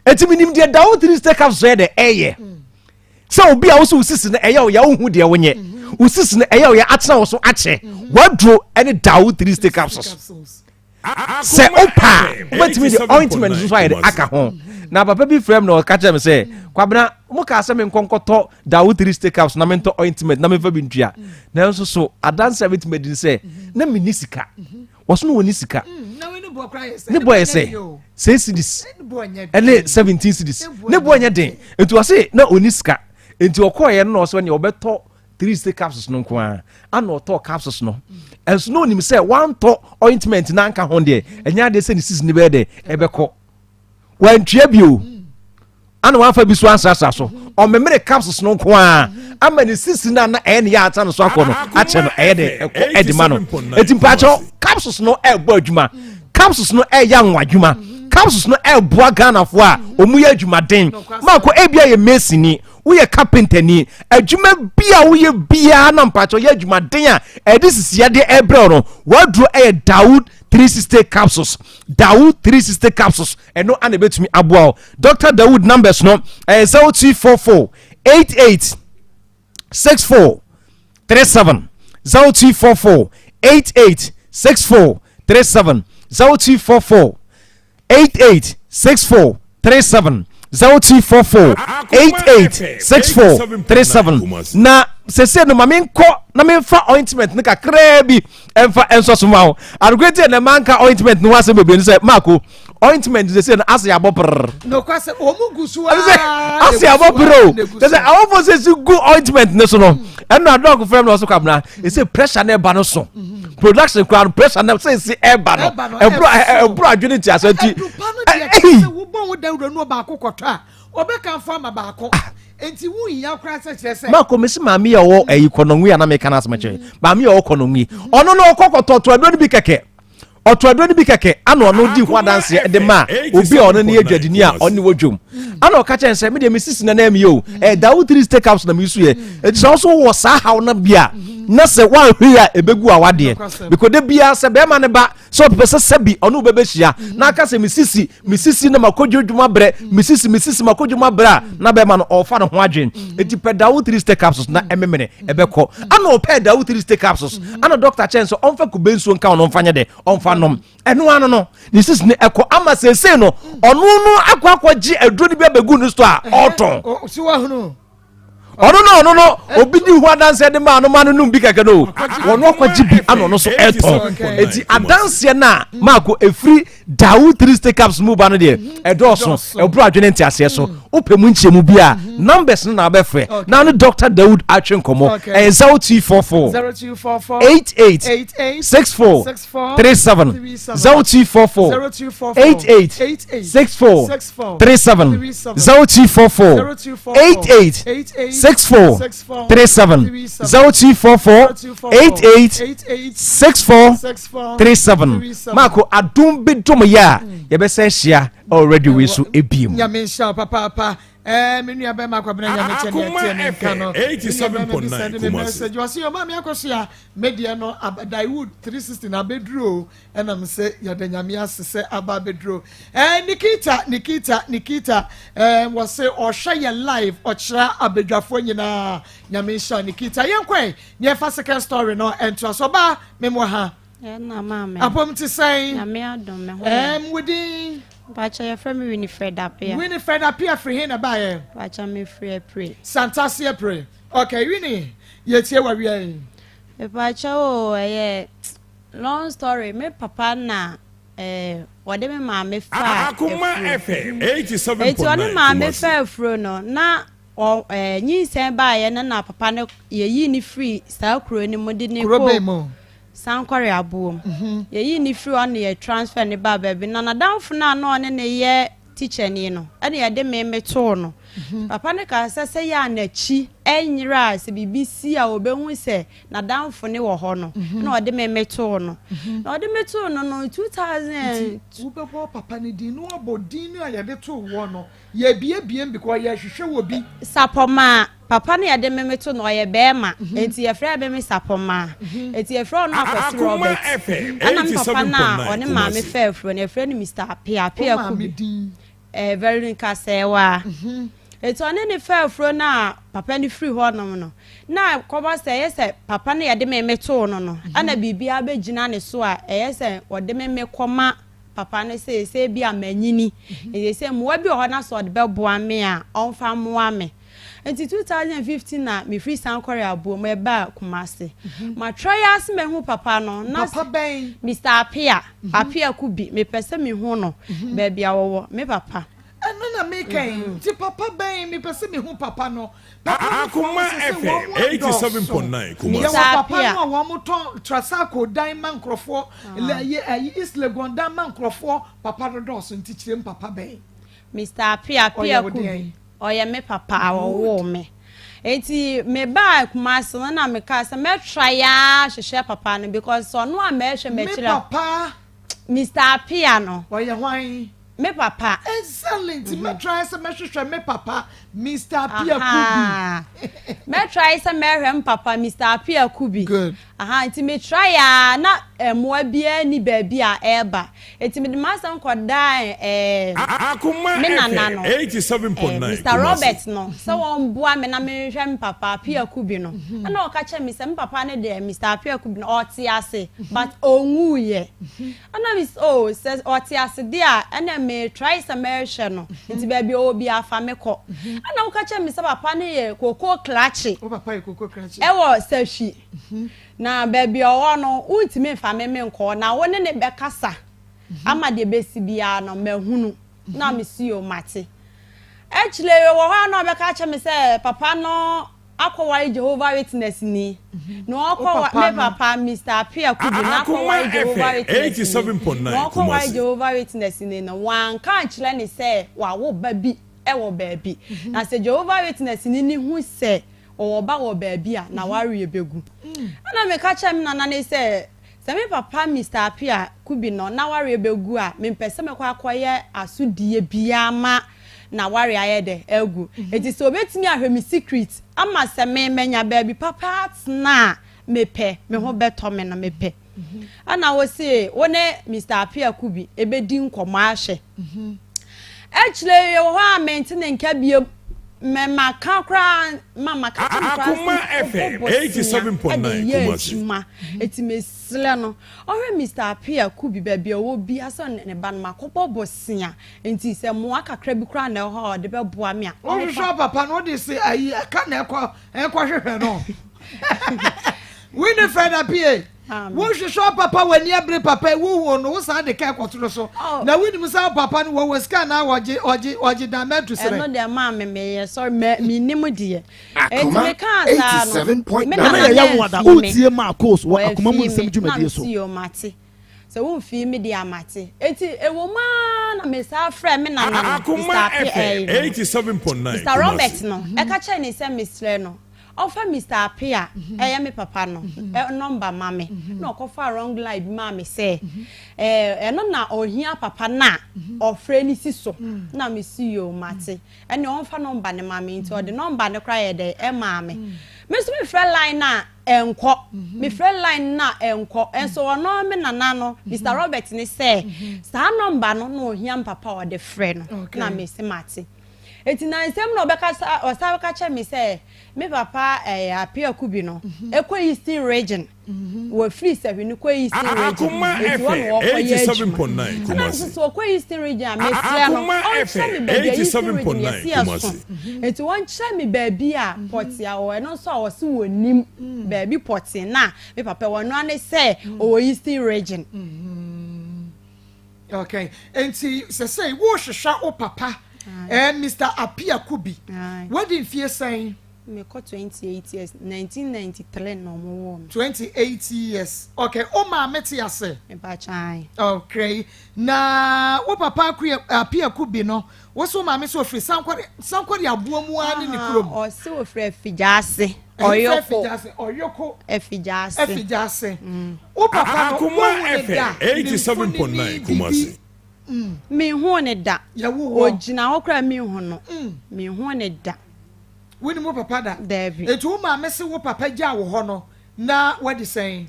Eti mi nim deɛ Dawood 360 capsules yɛ dɛ ɛyɛ sɛ obi a wosɛ osisi no ɛyɛ ɔyɛ wohu deɛ wonyɛ osisi no ɛyɛ ɔyɛ atena wo so akyɛ waduro ɛne Dawood 360 capsules. Sɛ wopa a wobɛtumi de ointment nso ayɛ de aka ho. Na papa bi frɛ m na ɔka kyerɛ me sɛ Kwabena mo kaa sɛ menkɔ nkɔtɔ Dawood 360 capsules na mentɔ ointment na memfa bi ntua. Nanso so adanse a mɛtumi adi ne sɛ na menni sika. Wɔso no wɔnni sika. Ne boɔ yɛ sɛ 6 cedis ɛne 17 cedis. Ne boɔ nyɛ den. Nti ɔse na ɔnni sika. Nti ɔkɔɔyɛ no na ɔsɛ ɔneɛ ɔbɛtɔ 360 capsules no nko ara. Ana ɔtɔɔ capsules no. Ɛnso na ɔnim sɛ wantɔ ointment na anka ho deɛ ɛnyɛ adeɛ sɛ ne sisi ne bɛyɛ dɛ ɛbɛkɔ. Wantua bio. Ana wamfa bi so ansrasra so. Ɔmemere capsules no nko ara ama ne sisi no a na ɛyɛ ne yɛ ata no so akɔ no akyɛ no ɛyɛ dɛ ɛkɔ ɛde ma no. Eti mpakyɛw capsules no ɛrebɔ adwuma. Capsules no ɛyɛ anwa adwuma. Capsules no ɛreboa Ghanafoɔ a wɔn yɛ adwumaden. Maako ebia yɛ masoni, woyɛ carpenter ni, adwuma bi a woyɛ biara na mpakyɛw yɛ adwumaden a ɛde sisi yadeɛ ɛrebrɛ no, waduro ɛyɛ Dawood 360 capsules. Dawood 360 capsules ɛno ana ebetumi aboa wo. Dr. Dawood numbers no ɛyɛ 0244 88 64 37 0244 88 64 37 0244 88 64 37 0244 88 64 37. Na sese no ma menkɔ na memfa ointment no kakraa bi ɛmfa ɛnsɔ so ma wo. Adokora ti ɛnɛ manka ointment no ho asɛm bebree no sɛ maako ointment sese no ase abɔ prrr. Nokwasɛm, wɔn gu so Ɛne sɛ, aa, ase na egu abɔ so prrr aa, o. na egu Kyɛ sɛ so. awofo sɛ si gu ointment no so no, ɛno adɔk frɛ me na ɔso kwabena ɛsɛ pressure no ɛba no so. Production koraa no pressure no sɛ ɛsi ɛba no Ɛba no, ɛboro ɛso. ɛboro adwene nti asɛ nti Adupa no deɛ kyerɛ sɛ wobɔ wo dawuro no baako kɔtɔ a ɔbɛkamfo ama baako nti wohia koraa sɛ kyerɛ sɛ maako mesi maame yɛ ɔwɔ ɛyi kɔnɔnwi a na meka no asɛm kyerɛ maame yɛ ɔwɔ kɔnɔnwi ɔno no ɔkɔ kɔtɔ ɔtɔ aduro no bi kɛkɛ ɔtɔ aduro no bi kɛkɛ ana ɔno di ho adanseɛ de ma obi a ɔno ne yɛ dwadini a ɔne wɔ dwom ana ɔka kyerɛ sɛ medeɛ mesisi na na mi o ɛɛ Dawood 360 capsules na mi su yɛ eti sɛ ɔso wɔ saa haw no bi a na sɛ wanhwɛ a ebegu awadeɛ because de bia sɛ bɛrima ne ba sɛ ɔpɛ sɛ sɛbi ɔno wobɛbɛhyia na aka sɛ mesisi mesisi na makɔdwo dwuma brɛ mesisi mesisi makɔdwo dwuma brɛ a na bɛrima no ɔfa ne ho adwen. Eti pɛ Dawood 360 capsules na ɛmemene ɛbɛkɔ. Ana ɔpɛ Dawood 360 capsules ana doctor kyɛn sɛ ɔmfa kube nsuo nka ɔno ɔmfa nyɛ dɛ ɔmfa nom ɛno ano no ne sisi ne ɛkɔ ama seesei no ɔno no akɔ akɔgye aduro no bi abɛgu ne store a ɔtɔn. Si wahunu. Ɔno no ɔno no obi di ho adanseɛ de maa no ma no nom bi kɛkɛ no o. Ɔno akɔgye bi ana ɔno so ɛtɔn. Eti adanseɛ no a maako efiri Dawood 360 caps mu ba no deɛ ɛdɔɔso ɛboro adwene nteaseɛ so. Wopɛ mu nkyɛmu bi a numbers no na abɛfrɛ na ne Dr. Dawood atwe nkɔmmɔ. Ɛyɛ 0244 88 64 37 0244 88 64 37 0244 88 64 37 0244 88 64 37 Maako adom bi dom yɛ a yɛbɛsɛ ahyia ɛwɔ radio wei so ebiem. Nyame nhyira wo papaapa. Eh, me nua bɛma kwabena nyame kyɛ ne ɛteɛ ne nka no. Me nua bɛma bi send me message. Ɔse ɔma me akɔso a me deɛ no Dawood 360 na abɛduru o. Ɛna me sɛ yɛda Nyame ase sɛ aba abɛduru. Eh, Nikita, Nikita, Nikita. Eh, wɔse ɔhwɛ yɛ live ɔkyerɛ abadwafoɔ nyinaa. Nyame nhyira Nikita. Yɛnkɔe, ne yɛfa second story no ɛntoa so. Ɔbaa, memmɔ ha. Ɛna maame. Apɔm te sɛn? Nyame adom me ho. Ɛm, wo din? Mpakyɛ yɛfrɛ me Winifred Apia. Winifred Apia firi he na baeɛ? Mpakyɛ me firi Apire. Santase Apire. Okay, Winnie, yɛtie wɔ wia yi. Mpakyɛ o, ɛyɛ long story. Me papa na eh, wɔde me maame faa Akoma afuro. FM 87.9 Eti ɔne maame Kumasi. faa afuro no na ɔ eh, nyinsɛn baeɛ no na papa no yɛyii ne firi saa kuro no mu de ne Kuro kɔɔ bɛn mu? Sankɔre aboom. Yɛyii ne firi hɔ na yɛ transfer ne baa baabi na n'adamfo no a na ɔne ne yɛ teacher ni no ɛna yɛde me metoo no. Papa no kaa sɛ sɛ yɛ a n'akyi ɛnyera a sɛ biribi si a ɔbɛhu sɛ n'adamfo ne wɔ hɔ no ɛna ɔde me metoo no. Na ɔde me too no no 2000 Nti wobɛbɔ papa no din na wabɔ din no a yɛde too woɔ no yɛbiebiem because yɛhwehwɛ wɔ bi. Sapɔmaa papa no yɛde me meto no ɔyɛ bɛrima enti yɛfrɛ me me Sapɔmaa enti yɛfrɛ ɔno Akwasi Akoma Robert FM ɛna me papa no a 87.9 ɔne maame Kumasi. faa afuro no yɛfrɛ no Mr. Apia Apia Wo maame Kubi din? Veronica Sɛɛwaa enti ɔne ne faa afuro no a papa no firi hɔnom no na kɔba sɛ ɛyɛ sɛ papa no yɛde me metoo no no ɛna biribiara bɛgyina ne so a ɛyɛ sɛ ɔde me mekɔma papa no sɛ sɛ bi a manyini nti sɛ mmoa bi wɔ hɔ na sɛ ɔde bɛboa me a ɔmfa mmoa me. Nti 2015 na mefiri Sankore Abuom ɛbaa Kumasi. Matwerɛ yɛ ase mahu papa no na Papa bɛn? Mr. Apia, Apia Kubi, mepɛ sɛ mehu no baabi a wɔwɔ, me papa. Ɛno na meka yi, nti papa bɛn? Mepɛ sɛ mehu papa no. Papa no fo Akoma sɛ sɛ FM wɔn adɔɔso. 87.9 Kumasi. Yɛwɔ papa Apia. no a wɔn tɔn Trasaco dan ma nkurɔfoɔ, East Legon dan ma nkurɔfoɔ, papa no dɔɔso nti kyerɛ mu papa bɛn? Mr. Apia, Apia Ɔyɛ wo Kubi. deɛn? Ɔyɛ me papa a ɔwoo me. Enti mebaa Kumasi no na mekaa sɛ mɛtra ya hwehwɛ papa no because ɔno a mɛhwɛ Me m'akyiri a papa. Mr. Apia no. Ɔyɛ hwan? Me papa. Exactly, nti mɛtra sɛ mɛhwehwɛ me papa Mr. Apia Kubi. Mɛtra sɛ mɛhwɛ me papa Mr. Apia Kubi. Good. Aha, nti metra ya na mmoa biara ni baabi a ɛreba. Nti mede m'asɛm kɔdaa Akoma me nana no. FM 87.9 Mr. Kumasi. Robert no sɛ wɔmboa me na mehwɛ me papa Apia Kubi no. Ɛna ɔka kyerɛ me sɛ me papa no deɛ Mr. Apia Kubi no ɔte ase but ɔnwuiɛ. Ɛna me sɛ oh sɛ ɔte ase deɛ a ɛna me try sɛ mɛhwɛ no nti baabi a ɔwɔ bi afa me kɔ. Ɛna ɔka kyerɛ me sɛ papa no yɛ koko krakye. Wo papa yɛ koko krakye. Ɛwɔ Sahwi. Na baabi a ɔwɔ no wontumi mfa me me nkɔ na wo ne ne bɛkasa ama deɛ bɛsi biara no mahunu na mesi o mate. Akyire wɔ hɔ a na ɔbɛka kyerɛ me sɛ papa no akɔware Jehovah Witness ni. Na ɔkɔ me papa Mr. Apia Kubi na akɔware Jehovah Witness ni. Na ɔkɔware Jehovah Witness ni no wanka nkyerɛ ne sɛ wawo ba bi ɛwɔ baabi. Na sɛ Jehovah Witness ni ni hu sɛ ɔwɔ ba wɔ baabi a na wareɛ bɛgu. Ɛna meka kyerɛ me nana ne sɛ sɛ me papa Mr. Apia Kubi no na wareɛ bɛgu a mempɛ sɛ mɛkɔ akɔyɛ asodie biara ma na ware ayɛ dɛ agu. Enti sɛ obetumi ahwɛ me secret ama sɛ me manya baabi papa atena a mepɛ me ho bɛtɔ me no mepɛ. Ɛna wo se wo ne Mr. Apia Kubi ebedi nkɔmmɔ ahwɛ. Akyire wɔ hɔ a mente ne nka biem. Mɛ maka koraa ma maka kyerɛ no koraa Akoma sɛ FM ɔbɔ bosea 87.9 de yɛ Kumasi. adwuma eti mesrɛ no ɔhwɛ Mister Appiah Kubi baabi a ɔwɔ biara sɛ ɔne ne ba no makɔbɔ bosea nti sɛ mmoa kakra bi koraa na ɛwɔ hɔ a ɔde bɛboa me a Wohwehwɛ ɔmfa papa no wode se ayi ɛka na ɛkɔ ɛkɔ hwehwɛ no. Winifred Appiah Wohwehwɛ papa w'ani abere papa yi wohu no wo saa de ka ɛkɔto no so oh. Na wonim sɛ papa no wɔwɔ sika na wɔgye wɔgye wɔgye dan mɛnto serɛ. Ɛno deɛ maa me meyɛ sɔre mɛ menim deɛ. Eti me kaa saa no me nana yɛ na wada ɛfii me. Wotie Marcos wɔ akoma mu Wɔafii nsɛm me na dwumadie so. mesi yo mate. Sɛ womfii me deɛ a mate. Eti ɛwɔ mu ara na me saa frɛ me nana no Mr. Akoma Ape FM ɛyi no 87.9 Mr. Robert Kumasi. no ɛka kyerɛ ne sɛ mesrɛ no Ɔfa Mister Appiah a ɛyɛ me papa no nɔmba ma me na ɔkɔfaa wrong line bi maa me sɛ ɛno na ɔhia papa no a ɔfrɛ no si so na me si yoo mate ɛne ɔmfa nɔmba no ma me nti ɔde nɔmba no koraa yɛ dɛ ɛmaa me me nso mefrɛ line no a ɛnkɔ mefrɛ line no a ɛnkɔ ɛnso ɔno me nana no Mister Robert ne sɛ saa nɔmba no na ɔhia me papa a ɔde frɛ no na me si mate. Enti na nsɛm na ɔbɛka ɔsan bɛka kyerɛ me sɛ me papa ɛɛ eh, Appiah Kubi no mhm. ɛkɔ Eastern Region mhm. wɔfiri Sahwi no kɔ Eastern Region eti wɔn na wɔkɔ yɛ adwuma ɛna nso so ɔkɔ Eastern Region a mesrɛ no ɔnkyerɛ me baabi a Eastern Region yɛsi ɛso mhm. eti wɔnkyerɛ me baabi a pɔte a ɔwɔ ɛno nso a wɔsi wɔ nim baabi pɔte na me papa wɔn ano ne sɛ ɔwɔ Eastern Region. Okay, nti sɛsɛi wohwehwɛ wo papa eh, Mr. Apia Kubi. Wadi mfie sɛn? Mekɔ 28 years, 1993 na ɔmo woo me. 28 years. Okay, wo maame te ase? Mepakyɛw. Okay, na wo papa Apia Kubi no, wo so maame sɛ ofiri Sankwari, Sankwari aboa mu ara ne ne kurom? Ɔse ofiri Afigya-ase. Ɔyoko. Ɔyoko. Afigya-ase. Afigya-ase. Wo papa no, Akoma woahu ne FM da? Ne 87.9 mfonini Kumasi. bibi? Mm. Menhuu ne da. Yɛwo wɔ. Ogyina hɔ koraa menhu no. Menhuu ne da. Wonim wo papa da? Daabi. Enti wo maame se wo papa gyaa wo hɔ no, na wadi sɛn?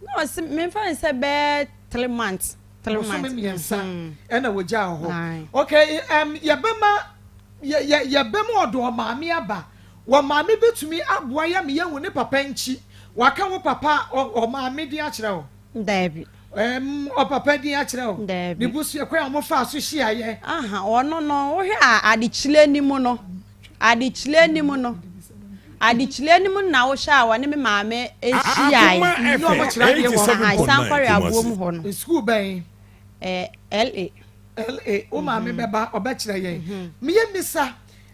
Na ɔse memfa no sɛ bɛyɛ 3 months. 3 months. Bosome 3 ɛna wɔgyaa wo hɔ. Okay, um, yɛbɛma yɛ yɛ yɛbɛma ɔde ɔmaame aba. Wɔ maame bɛtumi aboa yɛ ama yɛahu ne papa nkyi. Waka wo papa ɔmaame din akyerɛ wo? Daabi. Ɛm, ɔpapa din akyerɛ wo? Daabi. Ne busua, kwan a wɔfaa so hyiaeɛ? Aha, ɔno no, wohwɛ a adekyerɛ ni mu no, adekyerɛ ni mu no, adekyerɛ ni mu na wohwɛ a wɔne me maame hyiaeɛ. Akoma Ne wɔn FM kyerɛ adeɛ wɔ Aha, Sankɔre 87.9 aboɔ Kumasi. mu hɔ no. Sukuu bɛn? Ɛɛ, LA. LA. Wo maame bɛba, ɔbɛkyerɛ yɛn. Meyɛ mmisa,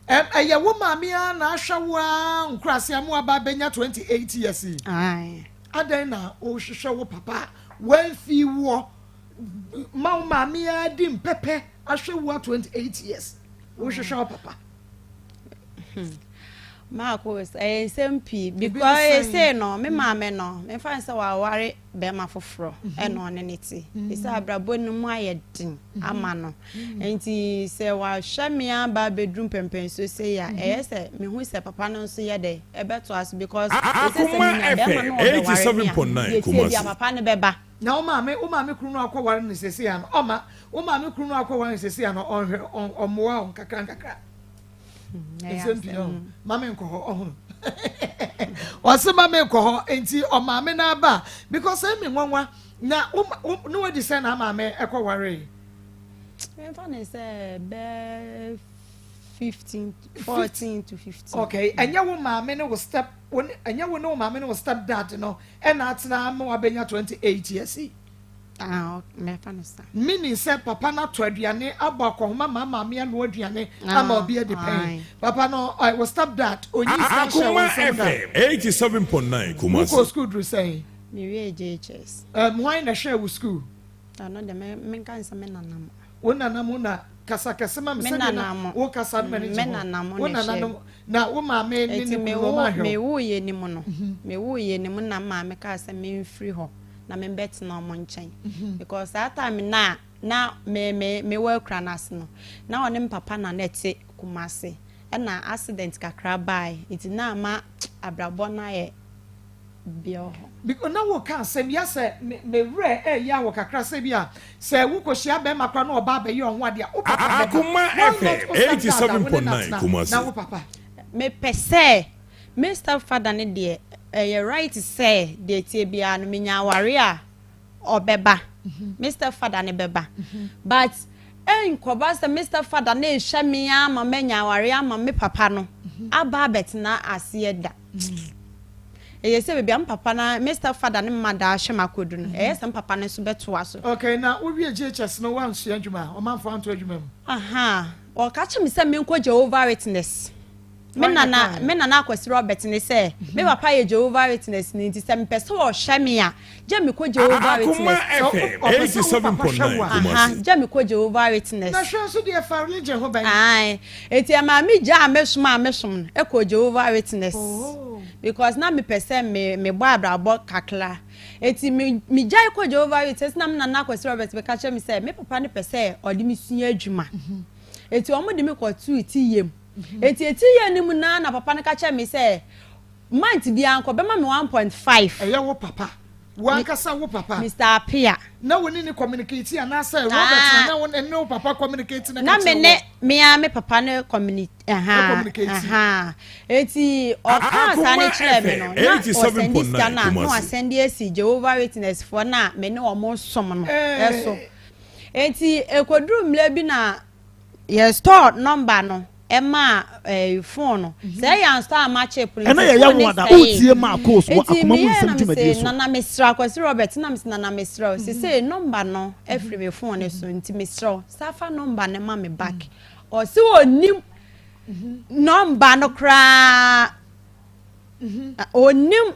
Ɛm ɛyɛ wo maame ara na ahwɛ wo ara nkurase ama waba abɛnya 28 years yi. Ae. Adɛn na wohwehwɛ wo papa a wamfi woɔ ma wo maame ara di mpɛpɛ ahwɛ wo a 28 years wohwehwɛ wo papa? Marcus, ɛyɛ nsɛm pii Ebi ne because sɛn? ɛsei no me maame no memfa no sɛ waware bɛrima foforɔ ɛna ɔne ne te ɛsɛ abrabɔ no mu ayɛ den ama no nti sɛ wahwɛ me aba abɛduru mpɛmpɛnsuo sei a ɛyɛ sɛ mehu sɛ papa no nso yɛ dɛ ɛbɛtoa so because ɛsɛ sɛ Akoma menya bɛrima FM no ɔbɛware me a 87.9 deɛ tie bia Kumasi. papa no bɛba. Na wo maame wo maame kunu no akɔware no sɛsei ano ɔma wo maame kunu no akɔware no sɛsei ano ɔnhwɛ ɔmmoa wo nkakra nkakra. Nsɛm pii ɔho ma me nkɔ hɔ ɔho ɔse ma me nkɔ hɔ nti ɔmaame no aba because ɛmi nwanwa na wo ne wadi sɛ na maame ɛkɔ ware. Memfa ne sɛ bɛɛ 15 14 to 15. Okay, ɛnyɛ wo maame ne wo step ɛnyɛ wo ne wo maame ne wo step dad no ɛna atena ama wabɛnya 28 years yi. Ah, mɛfa no sa. Meaning sɛ papa no atɔ aduane abɔ akɔnhoma ma maame anoa aduane ama obi adi pɛn. Papa no ɔyɛ wo step dad onyi sika nhyɛ wo Akoma nsam da. FM 87.9 Wokɔ Kumasi. school duru sɛn? Mewie JHS. Um, hwan na ɛhwɛɛ wo school? Ɛno de me menka nsɛ me nana mo. Wo nana mo na kasa kɛse ma me Me sɛdeɛ nana na mo. wo kasa no m'ani Me gye ho. nana mo Wo na nana ɛhwɛɛ no me. na wo maame ne Eti ne me kunu no wo ɔmo ahwɛ me wo? wo yɛ ni mu no. Me wo yɛ ni mu na maame kaa sɛ memfiri hɔ na membɛtena ɔmo nkyɛn. Because saa time na na me me me wɔ akura no ase no na ɔne me papa na na ɛte Kumasi ɛna accident kakra bae nti na ama abrabɔ no ayɛ biɔ hɔ. Because na woka asɛm yi asɛ me me werɛ ɛyɛ awɔ kakra sɛ bi a sɛ wokɔhyia bɛrima koraa na ɔba abɛyɛ ɔho adeɛ a wo papa bɛba. Akoma Why not FM wo step dad a wo ne no 87.9 atena na Kumasi. wo papa? Mepɛ sɛ me step father no deɛ ɛyɛ right sɛ deɛ ɛteɛ biara no menya aware a ɔbɛba me step father no bɛba but ɛnkɔba sɛ me step father no rehwɛ me ara ma manya aware ama me papa no aba abɛtena aseɛ da. Ɛyɛ sɛ baabi a me papa no me step father no mma daa hwɛ me akɔdu no ɛyɛ sɛ me papa no nso bɛtoa so. Okay, na wowie JHS no woansua adwuma a? Ɔmanfoɔ anto adwuma mu? Ahaa, wɔka kyerɛ me sɛ menkɔ Jehovah Witness. Me nana me nana Akwasi Robert ne sɛ me papa yɛ Jehovah Witness no nti sɛ mepɛ sɛ ɔhwɛ me a gye mekɔ Jehovah Witness. Akoma FM 87.9 Kumasi. Gye mekɔ Jehovah Witness. Na hwɛ nso deɛ fa religion ho bɛn. Ae eti ɛmaa me gyaa me som a me som no ɛkɔ Jehovah Witness because na mepɛ sɛ me mebɔ abrabɔ kakra eti me me gyae kɔ Jehovah Witness na me nana Akwasi Robert bɛka kyerɛ me sɛ me papa no pɛ sɛ ɔde me sua adwuma eti wɔn de me kɔ tuu ti yam. Enti eti yɛ no mu naa na papa no ka kyerɛɛ me sɛ month biara nka ɔbɛma me 1.5. Ɛyɛ wo papa? Wo ankasa wo papa? Mister Appiah. Na wo ne no communicate anaasɛ Robert na na wo ne wo papa communicate na Na ka me kyerɛ ne wɔ? me ara me papa no communi ɛhaa Communicate. ɛhaa eti ɔkaa saa no Akoma kyerɛɛ me no FM na ɔsɛnde sika 87.9 no a na Kumasi. wasɛnde asi Jehovah Witness foɔ no a me ne wɔn som no ɛso. Eti ekoduru mmerɛ bi na Yɛ store number no ɛma ɛɛ phone no. Sɛ ɛyɛ anstore ama chip no Ɛnɛ nti yɛ phone no Yawoada, sɛee. woretie Marcos wɔ Nti Akoma Mu meyɛɛ Nsɛm na mese dwumadie so. Nana mesrɛ Akwasi Robert na mese Nana mesrɛ wo sesei number no afiri me phone no so nti mesrɛ wo san fa number no ma me back. Ɔse ɔnnim number no koraa ɔnnim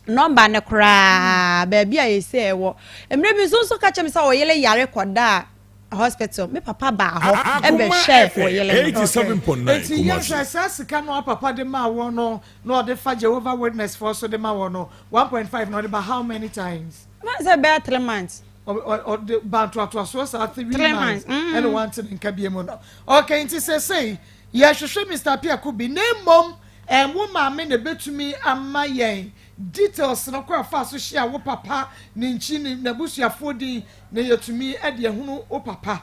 number no koraa baabi a yɛsɛ ɛwɔ. Mmerɛ bi nso nso ka kyerɛ me sɛ ɔyere yare kɔdaa hospital me papa baa hɔ ɛbɛhwɛɛ ɔyere no. Eti yɛhwɛ saa sika no a papa de maa wɔn no na ɔde fa Jehovah Witness foɔ so de ma wɔn no 1.5 na ɔde ba how many times? Ɛbɛn sɛ bɛyɛ 3 months. Ɔde ba ntoatoasoɔ saa 3 months ɛna wante ne nka bie mu no. Okay, nti sesei yɛhwehwɛ Mr. Apiako bi na mmom wo maame na ebetumi ama yɛn details no kɔ ɛfa so hyia wo papa ne nkyi ne n'abusuafoɔ din na yɛtumi de ahunu wo papa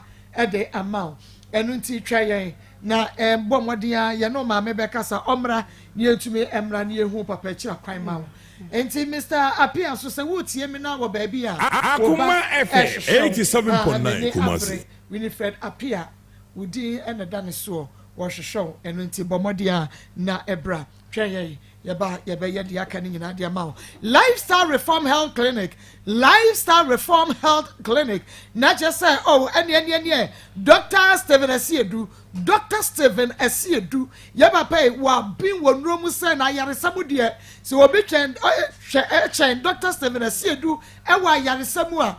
de ama wo. Ɛno nti twa yɛn na bɔ mmɔden a yɛne wo maame bɛkasa ɔmmra na yɛtumi mmra na yɛhu papa akyira kwan ma wo. Nti Mr. Appiah nso sɛ woretie me na wɔ baabi a wo ba Akoma FM ɛrehwehwɛ wo a 87.9 n'ani Kumasi. abere Winifred Appiah wo din na ɛda ne soɔ wɔrehwehwɛ wo ɛno nti bɔ mmɔden a na ɛbra twɛn yɛn Yɛba a, yɛbɛyɛ deɛ aka no nyinaa de ama wo. Lifestyle Reform Health Clinic, Lifestyle Reform Health Clinic, na kyerɛ sɛ, oh, ɛneɛ, ɛneɛ, ɛneɛ, Doctor Stephen Asiedu, Doctor Stephen Asiedu, yɛ papa yi, waben wɔ nnuro mu sɛ, na ayaresa mu deɛ, sɛ obi twɛn, hwɛ, kyɛn Doctor Stephen Asiedu wɔ ayaresa mu a,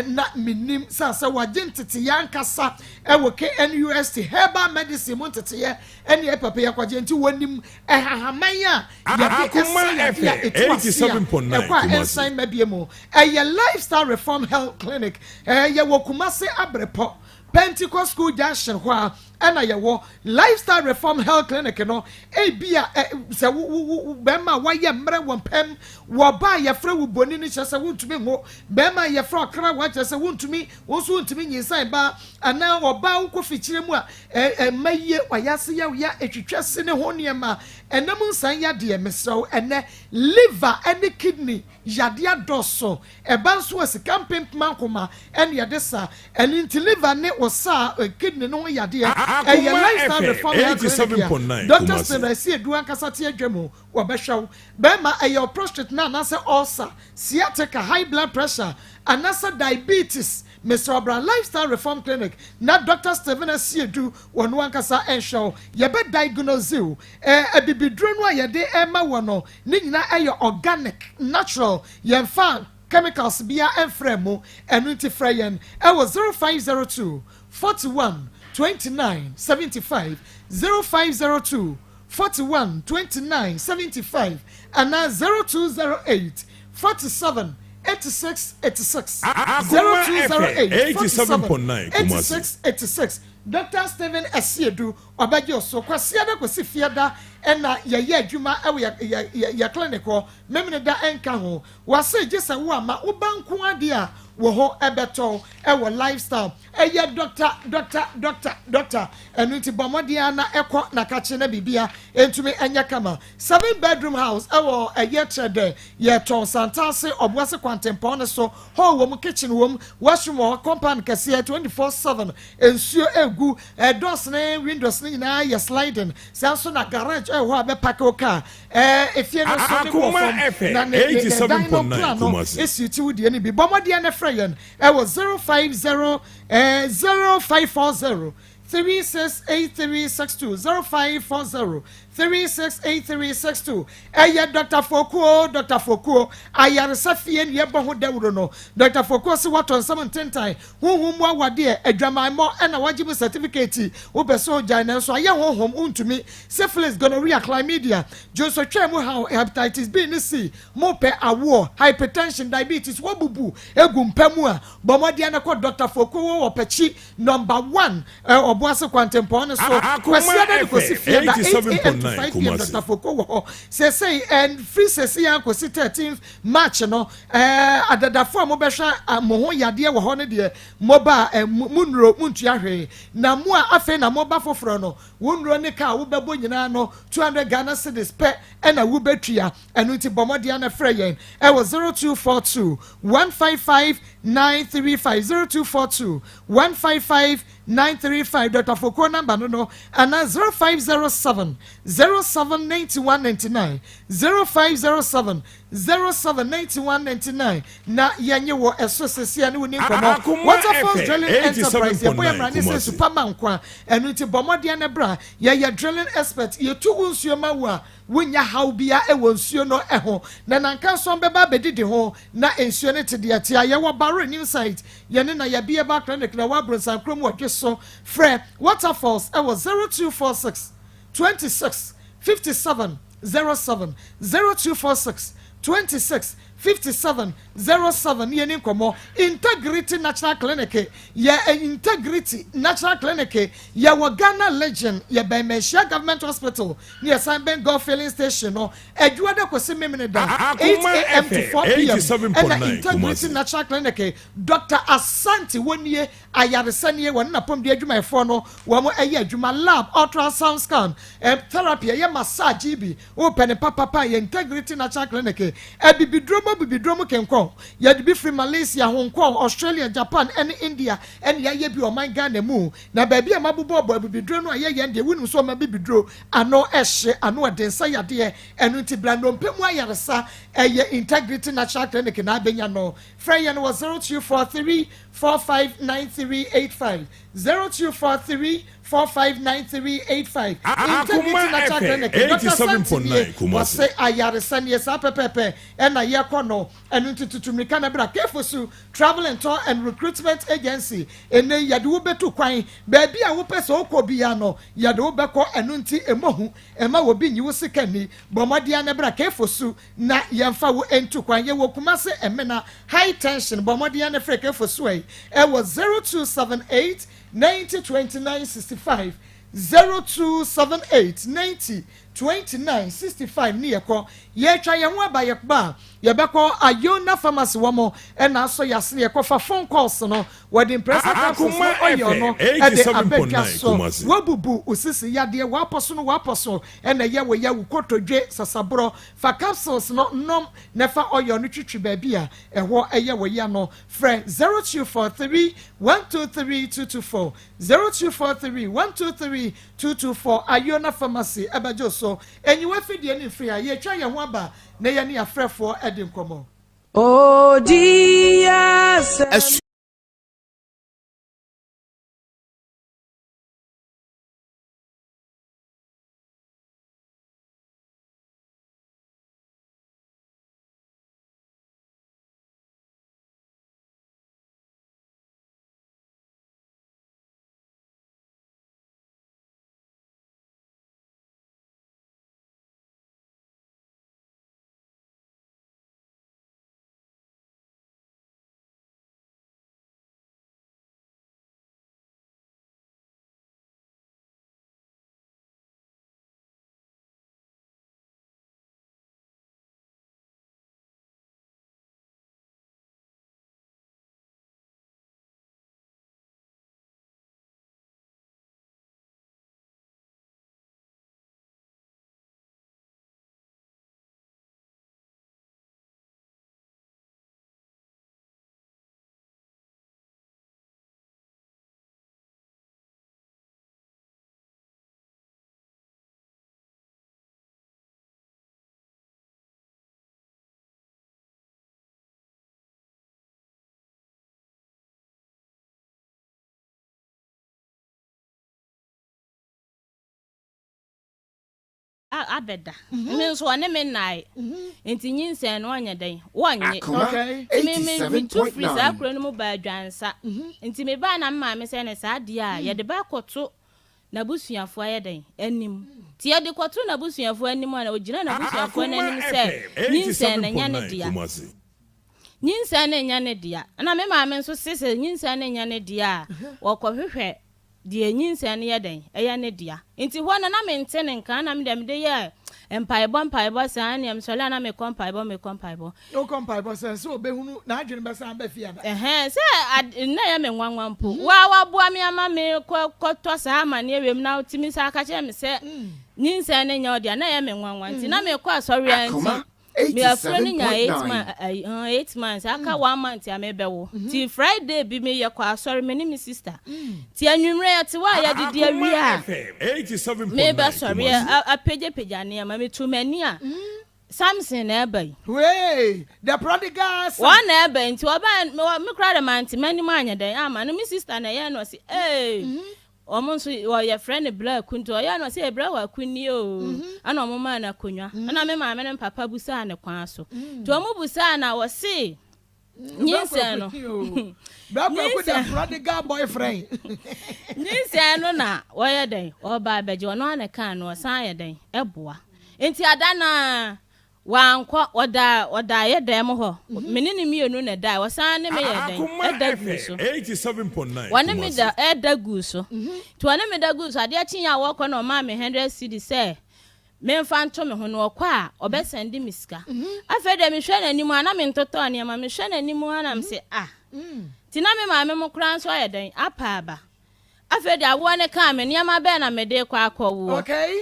na menim sɛ sɛ wagye nteteyɛ ankasa wɔ KNUST herbal medicine mu nteteyɛ ɛne ɛpapa yi akwagye nti wɔnim Nhahaman a yɛde sa yadeɛ a ɛtu ase a ɛkɔ a ɛnsan mma bio mu. Ɛyɛ Lifestyle Reform Health Clinic. Yɛwɔ Kumasi Abrepɔ, Pentecost School Junction hɔ ara ɛna yɛwɔ Lifestyle Reform Health Clinic no. Ebia sɛ wo wo wo bɛrima a wayɛ mmerɛ wɔ mpam, wɔ ɔbaa a yɛfrɛ wo boni no kyerɛ sɛ wontumi nwo, bɛrima a yɛfrɛ ɔkrawa kyerɛ sɛ wontumi wo nso wontumi nyinsɛn ba, anaa ɔbaa wokɔ fikyire mu a Ɛmma yie, wayase yɛ wo ya, ɛtwitwa se ne ho nneɛma, ɛnam nsan yadeɛ, mesrɛ wo ɛnɛ liver ne kidney yadeɛ adɔso, ɛba nso a sika mpempem akoma ɛne yɛde sa, ɛno nti liver ne wo sa kidney no ho yadeɛ, ɛyɛ Akoma lifestyle FM reform health clinic a 87.9 Doctor Kumasi. Stephen Asiedu ankasa te adwa mu, wɔbɛhwɛ wo. Bɛrima, ɛyɛ wo prostrate no anaasɛ ulcer, sciatica, high blood pressure, anaasɛ diabetes, Mesrɛ wo bra Lifestyle Reform Clinic na Doctor Stephen Asiedu ɔno ankasa nhwɛ wo. Yɛbɛ diagnose wo. Ɛɛ abibiduro no a yɛde rema wo no ne nyinaa ɛyɛ organic, natural, yɛnfa chemicals biara mfrɛ mu. Ɛno nti frɛ yɛn ɛwɔ 0502 41 29 75, 0502 41 29 75 anaa 0208 47 86 86, Akoma FM 0208 47 87.9 Kumasi. 86 86. Dɔkta Stephen Asiedu ɔbɛgye wo so. Kwasiada kɔsi Fiada na yɛyɛ adwuma wɔ yɛ yɛ yɛ yɛ clinic hɔ. Memeneda nka ho. Wɔse gye sɛ wo amma wo ba nko ara deɛ a wo ho bɛtɔ wo wɔ lifestyle. Ɛyɛ dɔkta dɔkta dɔkta dɔkta. Ɛno nti bɔ mmɔden ara na kɔ na kakye na biribia ntumi nyɛ kama. Seven bedroom house wɔ ɛyɛ Trɛdɛ. Yɛtɔn Santase, Ɔboase kwantempɔn no so. Hall wɔ mu, kitchen wɔ mu, washroom wɔ hɔ, compound kɛseɛ 24/7 nsuo ɛgu, doors ne windows no nyinaa yɛ sliding. Saa nso na garage ɛwɔ hɔ a bɛpake wo car. Efie no nso ne bo wɔ fam na ne ne ne dan no plan no suit wo deɛ no bi. Bɔ mmɔden na frɛ yɛn ɛwɔ 050 0540 368362 0540 368362 Ɛyɛ Dɔkta Fokuo Dɔkta Fokuo ayaresa fie na yɛbɔ ho dawuro no. Dɔkta Fokuo se watɔ nsɛm ntentan, honhom mu awadeɛ, adwamammɔ ɛna wagye mu sɛtifikati. Wopɛ sɛ ogyae nanso ayɛ honhom wontumi. Syphilis, gonorrhea, chlamydia, dwonsɔtwaa mu haw, hepatitis B ne C, mopɛ awoɔ, hypertension, diabetes, woabubu egu mpa mu a, bɔ mmɔden na kɔ Dɔkta Fokuo wɔ wɔ Pɛkyi Nɔmba one, Ɔboase kwantempɔn no so, Kwasiada de kɔsi Fiada, 8am to 5pm, Dɔkta Foko wɔ hɔ seesei, firi seesei ara kɔsi 13th March no, adadafoɔ a mobɛhwɛ mo ho yadeɛ wɔ hɔ no deɛ, moba a, mo nnuro, montua hwee, na mo a afei na moba foforɔ no, wo nnuro ne ka a wobɛbɔ nyinaa no, 200 Ghana cedis pɛ na wobɛtua. Ɛno nti bɔ mmɔden ara na frɛ yɛn wɔ 0242 155 935, 0242 155 935, Dɔkta Fokuo namba no no, anaa 0507 07 91 99, 0507 07 91 99, na yɛnye wo ɛso seseɛ ne wo ni nkɔmmɔ. Waterfalls Drilling Enterprise, yɛbɔ yɛn mmara ne sɛ su pa ma nkwa. Ɛno nti bɔ mmɔden na bra, yɛyɛ drilling expert, yɛtu wo nsuo ma wo a, Wonnya haw biara wɔ nsuo no ho, na nankanson bɛba abɛdidi ho, na nsuo no te deɛ ɛte a. Yɛwɔ Barre New Site, yɛne Nayabie Herbal Clinic na ɛwɔ Abronsan kurom wɔ Dweso. Frɛ Waterfalls wɔ 0246 26 57 07, 0246 26 57 07 ne yɛni nkɔmmɔ. Integrity Natural Clinic yɛ Integrity Natural Clinic yɛwɔ Ghana Legion, yɛbɛn Manhyia Government Hospital ne yɛsan bɛn Gulf Filling Station no, Adwuada kɔsi Memeneda, 8am to 4pm, ɛna Integrity Natural Clinic, Doctor Asante Wonie ayaresa nie, wɔne n'apɔmuden adwumayɛfoɔ no wɔn ɛyɛ adwuma, lab, ultrasound scan, therapy, ɛyɛ massage yi bi, wopɛ ne papapa a, yɛ Integrity Natural Clinic, abibiduro mu abibiduro mu kenkɔn, yɛde bi firi Malaysia, Hong Kong, Australia, Japan ɛne India ɛne yɛayɛ bi wɔ ɔman Ghana mu. Na baabi a mabobɔbɔ abibiduro no a ɛyɛ yɛn deɛ, wonim sɛ ɔma abibiduro ano hye, ano ɛden sɛ yadeɛ. Ɛno nti bra nnompe mu ayaresa, ɛyɛ Integrity Natural Clinic na abɛnya no. Frɛ yɛn wɔ 0243 459385, 0243 459385. Integrity Natural Clinic, Dɔkta Santi nie, wɔse ayaresa nie, saa pɛpɛɛpɛ ɛna yɛkɔ no. Ɛno nti tutu mmirika na bra Kefosu Travel and Tour and Recruitment Agency. Ɛnnɛ yi yɛde wo bɛtu kwan. Baabi a wopɛ sɛ wokɔ biara no, yɛde wo bɛkɔ. Ɛno nti mmɔ hu mma obi nnyi wo sika nni. Bɔ mmɔden ara na bra Kefosu na yɛmfa wo ntu kwan. Yɛwɔ Kumasi Emena High Tension. Bɔ mmɔden ara na frɛ Kefosu ɛ wɔ 0278 90 29 65, 0278 90 29 65 ne yɛkɔ yɛtwa yɛn ho aba yɛkba a yɛbɛkɔ Iona pharmacy wɔn ɛna asɔ yɛ asene yɛkɔ fa phone calls no wɔde mprɛsa capsules ne oil no ɛde aba dwa so wabubu osisi yadeɛ wapɔ so no wapɔ so ɛna ɛyɛ wo ya wo kotodwe sasaborɔ fa capsules no nom na fa oil no twitwi baabi a ɛhɔ ɛyɛ wo ya no frɛ 0243 123 224 0243 123 224 Ayona Pharmacy bɛgye wo so. Enyiwa fidie no mfiri ha. Yɛretwa yɛn ho aba na yɛne afrɛfoɔ adi nkɔmmɔ. Asu. abɛda. Me nso ɔne me nnae. Nti nyinsɛn no ɔnyɛ dɛn? Wɔnnye. Akoma Nti me me metu firi saa 87.9. kuro no mu baa Dwansa. Nti mebaa na me maame sɛ ne saa deɛ a yɛde ba akɔto n'abusuafoɔ ayɛ dɛn? Anim. Nti yɛde kɔto n'abusuafoɔ anim a na ɔgyina n'abusuafoɔ no Akoma anim sɛ FM nyinsɛn no nyɛ ne 87.9 dea. Kumasi. Nyinsɛn no nyɛ ne dea. Ɛna me maame nso se sɛ nyinsɛn no nyɛ ne dea a, wɔkɔhwehwɛ deɛ nyinsɛn no yɛ dɛn? Ɛyɛ ne dea. Nti hɔ no na mente ne nka, ɛna me deɛ mede yɛɛ mpaebɔ mpaebɔ saa, ɛneɛ mesɔre a na mekɔ mpaebɔ mekɔ mpaebɔ. Wokɔ mpaebɔ sɛ sɛ ɔbɛhunu n'adwene bɛsan aba fie anaa? Ɛhɛn, sɛ ad na ɛyɛ me nwanwa mpo. Wo a woaboa me ama me kɔ kɔtɔ saa amaneɛ wei mu na wotumi san ka kyerɛ me sɛ nyinsɛn no nyɛ wo dea, na ɛyɛ me nwanwa. Nti na mekɔ asɔre ara nti, Akoma Me afuro no nyaa 87.9. 8 months aka 1 month a mebɛwo nti Friday bi meyɛ kɔ asɔre me ne me sister nti anwummerɛ yɛte hɔ a yɛdidi Akoma awie a FM 87.9 mebɛsɔre Kumasi. apagyapagya nneɛma metu m'ani a Samson na ɛba yi. Wee, the prodigal son. Wɔn na ɛba yi nti ɔbaa me koraa de mante m'anim anyɛ dɛn ama no me sister na ɛyɛ no ɔse ee. Wɔn nso wɔ yɛfrɛ no Bra Aku nti ɔyɛɛ no ɔsɛ Bra Aku nie oo ɛna wɔn maa no akonnwa ɛna me maame ne me papa busaa no kwan so nti wɔn busaa no a wɔse nyinsɛn no Bra Kwaku the prodigal boyfriend nyinsɛn no na wɔyɛ dɛn ɔba abɛgye ɔno ara na ɛkaa no ɔsan yɛ dɛn ɛboa nti ada no ara Wankɔ, ɔdaa, ɔdaa yɛ dan mu hɔ. Me ne no mmienu na ɛdae. Ɔsan ne me yɛɛ dɛn? Akoma Ɛda guu so. FM 87.9 Wɔne me da, Kumasi. ɛda guu so. Nti wɔne me da guu so. Adeɛ kyeeɛ a wɔrekɔ no, ɔmaa me hundred cedis sɛ memfa nto me ho, na ɔkɔ a, ɔbɛsɛnde me sika. Afei deɛ mehwɛ n'anim a, na mentotɔɔ nneɛma. Mehwɛ n'anim ara na mese, ah. Nti na me maame mo koraa nso ayɛ dɛn? Apa aba. Afei deɛ awoɔ no kaa me, nneɛma bɛn na mede rekɔ akɔwoɔ? Okay.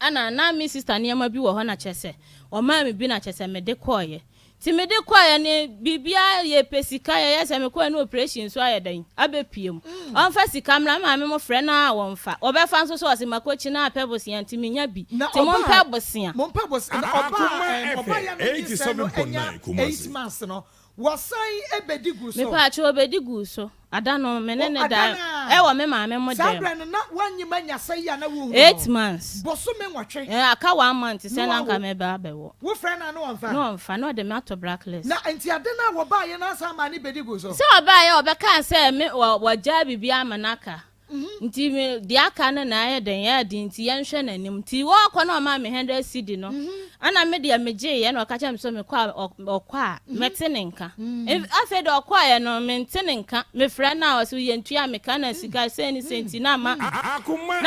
Ɛna na me sister nneɛma bi wɔ hɔ na kyerɛ sɛ ɔmaa me bi na kyerɛ sɛ mede kɔeɛ. Nti mede kɔeɛ no biribiara yɛpɛ sika yɛyɛ sɛ mekɔeɛ no operation nso ayɛ dɛn abɛpue mu. Ɔmfa sika mmra me maame mo frɛ no a wɔmfa. Wɔbɛfa nso so ɔse makɔkyi na apɛ bosea nti menya bi. Na Nti ɔbaa mompɛ bosea. Mompɛ bosea. Na ɔbaa Akoma ɛɛm ɔbaa FM yɛ no nyinsɛn no anya 87.9 Kumasi. 8 months no Wɔsan bedi guu so. Mepaakyɛw obedi guu so. Ada no me ne O, no ada da no a. ɛwɔ me maame mo Saa dɛm. berɛ no na woanyem anya sɛ yi a na wonhunu Eight no. months. Bosome nwɔtwe. Ɛɛ aka one month sɛ Na na nka wawo. mɛba abɛwɔ. Wofrɛ no a na ɔmfa? Na ɔmfa, na ɔde me ato blacklist. Na nti ade no a wɔbaeɛ no asan maa no bedi guu so? Sɛ ɔbaeɛ a ɔbɛkaa sɛ me wɔ wɔgyaa biribi ama no aka. Nti me deɛ aka no na ayɛ dɛn ɛyɛ den nti yɛnhwɛ n'anim nti wɔkɔ na ɔmaa me hundred cedi no ɛna me deɛ megyeeɛ na ɔka kyerɛ me sɛ mekɔ a ɔkɔ a mɛte ne nka afei deɛ ɔkɔeɛ no mente ne nka mefrɛ no a ɔsɛ yɛntua me ka na sika sei ne sei nti na ama na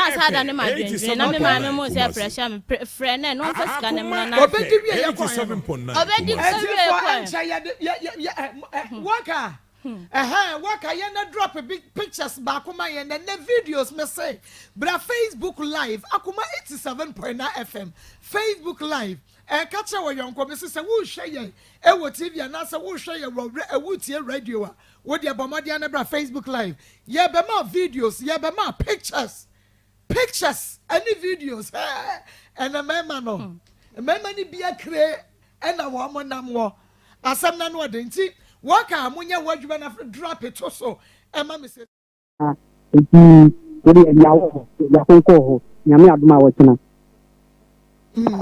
asa ada ne ma adwendwen na me maame mo sɛ pressure me frɛ no ɛno ɔmfa sika no mmra na ɔbɛdi wie yɛ kɔɛ no ɔbɛdi wie kɔɛ ɛnkyɛ yɛde yɛ yɛ wɔka Ɛhɛn waka yɛn na drop bi pictures baako ma yɛn na nɛ videos me se bra Facebook live akoma 87.9 FM Facebook live ɛka kyerɛ wɔ yɔnko me se sɛ wohwɛ yɛn ɛwɔ TV anaasɛ wohwɛ yɛn wɔ ɛwotie radio a wo deɛ bɔ mmɔden na bra Facebook live yɛbɛma videos yɛbɛma pictures Pictures ɛne videos ɛɛ ɛna mmarima no mmarima no bi akire ɛna wɔn nam wɔ asɛm na no ɔde nti wɔka a monyɛ ho adwuma na drop to so ɛma me sɛ. Nti wode yɛde awɔ hɔ yɛde akonkɔɔ hɔ Nyame adom a ɔkyena.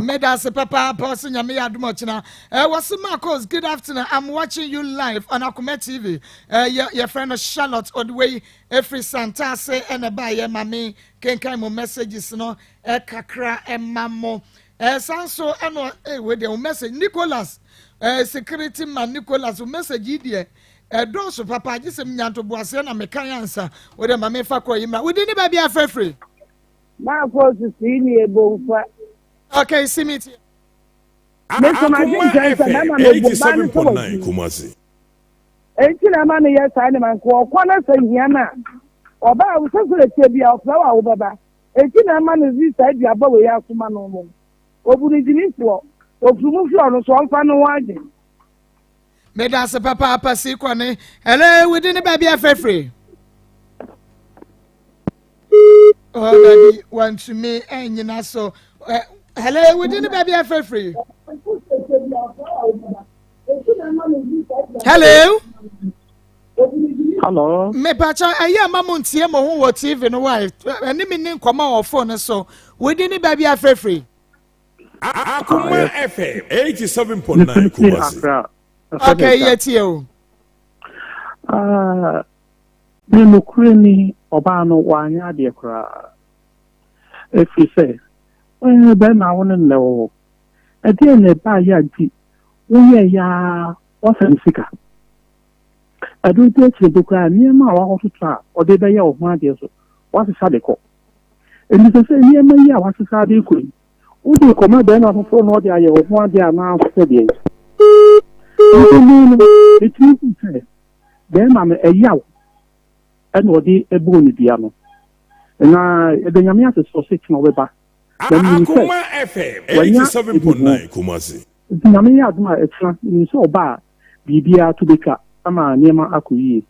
Meda ase papaapa ɔse nyame yɛ adom ɔkyena eh, wɔse Marcos good afternoon I'm watching you live on Akoma TV eh, yɛ yɛfrɛ no Charlotte Odwei ɛfiri Santase ɛna ɛbaayɛ ma me kenkan mo messages no eh, kakra ɛma mo eh, san so ɛna eh, wei deɛ wo message Nicholas eh, security man Nicholas wo message yi deɛ ɛdɔɔso papa agye sɛ menya ntoboaseɛ na mekan ansa wo deɛ ma mefa kɔ yi mmra wodi ne baabi afrɛfrɛ Marcos sii ni ebomfa. Okay, si mi tie. Me nso Akoma m'adwene kyerɛ sɛ FM bɛrima no obu ɔbaa no sɛ 87.9 wagyi. Kumasi. Enti na ɛma no yɛ saa ne ma nka ɔkɔ na sɛ hia no a ɔbaa wo sɛ sɛ ɛteɛ bi a ɔfrɛ wo a wobɛba. Enti na ɛma no dze saa duaba wei asoma no no. Obu no gyimifoɔ. Ofiri mu firi ɔno so ɔmfa ne ho adwene. Meda ase papaapa si kɔ ne. Hello, wodi ne baabi afrɛfrɛ. Oh, dabi, wantumi anyina so. Eh, hello, wodi ne baabi afrɛfrɛ. Hello. Hello. Mepacha, ɛyɛ ama mo ntie mo ho wɔ TV no wa ɛne me ni nkɔmɔ wɔ phone so. Wodi ne baabi afrɛfrɛ. Akoma FM 87.9 Kumasi. Okay, yɛtie o. Ah, ne nokorɛ ni ɔbaa no wanyɛ adeɛ koraa. Ɛfiri sɛ, ɛɛ bɛrima wo ne nnɛ wɔ hɔ. Ɛdeɛn na ɛbaeɛ a nti woyɛeɛ ara woafa ne sika? Ɛno nti akyire mpo koraa nneɛma a wakɔtotɔ a ɔde rebɛyɛ wo ho adeɛ nso, woasesa de kɔ. Enti sɛ sɛ nneɛma yi a woasesa de rekɔ yi, wode rekɔma barima foforɔ na ɔde ayɛ wo ho adeɛ anaa sɛ deɛn? Nti me no, metumi hu sɛ barima no ɛyaw ɛna ɔde bɔɔ ne dua no. Na yɛda Nyame ase sɛ ɔse kyena ɔbɛba. Na menim sɛ Akoma FM wanya 87.9 Kumasi. Nti Nyame yɛ adom a ɛkyena menim sɛ ɔba a biribiara to bɛtwa ama nneɛma akɔ yie.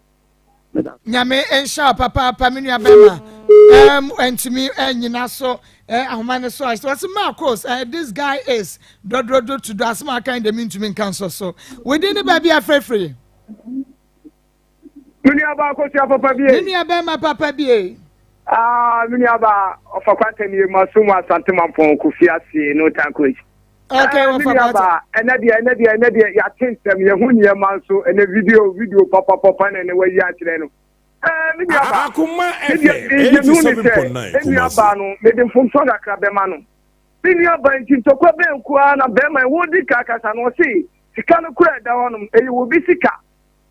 Meda ase. Nyame nhyira wo papaapa me nua bɛma um, ntumi nyina so eh, ahoma no so a wɔse Marcos eh, this guy is dɔdɔdɔ to do asɛm a aka de mentumi nka nso so within ne baabi afrɛfiri Me nua baa kosua papa bie. Me nua bɛrima papa bie. Ah, me nua baa ɔfa kwanta nie ma so mu asante mampɔn kofi ase no tankoji. Okay, eh, wɔfa me nua baa ɛnɛ deɛ ɛnɛ deɛ ɛnɛ deɛ yɛate nsɛm yɛho nneɛma nso ɛnɛ video video papa papa na ɛnɛ wayi akyerɛ no. Eh, me nua baa. Akoma Me deɛ FM me hu ne sɛ 87.9 me nua Kumasi. baa no mede mfomsoɔ kakra bɛma no. Me nua baa nti ntɔkwa bɛn nko ara na bɛrima yi wodi ka kasa no ɔse sika no kora ɛda hɔ nom ɛyɛ obi sika.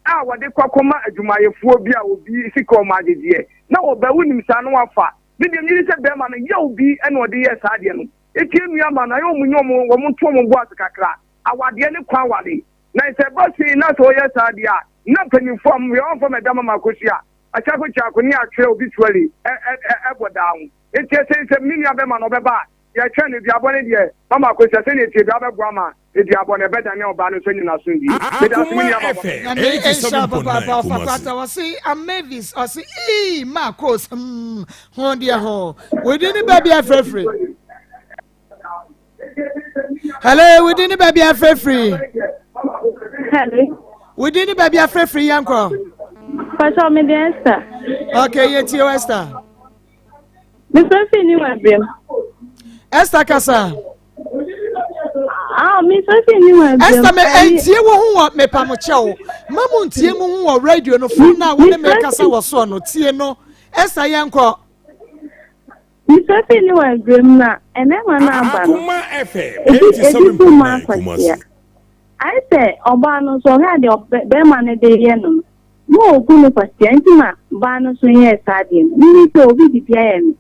a wɔde kɔ kɔma adwumayɛfoɔ bi a obi sika wɔn agyegyeɛ na ɔba wonim saa na wafa me deɛ megye di sɛ bɛrima no yaw bi na ɔde yɛɛ saa adeɛ no eti enua ma no ayɛ wɔn nyɛ wɔn wɔn nto wɔn bo ase kakra awadeɛ ne kwan wale na sɛ ɛba sei na sɛ ɔyɛ saa deɛ a na mpanimfoɔ a wɔyɛ wɔn fam ɛda mama akosua akyako kyako ne atwerɛ obituary ɛ ɛ ɛ ɛbɔ daa ho eti ɛsɛ sɛ me nua bɛrima no ɔbɛba a yɛtwɛn no duabɔ no deɛ mama akosua sɛnea etie bi abɛboa ma Eduabɔ no ɛbɛdane ɔbaa no nso anya n'asomdwie. Meda ase me Akoma nua baba. FM Nyame nhyira wo papaapa 87.9 ɔfa Kumasi. kwata ɔse I'm Mavis ɔse ii Marcos hmm ho deɛ ho wodi ne baabi afrɛfiri Hello wodi ne baabi afrɛfiri Hello. wodi ne baabi afrɛfiri yɛnkɔ Pastor, me de Esther. Okay yɛtie o Esther. Mefrɛ fi ni wa brem. Esther kasa. Ah, mefrɛ fi ni wa brem. Esther me entie wo ho wɔ mepa mo kyɛw. Ma mo ntie mo ho wɔ radio no phone na wo ne me kasa wɔ so no tie no. Esther yɛn kɔ. Mefrɛ fi ni wa brem na ɛmɛma na aba no. Akoma FM Ebi ebi bu mu 87.9 Kumasi. akwasia. Ayɛ sɛ ɔbaa no nso ɔhwɛ adeɛ bɛrima no de yɛ no no. Na ɔbu no kwasea nti na baa no nso yɛɛ saa adeɛ no. Menim sɛ obi de bi ayɛ me.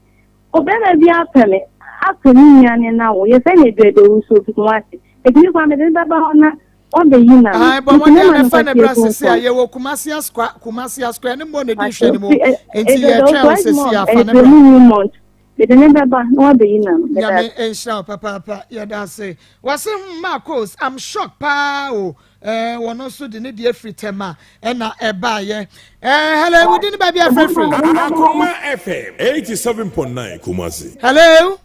Ɔbarima bi apɛ me, apɛ me nua ne no awo. Yɛfrɛ no Aduru Adawusu, ofi Kumasi. Enti me koraa mede no bɛba hɔ na wabɛyi n'ano. Ae, bɔ Nti mmɔden mɛma a no fa ne kwasea bra kuo sese a nko. yɛwɔ Kumasi Asukwa, Kumasi Asukwa ɛne mmɔ na ɛdi Ate, nhwɛ no mu. ofi Nti Aduru yɛtwɛn Adawusu, wo sese Edmond, a fa ne Aduru bra. Newmont. Mede no bɛba na wabɛyi n'ano. Meda Nyame ase. nhyira wo papaapa, yɛda ase. Wɔse hmm Marcos, I'm shocked paa o. Eh, wɔn nso de ne deɛ firi tɛma ɛna ɛbaayɛ. Eh, hello, wodi ne baabi afrɛfrɛ. Akoma FM 87.9 Kumasi. Hello.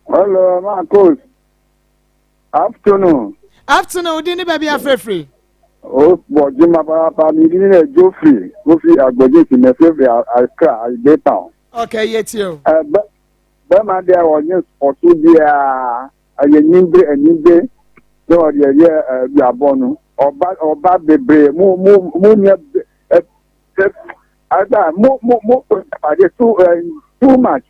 Hello, Marcos. Afternoon. Afternoon, wodi ne baabi afrɛfrɛ. O bɔ juma paapa mi di ne Geoffrey Kofi Agbogye si na frɛfrɛ Accra Agbe town. Okay, yɛ tie o. Ɛ bɛ bɛma deɛ ɔnye ɔso biara. Ɛyɛ anibere anibere sɛ ɔde ɛyɛ aduabɔ no. Ɔba ɔba bebree mo mo mo nyɛ ɛ ɛ ada mo mo mo ade too ɛ too much.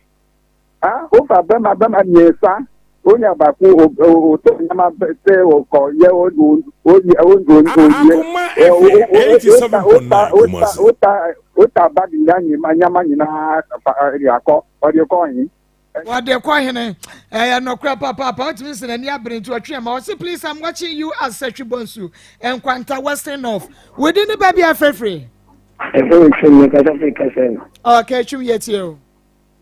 Ah wofa bɛma bɛma mmiɛnsa onya baako o o o tɔ nneɛma sɛ ɔkɔ yɛ o o o o o o Akoma yɛ o FM o o ota ota 87.9 ota Kumasi. ota ota bag nyinaa nneɛma nyinaa fa ɛde akɔ ɔde kɔ hin. Wɔde kɔ hene. Ɛyɛ nɔkorɛ papaapa. Wotumi sɛ n'ani abere nti ɔtwe ɛma. Ɔse please I'm watching you at Sɛhwi Bonsu, Nkwanta, Western North. Wodi ne baabi afirafiri. Ɛfɛ wɔ twam yɛ kasa firi kasa mu. Okay, twam yɛ tie o.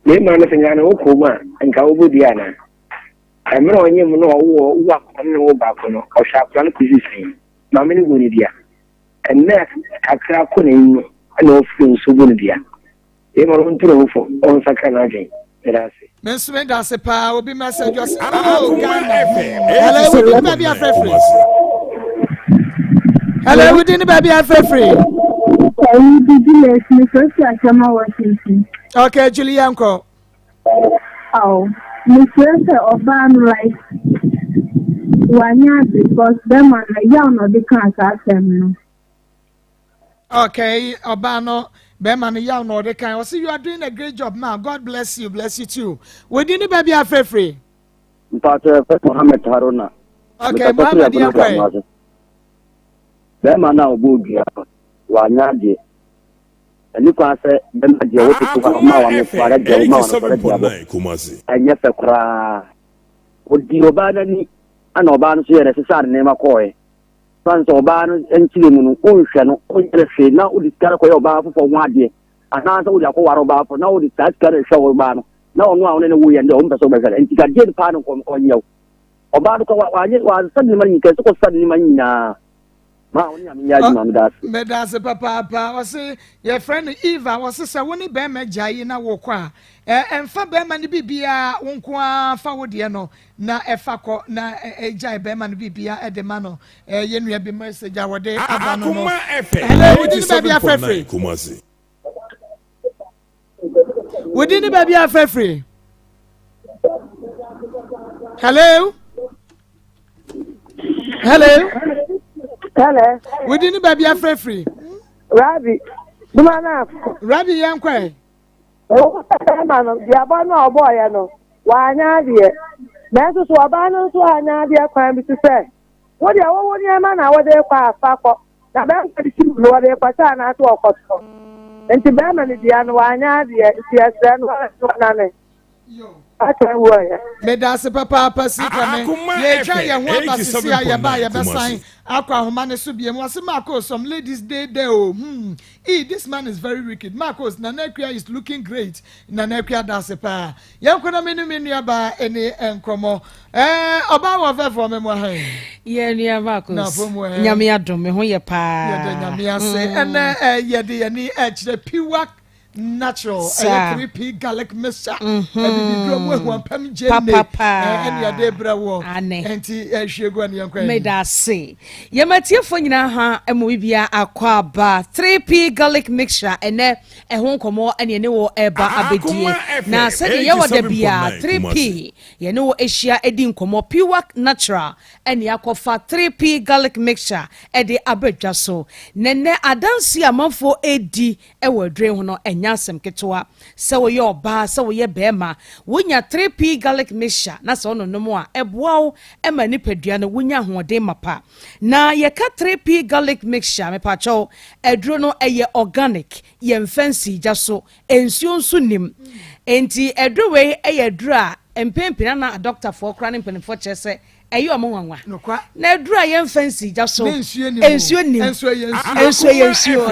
Mmarima no sɛ nyaa ne wo kɔn mu a nka wobɔ dua anaa? Mmerɛ a ɔnyem no ɔwo ɔwo akwadaa no ne wo baako no ɔhwɛ akwadaa no kɔsi sɛn? Maame no bɔ no dua. Mmerɛ kakra kɔ n'anim no ɛna ɔfiri nso bɔ no dua. Yei ma no ɔntu ne ho fo, ɔnsakra n'adwene. Meda ase. Me nso meda ase paa obi message ɔse oh Akoma Ghana. FM Hello wodi ne baabi 87.9 afrɛfrɛ. Kumasi. Hello wodi ne baabi afrɛfrɛ. Ɛyi di Juliet mefrɛfrɛ Asɛm a Washington. Okay Julie yɛnkɔ. Aw. Mesrɛ sɛ ɔbaa no like wanyɛ ade because bɛrima no yaw na ɔde kaa saa asɛm no. Okay, ɔbaa no bɛrima no yaw na ɔde kan. Ɔsi you are doing a great job ma God bless you bless you too. Wodi ne baabi afrɛfrɛ. Mpatsɔ yɛfrɛ Mohammed Haruna. Okay, Mohammed yɛn kɔɛ. Bɛrima no a ɔbɔ dua no wanyɛ adeɛ. Ɛni kwan sɛ bɛrima deɛ wote so hɔ ma wɔn kwara deɛ woma wɔn kwara deɛ bɔ. Ɛnyɛ fɛ koraa. Ɔdi ɔbaa no ani ɛna ɔbaa no nso yɛ no ɛsesa ne nneɛma kɔɔɛ. Fan sɛ ɔbaa no nkyerɛ mu no wonhwɛ no wonyɛ no hwee na wode sika no kɔyɛ ɔbaa foforɔ ho adeɛ anaasɛ wode akɔware ɔbaa foforɔ na wode saa sika no hwɛ ɔbaa no na ɔno a wone no woyɛ no deɛ ɔmpɛ sɛ wobɛhwɛ no nti ka deɛ paa no ɔnyɛ wo ɔbaa no kɔ wanyɛ wansa nneɛma no nyinaa sɛ kɔsa nneɛma nyinaa maa wo ne nyame nyɛ adwuma meda ase. Meda ase papaapa. Ɔse yɛfrɛ no Eva. Ɔse sɛ wo ne bɛrima gyae yi na wokɔ a, ɛmfa bɛrima no biribiara, wo nko ara fa wo deɛ no na ɛfa kɔ na ɛgyae bɛrima no biribiara de ma no. Yɛn nua bi message a wɔde aba no no. Hello, wodi ne baabi afrɛfrɛ? Wodi ne baabi afrɛfrɛ? Hello? Hello? Hello? Wodi ne baabi afrɛfrɛ? Rabi, duma na. Rabi yɛn kɔɛ. Ɛwɔ sɛ bɛrima no, duabɔ no a ɔbɔeɛ no, wanyɛ adeɛ. Nanso so ɔbaa no nso anyɛ adeɛ kwan bi so sɛ, wo deɛ wowo nneɛma na wode rekɔ a, fa kɔ, na bɛrima de si mu no, wɔde rekɔkyɛ anaasɛ wɔkɔtɔn. Nti bɛrima no dua no, wanyɛ adeɛ, nti yɛsrɛ no ɔnane. Medase papaapa sika me yɛtwa yɛn ho aba sisi a yɛba a yɛbɛsan akɔ ahoma ne so biem wɔse Marcos some ladies dey there o hmm ee this man is very wicked Marcos Nana Akua is looking great Nana Akua dase paa yɛnkɔ na me ne me nua baa ɛne nkɔmɔ ɛɛ ɔbaa wɔ fɛfoɔ me mo ha yi yɛ nua Marcos nyame adom me ho yɛ paa yɛda nyame ase ɛnɛ yɛde yɛni ɛkyerɛ piwak natural ɛyɛ 3p garlic mixture abibiduro mu ahuampam gyene ɛne yɛde brɛ wɔ ɛnti ɛhwie gu ɛne yɛnkɔ meda ase yɛmatiefoɔ nyinaa ha ɛmu bibia akɔ aba 3p garlic mixture ɛnɛ ɛho nkɔmmɔ ɛne ɛne wɔ ɛba abɛdie na sɛdeɛ yɛwɔ da bia 3p yɛne wɔ ahyia ɛdi nkɔmmɔ pure natural ɛne akɔfa 3p garlic mixture ɛde abɛdwa so nɛnɛ adanse amanfoɔ ɛdi wɔ aduro ho no, ɛnyɛ asɛm ketewa. Sɛ woyɛ ɔbaa, sɛ woyɛ barima, wonya 3P garlic mixture na sɛ wononom a, ɛboa wo ma nipadua no wonya ahoɔden mapa. Na yɛka 3P garlic mixture a, mepakyɛw, aduro no ɛyɛ organic, yɛmfa nsii gya so, nsuo nso nnim. Enti aduro wei yɛ aduro a mpɛn pii no na adɔktafoɔ koraa ne mpanimfoɔ kyerɛ sɛ ɛyɛ wɔn nwanwa. Na aduru a yɛmfa nsi gya so, nsuo nim, nsuo yɛ nsuo,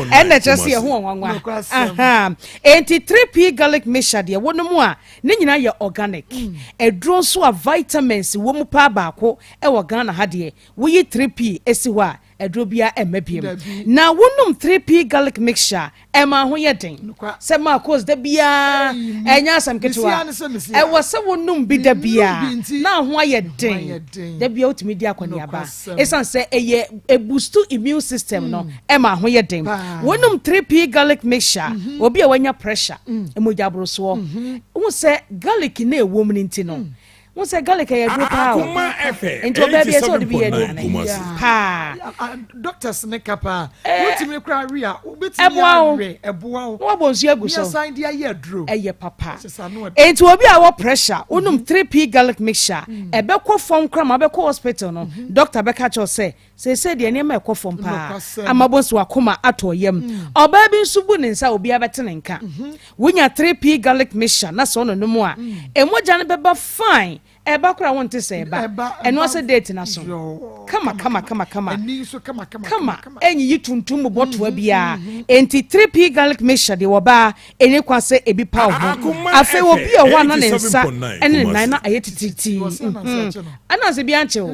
ɛnna kyerɛ sɛ yɛho wɔn nwanwa. Enti 3P garlic mixture deɛ wɔnom a ne nyinaa yɛ organic. Mm. Aduro nso a vitamins wɔ mu paa baako wɔ Ghana ha deɛ woyi 3P esi hɔ a aduro biara ɛmma biem. Na wonom 3P garlic mixture ɛma ho yɛ den sɛ Marcos da biara ɛnyɛ asɛm ketewa ɛwɔ sɛ wonom bi da biara na ho ayɛ den da biara wotumi di akɔneaba ɛsiane sɛ ɛyɛ ɛbustu immune system no mm. ɛma ho yɛ den wonom 3P garlic mixture mm-hmm. obi a wanya pressure mm. mogya aborosoɔ mm-hmm. wo sɛ garlic na ɛwɔ mu no nti no mm. Wo sɛ garlic ɛyɛ aduro paa o. Nti ɔbaa bi ɛsɛ ɔde bi yɛ aduane paa. Doctors ne ka paa. Wotumi kora awe a wobɛtumi awe ɛboa wo. Na wabɔ nsuo agu so. Ne asan de ayɛ aduro. Ɛyɛ papa. Nti obi a wɔ pressure wonom 3P mhm. garlic mixture ɛbɛkɔ fam kora ma wobɛkɔ hospital no mhm. doctor bɛka kyerɛ sɛ Seesei deɛ nneɛma rekɔ fam paa ama wobɛhu sɛ w'akoma atɔ wo yam. Ɔbaa bi nso bu ne nsa a obiara bɛte ne nka. Wonya 3P garlic mixture na sɛ wononom a, mogya no bɛba fine. Ɛba koraa a wonte sɛ ɛba. Ɛno ara sɛ date no aso. Kama kama kama kama. Kama. Ɛnyiyi tuntum mu bɔtoa biara. Enti 3P garlic mixture deɛ wɔ baa ɛni kwan sɛ ebi pa wo ho. Afei obi wɔ hɔ a na ne nsa ne ne nan na ayɛ titiritii. Ananse bi ankye wo.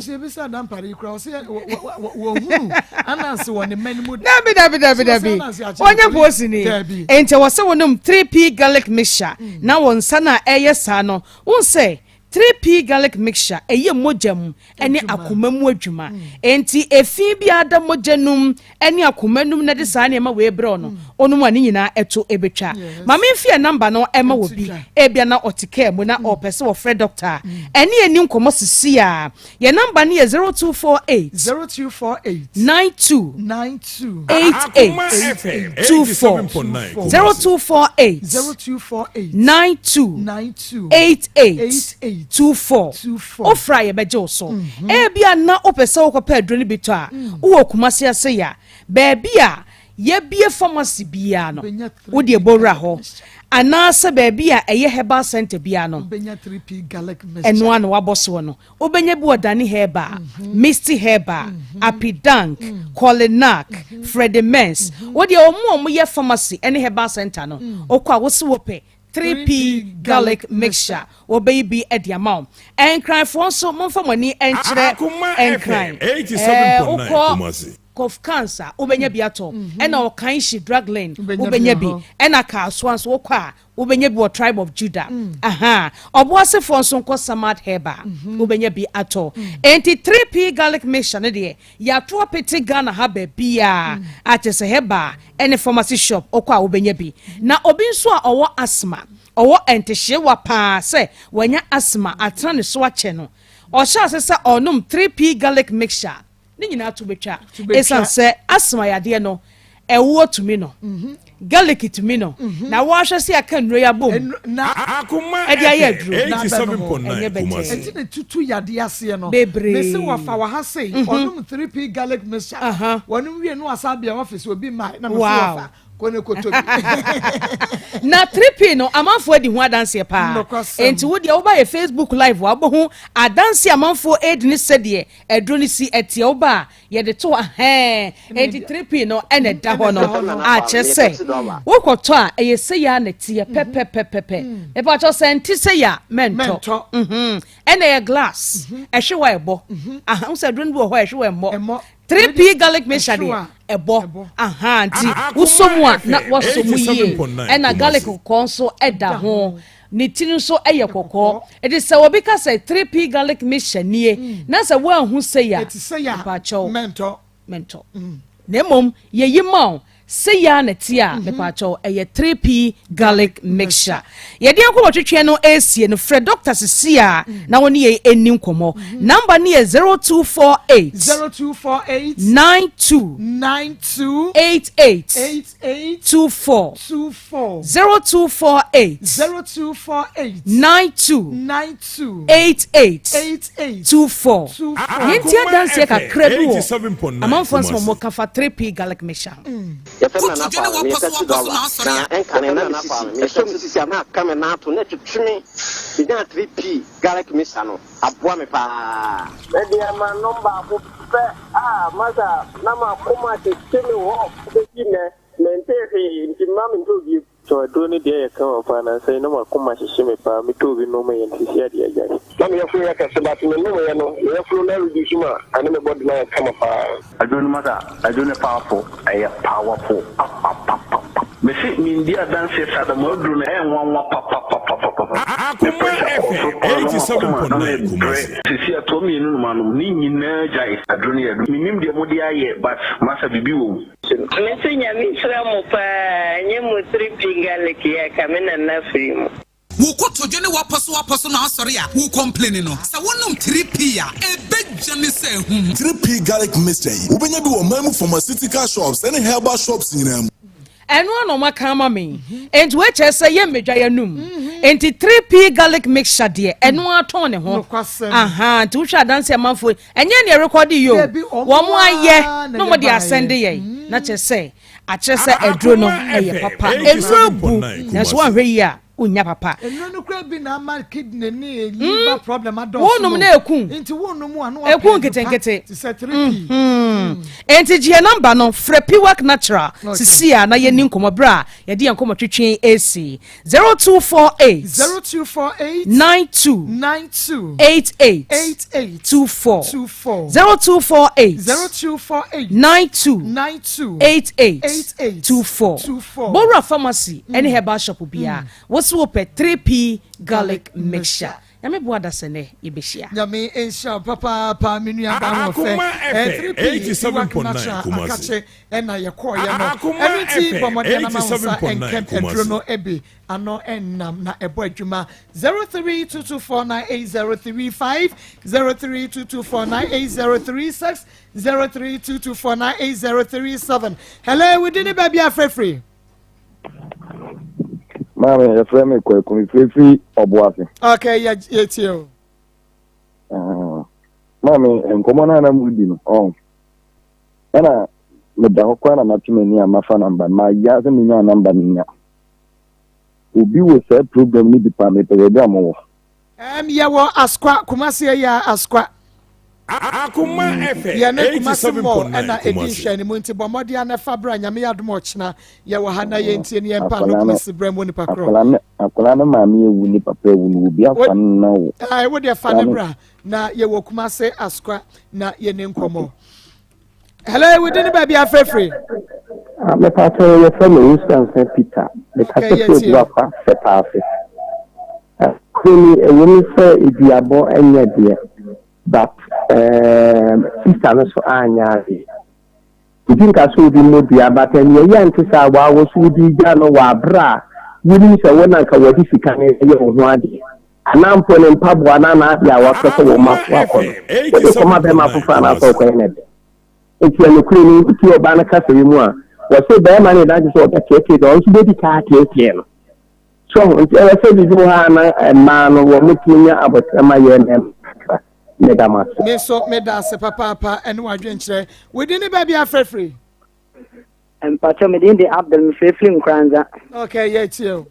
Dabi dabi dabi dabi. Ɔnyɛ poosini. Enti ɛwɔ sɛ wonom 3P garlic mixture na wo nsa no a ɛyɛ saa no, wohu sɛ. 3P garlic mixture ɛyɛ mogya mu ne akoma mu adwuma. Enti efi biara da mogya no mu ne akoma no mu na de saa nneɛma wei brɛ wo no, wonom a ne nyinaa ɛto ɛbɛtwa. Ma memfi yɛn namba no ɛma wɔ bi, ebia na ɔte kaa mu na ɔpɛ sɛ ɔfrɛ dɔkta a, ɛne yɛn ni nkɔmmɔ sisi a. Yɛn namba no yɛ 0248 0248 92 92 88 24 0248 0248 92 92 88 88 24 24 Wofrɛ a yɛbɛgye wo so. Ebia na wopɛ sɛ wokɔpɛ aduro no bi tɔ a, wowɔ Kumasi ase yi a, baabi a yɛabue pharmacy biara no, wode ɛbɔ wura hɔ. Anaasɛ baabi a ɛyɛ herbal center biara no, ɛno ara na wabɔ soɔ no. Wobɛnya bi wɔ Dani Herbal, Misty Herbal, Apidank, Kolinak, Freddie Mens. Wodeɛ wɔn a wɔyɛ pharmacy ne herbal center no, wokɔ a wose wopɛ 3P garlic mixture, wɔbɛyi bi de ama wo. Nkranfoɔ nso, momfa mo ani nkyerɛ Nkran. Ɛɛ, wokɔ Kofkans a, wobɛnya bi atɔ. Ɛna Ɔkanhyi Drug Lane, wobɛnya bi. Ɛna Kasoa nso, wokɔ a, wobɛnya bi wɔ Tribe of Judah. Aha. Ɔboasefoɔ nso nkɔ Samad Herbal, wobɛnya bi atɔ. Enti 3P garlic mixture no deɛ, Yɛato apete Ghana ha baabiaa a kyerɛ sɛ herbal ne pharmacy shop wokɔ a wobɛnya bi. Na obi nso a ɔwɔ asthma, ɔwɔ ntehyeewa paa sɛ wanya asthma atena ne so akyɛ no, ɔhyɛ ase sɛ ɔrenom 3P garlic mixture a, ne nyinaa to bɛtwa. Ɛsiane sɛ asthma yadeɛ no Ɛwoɔ tumi no, garlic tumi no, na woahwɛ sɛ yɛaka nnuro yi abom de ayɛ aduro. Ɛnyɛ bɛtɛɛ. Ɛnti na tutu yadeɛ aseɛ no. Bebree. Mese wɔfa wɔ ha sei, ɔnom 3P garlic mixture, wɔnom wie no wasan abea office obi mmae na mese wɔfa kɔ ne kɔtɔ bi. Na 3P no amanfoɔ adi ho adanseɛ paa. Ɛnti wo deɛ woba yɛ Facebook live a wobɛhu adanseɛ amanfoɔ redi ne sɛdeɛ aduro no si ɛteɛ woba a Yɛde to ahɛn enti 3P no ɛna ɛda hɔ no a kyerɛ sɛ wokɔtɔ a ɛyɛ sei ara na ɛteɛ pɛpɛpɛpɛpɛ. Mepakyɛw sɛ ɛnte sei a mɛntɔ. Ɛna ɛyɛ glass ɛhwe hɔ a ɛbɔ. Aha wohu sɛ aduro no bi wɔ hɔ a ɛhwe hɔ a ɛmmɔ. 3P garlic mixture deɛ ɛbɔ. Aha nti wosɔ mu a na wasɔ mu yie. Ɛna garlic kɔkɔɔ nso ɛda ho. Ne tiri nso yɛ kɔkɔɔ. Enti sɛ obi ka sɛ 3P garlic mixture nie na sɛ woanhu sei a, mepaakyɛw, mentɔ. Na mmom yɛyi ma wo, sei ara na ɛteɛ a, mepaakyɛw, ɛyɛ 3P garlic mixture. Yɛde yɛn nkɔmmɔtwetweɛ no resie no, frɛ dɔkta seesei ara na wo ne yɛn nni nkɔmmɔ. Number no yɛ 0248 92 88 24 0248 92 88 24. Yɛntie adanseɛ kakra bi wɔ amanfoɔ nsɛm a wɔka fa 3P garlic mixture ho. Yɛfrɛ me Nana Kwame, meyɛ taxi driver, na ɛnkane na me sisi, ɛsɔ me sisi a na aka me nan ato na ɛtwetwe me, menyaa 3P garlic mixture no, aboa me paa. Me deɛ manom baako pɛ a masa na makoma hyehye me hɔ bɛsi nnɛ mentee hwee nti mma mentɔɔ bio. So aduro no deɛ yɛ kama paa nansa yi na makoma hyehye me paa metɔɔ bi nom yɛ no sisi adeɛ agyae. Na me yafunu yɛ kɛse but me nom yɛ no me yafunu no areduce ma ɛne me body no ayɛ kama paa. Aduro no masa aduro no powerful ɛyɛ powerful papapapapa. Mese mendi adanseɛ saa da mo aduro no ɛyɛ nwanwa papapapapapa me pressure kɔɔ soro paa na makoma na mebrɛ sisi atoa mienu no manom ne nyinaa gyae aduro no yɛ aduro menim deɛ mode ayɛ but masa biribi wɔ mu. Mese Nyame nhyira mo paa nyɛ mo 3P garlic yi a ka me nana firi mu. Wo kotodwe ne w'apɔsowapɔso na asɔre a wo complaini no, sɛ wonom 3P a, ɛbɛdwane sɛ ahum. 3P Garlic Mixture yi, wobɛnya bi wɔ ɔman mu pharmaceutical shops ne herbal shops nyinaa mu. Ɛno ara na wɔaka ama me. Enti wei kyerɛ sɛ yɛmmɛdwa yɛn anum. Enti 3P garlic mixture deɛ, ɛno ara tɔn ne ho. Nokwasɛm. Aha, nti wohwɛ adanse amanfoɔ yi, ɛnyɛ nea ɛrekɔde yi o. Dabi, wɔn Wɔn ayɛ ara na na wɔde ɛyɛ asɛnde baeɛ. yɛn. Na kyerɛ sɛ, akyerɛ sɛ aduro no ɛyɛ papa. Nnuro bu, nanso woanhwɛ yie a, wonnya papa. Nnuro no koraa bi na ama kidney ne liver problem adɔɔso Wonom no. na eku. Nti wonom a na wapɛ Eku aduro pa nketenkete. te sɛ 3P. Enti gye yɛn namba no, frɛ Piwak Natural sisi a na yɛnni nkɔmmɔ berɛ a yɛde yɛn nkɔmmɔ twetwe resi. 0248 0248 92 92 88 88 24 24 0248 0248 92 92 88 88 24 24. Bowura Pharmacy ne herbal shop biara, wo se wopɛ 3P garlic mixture. Nyame boa dasɛnɛ yɛbɛhyia. Nyame nhyira wo papaapa me nua baa ahoɔfɛ. Akoma Eh, FM 3P Iwak 87.9 Natural Kumasi. Akakye ɛna yɛkɔɔyɛ no. Akoma Ɛno nti FM bɔ mmɔden na ma wo nsa 87.9 nkɛm aduro Kumasi. no bi ano ɛnam na ɛbɔ adwuma. 0322498035, 0322498036, 0322498037. Hello, within the baby afrɛfrɛ. Maame, yɛfrɛ me Kwaku, mefirifiri Ɔboase. Okay, yɛtie o. Ah, Maame, nkɔmmɔ no a na mudi no, ɔn. Ɛna meda hɔ koraa na mate m'ani a mafa namba no. Mayɛ sɛ menya namba no nya. Obi wɔ saa program no bi paa, mepɛ baabi a mowɔ. Yɛwɔ Asokwa, Kumasi ɛyɛ Asokwa. Akoma FM Yɛne Kumasi Mall 87.9 ɛna ɛdi Kumasi. nhwɛanimu nti bɔ mmɔden ara na fa bra Nyame yɛ adom a ɔkyena yɛwɔ ha na yɛntie ne yɛmpa ano Akwadaa no, Kumasi brɛ mu onipa korɔ. akwadaa no, akwadaa no maame awu ne papa awu no, obi Wo, afa no na wo. ae, wo deɛ fa Akwadaa ne no, bra na yɛwɔ Kumasi Asokwa na yɛni nkɔmmɔ. Hello, wodi ne baabi afrɛfrɛ. Ah, mepatɔ yɛfrɛ me Owusu Peter. Okay, Mekasa firi yɛtie o. Abuakwa Sɛpaase. Kuro ni ɛwɔ mu sɛ eduabɔ nyɛ deɛ, but sister no so anyɛ adeɛ. Nti nka sɛ obi mmɔ dua, but ɛnea ɛyɛ nte saa waa wɔ so wodi gya no wɔ abere a wonim sɛ wo na nka wɔde sika no yɛ wo ho adeɛ. Anaa mpo ne mpaboa na n'adeɛ a wapɛ sɛ wɔn Akoma aso akɔ no. FM Wode kɔma bɛrima 87.9 foforɔ anaasɛ Kumasi. ɔkɔyɛ ne dɛ. Nti ɛnokorɛ ni, wotie ɔbaa no kasa yi mu a, wɔse bɛrima no ɛda sɛ ɔbɛteetee deɛ ɔno nso bɛdi kaa teetee no. So nti ɛwɔ sɛ biribi wɔ hɔ a na mmaa no wɔn tumi nya abotire ma yɛ mmarima kakra. Meda mo ase. Me nso meda ase papaapa ɛne w'adwenkyerɛ. Wodi ne baabi afrɛfrɛ. Mpakyɛ me din de Abdul mefirifiri Nkoranza. Okay, yɛtie o.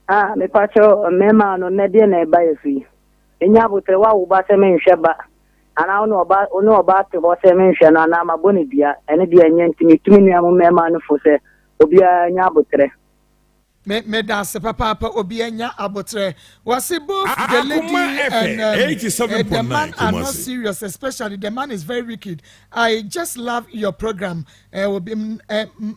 Ah, mepakyɛ mmarima no nnɛ deɛ na ɛba yɛ so yi. Ɛnya abotire woawo ba sɛ menhwɛ ba anaa wo ne ɔba wo ne ɔba te hɔ sɛ menhwɛ no anaa mabɔ ne dua ɛne deɛ ɛnyɛ nti metumi nua mo mmarima no fo sɛ obiara nya abotire. Me meda ase papaapa obi anya abotrɛ. Wɔse both the lady Akoma and FM the man 87.9 are not Kumasi. serious, especially the man is very wicked. I just love your program. Obi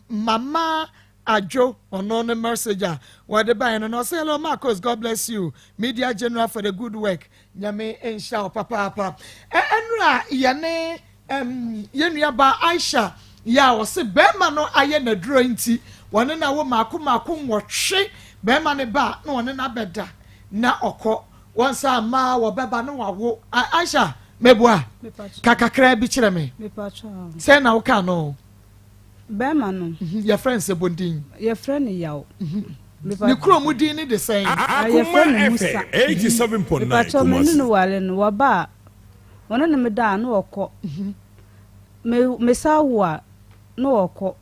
Mama Adwo ɔno ne message a wɔde baeɛ no na ɔsɛ hello Marcos, God bless you media general for the good work. Nyame nhyira wo papaapa. Ɛnura yɛne yɛn nuaba Aisha yɛ a ɔse bɛrima no ayɛ n'aduro nti wɔne na wo maako maako 8 bɛrima ne ba na wɔne na bɛda na ɔkɔ wɔn nsa mmaa wɔbɛba na wawo. Aisha meboa ka kakra bi kyerɛ me sɛ na woka no. Bɛrima no. Yɛfrɛ no sɛ bondin. Yɛfrɛ no Yaw. Ne kurom din ne de sɛn? Yɛfrɛ no Akoma Musa. FM 87.9 Mepakyɛ me ne Kumasi. no ware no wɔba a wɔne ne me da a na wɔkɔ. Me mesa wo a na wɔkɔ.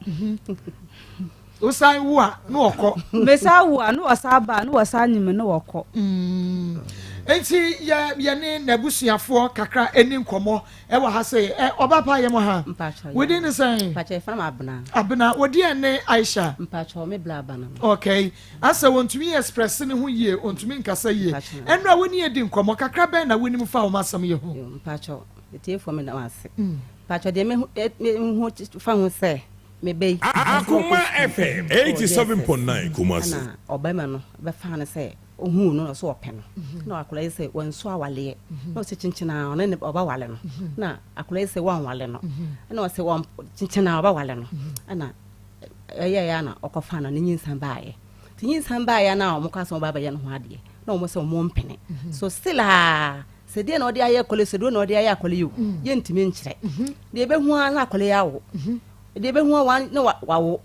Wosan wo a na wɔkɔ. Mesa wo a na wɔsa ba a na wɔsa nyim na wɔkɔ. Nti yɛ yɛne n'abusuafoɔ kakra ani nkɔmmɔ ɛwɔ ha sɛ ɛ ɔba pa yɛ mo ha. Mpakyɛ Wodi ne sɛn? Mpakyɛ yɛfrɛ me Abena. Abena, wodi ɛne Aisha. Mpakyɛ me bla aba no. Okay. Asɛ wɔntumi express ne ho yie, wɔntumi nkasa yie. Mpakyɛ. Ɛnura wo ne yɛ di nkɔmmɔ kakra bɛn na wonim fa wɔn asɛm yɛ ho? Mpakyɛ etiefoɔ me da wɔn ase. Mpakyɛ deɛ mehu mehu fa ho sɛ mebe yi. Akoma FM 87.9 Kumasi. Ɛna ɔbɛrima no bɛfa no sɛ ohun no na ɔsɛ ɔpɛ no. Na akwadaa yi sɛ wɔnso awaleɛ. Na ɔsɛ kyenkyen a ɔne ne ɔba wale no. Na akwadaa yi sɛ wɔnwale no. Ɛna ɔsɛ wɔn kyenkyen a ɔba wale no. Ɛna ɛyɛ ya na ɔkɔfa no ne nyinsan baayɛ. Nti nyinsan baayɛ na wɔn ka sɛ wɔn ba bɛyɛ ne ho adeɛ. Na wɔn sɛ wɔn mpene. So still a sɛ deɛ na ɔde ayɛ akɔle sɛ deɛ na ɔde ayɛ akɔle yi o yɛntumi nkyerɛ. Deɛ ebehu ara na akɔle yi awo. Deɛ ebehu ara na wawo.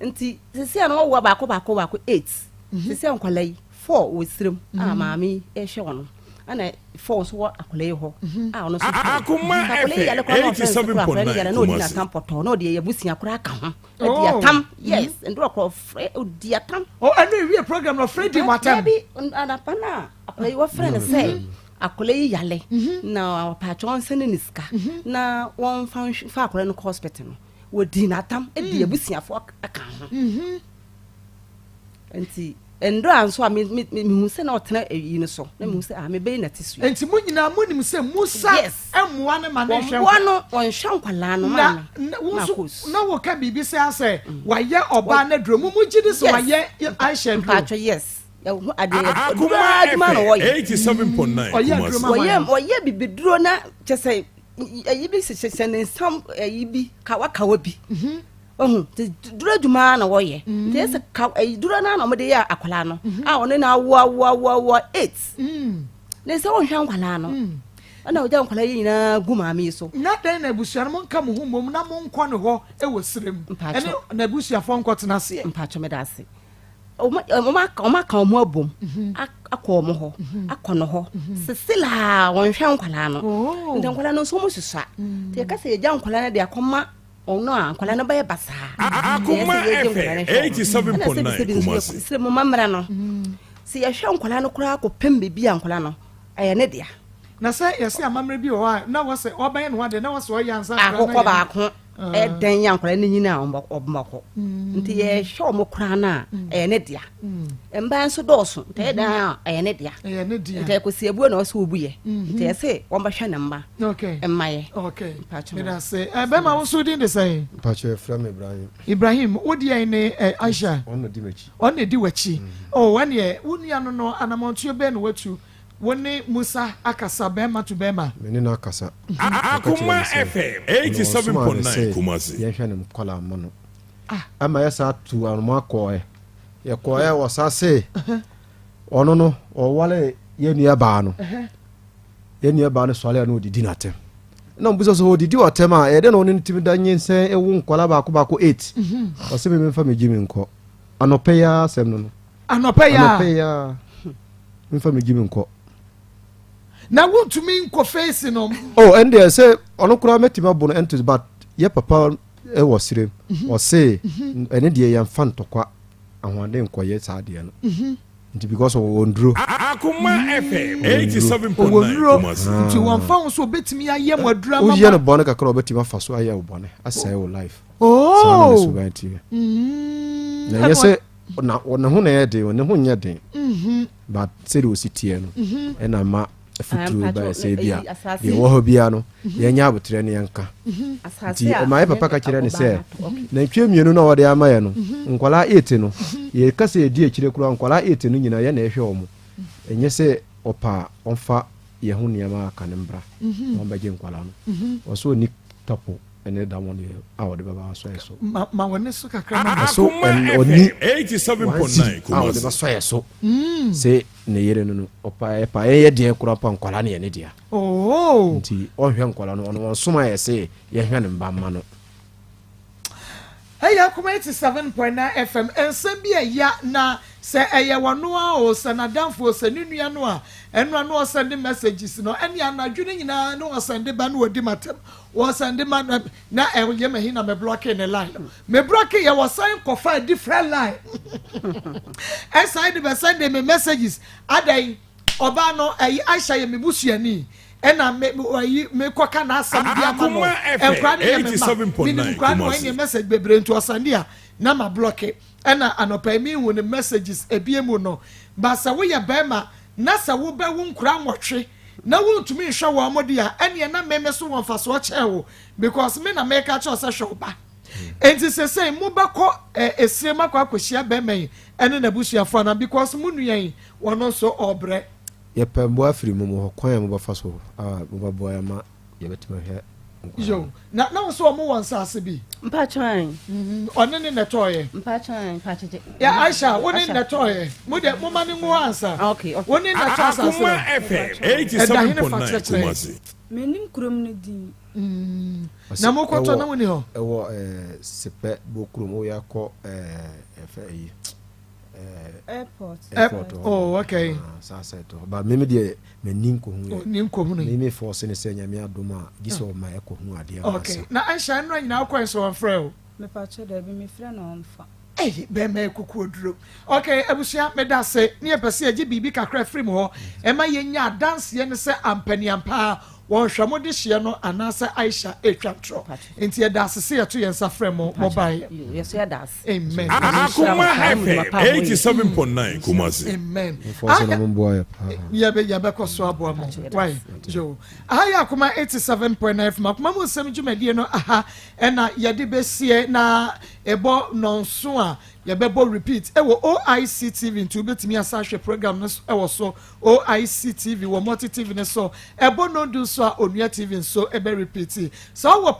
Nti sisi a na wɔwɔ baako baako baako 8. Sisi a nkɔla yi 4 wɔ sirim a maame yi ɛhwɛ wɔn. Ɛna 4 nso wɔ akɔla yi hɔ a ɔno nso hwɛ. Akoma Akɔla yi yale koraa na ɔfrɛ no sɛ koraa akɔla yi yale na ɔdi 87.9 n'atam pɔtɔɔ na ɔde yɛ abusua koraa ka ho. Ɔdi Oh. atam yes ndoro kɔ ɔfrɛ ɔdi atam. Oh, ɛnu ewie program na ɔfrɛ di mu atam. Dabi anapa na akɔla yi wɔfrɛ no sɛ akɔla yi yale na ɔpaatwa ɔnsɛn ne sika na wɔnfa fa akɔla no kɔ hospital no wɔdi n'atam di abusuafoɔ aka ho. Nti ndora nso a mehu sɛ na ɔtena eyi no so na mehu sɛ ah mebɛyi na te so yi. Nti mo nyinaa mo nim sɛ Musa Yes. mmoa ne ma ne nhwɛ Wɔmmoa no wɔnhwɛ nkwalaa no na ma na wo na nso kos. na woka biribi sɛ asɛ wayɛ ɔbaa no aduro mo mo gye di sɛ Yes. wayɛ Aisha aduro. Mpaatwa yes. Yɛho adeɛ yɛ aduro adwuma na wɔyɛ. 87.9 Kumasi. Wɔyɛ wɔyɛ bibiduro na kyɛ sɛ ɛyi bi hyehyɛ ne nsam ɛyi bi kawakawa bi. Ɔhu nti duro adwuma na wɔyɛ. Nti ɛsɛ ka ɛyi duro na na wɔde yɛ akwadaa no a ɔne na awo awo awo awo eight. Ne sɛ wɔnhwɛ nkwadaa no. Ɛna ɔgya nkwadaa yi nyinaa gu maame yi so. Na dɛn na abusua no monka mo ho mmom na monkɔ ne hɔ wɔ serɛ mu ɛne n'abusuafoɔ nkɔtena aseɛ. Mpakyɛ meda ase. Wɔn aka wɔn ho abom mhm. akɔ wɔn hɔ mhm. akɔ no hɔ mhm. seselaa wɔnhwɛ nkwadaa no oh. nti nkwadaa no nso wɔn susua mm. nti yɛka sɛ yɛgya nkwadaa no de akɔma ɔno a nkwadaa no bɛyɛ basaa. Akoma FM 87.9 Kumasi. Sɛ mo mamra no sɛ yɛhwɛ nkwadaa no koraa kɔpem baabi a nkwadaa no ɛyɛ ne dea. Na sɛ yɛsɛ amammerɛ bi wɔ hɔ a na wɔsɛ ɔbɛyɛ ne ho adeɛ na wɔsɛ ɔyɛ ansa. Akokɔ baako. Ɛdɛn yɛ nkwadaa no nyini a wɔbɛkɔ nti yɛhwɛ wɔn koraa no a ɛyɛ ne dea mbaa nso dɔɔso nti ɛyɛ dan a ɛyɛ ne dea nti ɛkɔsi abuo na ɔsɛ obu yɛ nti ɛsɛ wɔn bɛhwɛ ne mma mma yɛ. Medase bɛma wo nso din de sɛn? Mpakyɛ yɛfrɛ me Ibrahim. Ibrahim wo deɛ ne Aisha? Ɔno na di m'akyi. Ɔno na di w'akyi. Oh ɛneɛ wo nua no no anamɔntuo bɛn na watu Wo ne Musa akasa bɛɛma to bɛɛma. Me ne no akasa. Maka kyerɛ no sɛ, ɔno ɔsomaa me sɛ yɛnhwɛ ne nkwadaa mma no. Ɛma yɛsaa tuu anoma kɔɔɛ. Yɛkɔɔɛ ɔsa se ɔno no ɔware yɛn nua baa no. Yɛn nua baa no sɔre a na ɔdidi n'atɛm. Na ɔbisa sɛ ɔdidi ɔtɛm a ɛyɛ dɛ na ɔne no tumi da nyinsɛn ɛwo nkwadaa baako baako eight. Ɔse me memfa me gye me nkɔ. Anɔpɛ yi ara asɛm no no. Anɔpa yi ara. Anɔpa yi ara. Mfa me gyimi nkɔ. Na wontumi nkɔ face no. Oh, ɛn deɛ sɛ ɔno koraa mɛtumi abo no ɛnto but yɛ papa wɔ serem mhm. ɔse mhm. ɛne deɛ yɛmfa ntɔkwa ahoɔden nkɔyɛ saa deɛ no mhm. nti because ɔwɔ nduro. Akoma FM 87.9 ɔwɔ nnuro nti wɔmfa ho so ɔbɛtumi ayɛ mo aduro ama woyɛ no bɔne kakra ɔbɛtumi afa so ayɛ wo bɔne asɛe wo life. Oh. Saa na ne suban teɛ. Na ɛnyɛ sɛ na ne ho na ɛyɛ den ne ho nyɛ den mhm. but sɛdeɛ ɔsi teɛ no mhm. ɛna ma afuturo ba ɛsɛ bi a deɛ ɛwɔ hɔ biara no mhm. yɛnyɛ abotrɛ no yɛnka nti ɔma yɛ papa ka kyerɛ ne sɛ nantwie mmienu no a wɔde ama yɛ no nkwadaa eight no yɛka sɛ yɛdi akyire koraa nkwadaa eight no nyinaa yɛ na ɛhwɛ wɔn ɛnyɛ sɛ ɔpa a ɔmfa yɛn ho nneɛma aka ne mbra na ɔmbɛgye nkwadaa no ɔsɛ ɔni tapo Ɛne da wɔn deɛ a wɔde bɛba asɔ yɛ so. Ma ma wɔn so kakra ma. Ɛso ɔni one cedi a wɔde bɛsɔ yɛ so. Mm. Sɛ ne yere no no ɔpa ɛpa yɛn yɛ deɛ kora pa nkwadaa no yɛ ne dea. Oh. Nti ɔnhwɛ nkwadaa no ɔno wɔn soma yɛ sɛ yɛhwɛ ne mba mma no. Ɛyɛ Akoma 87.9 FM nsɛm bi ɛya na sɛ ɛyɛ wɔno a o sɛ n'adamfo o sɛ ne nua no a ɛno ano ɔsɛnde messages no ɛne anadwo no nyinaa ne ɔsɛnde ba no ɔdi matam Wɔsan de ma na na ɛyɛ mahi na me blɔke ne line no. Me blɔke yɛ wɔsan kɔfa different line. Ɛsan de bɛ send me messages. Adan ɔbaa no ɛyi Aisha yɛ me busuani. Ɛna me ɛyi me kɔka n'asɛm bi ama no. Nkura no yɛ me ma. Me nim nkura no wɔn yɛ message bebree nti ɔsan de a na ma blɔke. Ɛna anɔpa yi me hu ne messages ebie mu no. Ba sɛ woyɛ bɛrima na sɛ wobɛwo nkura nwɔtwe na wontumi nhwɛ wɔn de a, ɛneɛ na me me so wɔ mfasoɔ kyɛn wo because me na meka kyerɛ wo sɛ hwɛ wo ba. Enti sesei mobɛkɔ eh, esire mu akɔ akɔhyia bɛrima yi ɛne n'abusuafoɔ anaa because mo nua yi ɔno nso ɔrebrɛ. Yɛpɛ mmoa firi mo mo hɔ, kwan a mobɛfa so a mobɛboa yɛn ama yɛbɛtumi ahwɛ nkwadaa Yo, no. na na wo sɛ ɔmo wɔ nsaase bi? Mpakyɛw. Mm, ɔne ne na ɛtɔɔyɛ. Mpakyɛw, mpakyɛw. Ya Aisha, wo ne na ɛtɔɔyɛ. Mo deɛ, mo ma ne ngu hɔ ansa. Ah, okay, okay. Wo ne na ɛtɔ asase no. Akoma FM Ɛda hene fa 87.9 kyerɛkyerɛ. Kumasi. Mennim kurom no din. Mm, na mo kɔtɔ na wo ni hɔ? Ɛwɔ ɛɛ Sepɛ Bokurom, woyɛ akɔ ɛɛ ɛfɛ ɛyi. Airport. Airport hɔ. Oh, okay. Ah, saa side hɔ. Ba mimi deɛ m'ani nkɔhu yɛ. Ni nkɔhu no. Mimi force ne sɛ nyame adom a gye sɛ ɔma ɛkɔhu adeɛ no Okay. Na Aisha nnora nyinaa wokɔɛ nso wɔmfrɛ o. Mepakyɛ daabi mefrɛ no ɔmfa. Ei bɛɛma akukuo duro. Ok abusua meda ase ne yɛpɛ sɛ yɛgye biribi kakra firi mo hɔ ɛma yɛnya adanseɛ ne sɛ ampaniampa ara wɔnhwɛ mo dehyeɛ no anaasɛ Aisha ɛretwa ntorɔ nti yɛda ase sɛ yɛto yɛn nsa frɛ mo mo baeɛ. Amen. Akoma FM 87.9 Kumasi. Amen. Yɛbɛkɔ so aboa mo. Why? Yo. Aha yɛ Akoma 87.9 FM. Akoma mu nsɛm dwumadie no aha ɛna yɛde bɛsie na. Ɛbɔ nnɔnson a, yɛbɛbɔ repeat wɔ OIC TV nti wobɛtumi asan ahwɛ program no wɔ so. OIC TV wɔ Multi TV no so. Ɛbɔ nnɔndu nso a, Onua TV nso bɛ repeat. Sɛ wowɔ.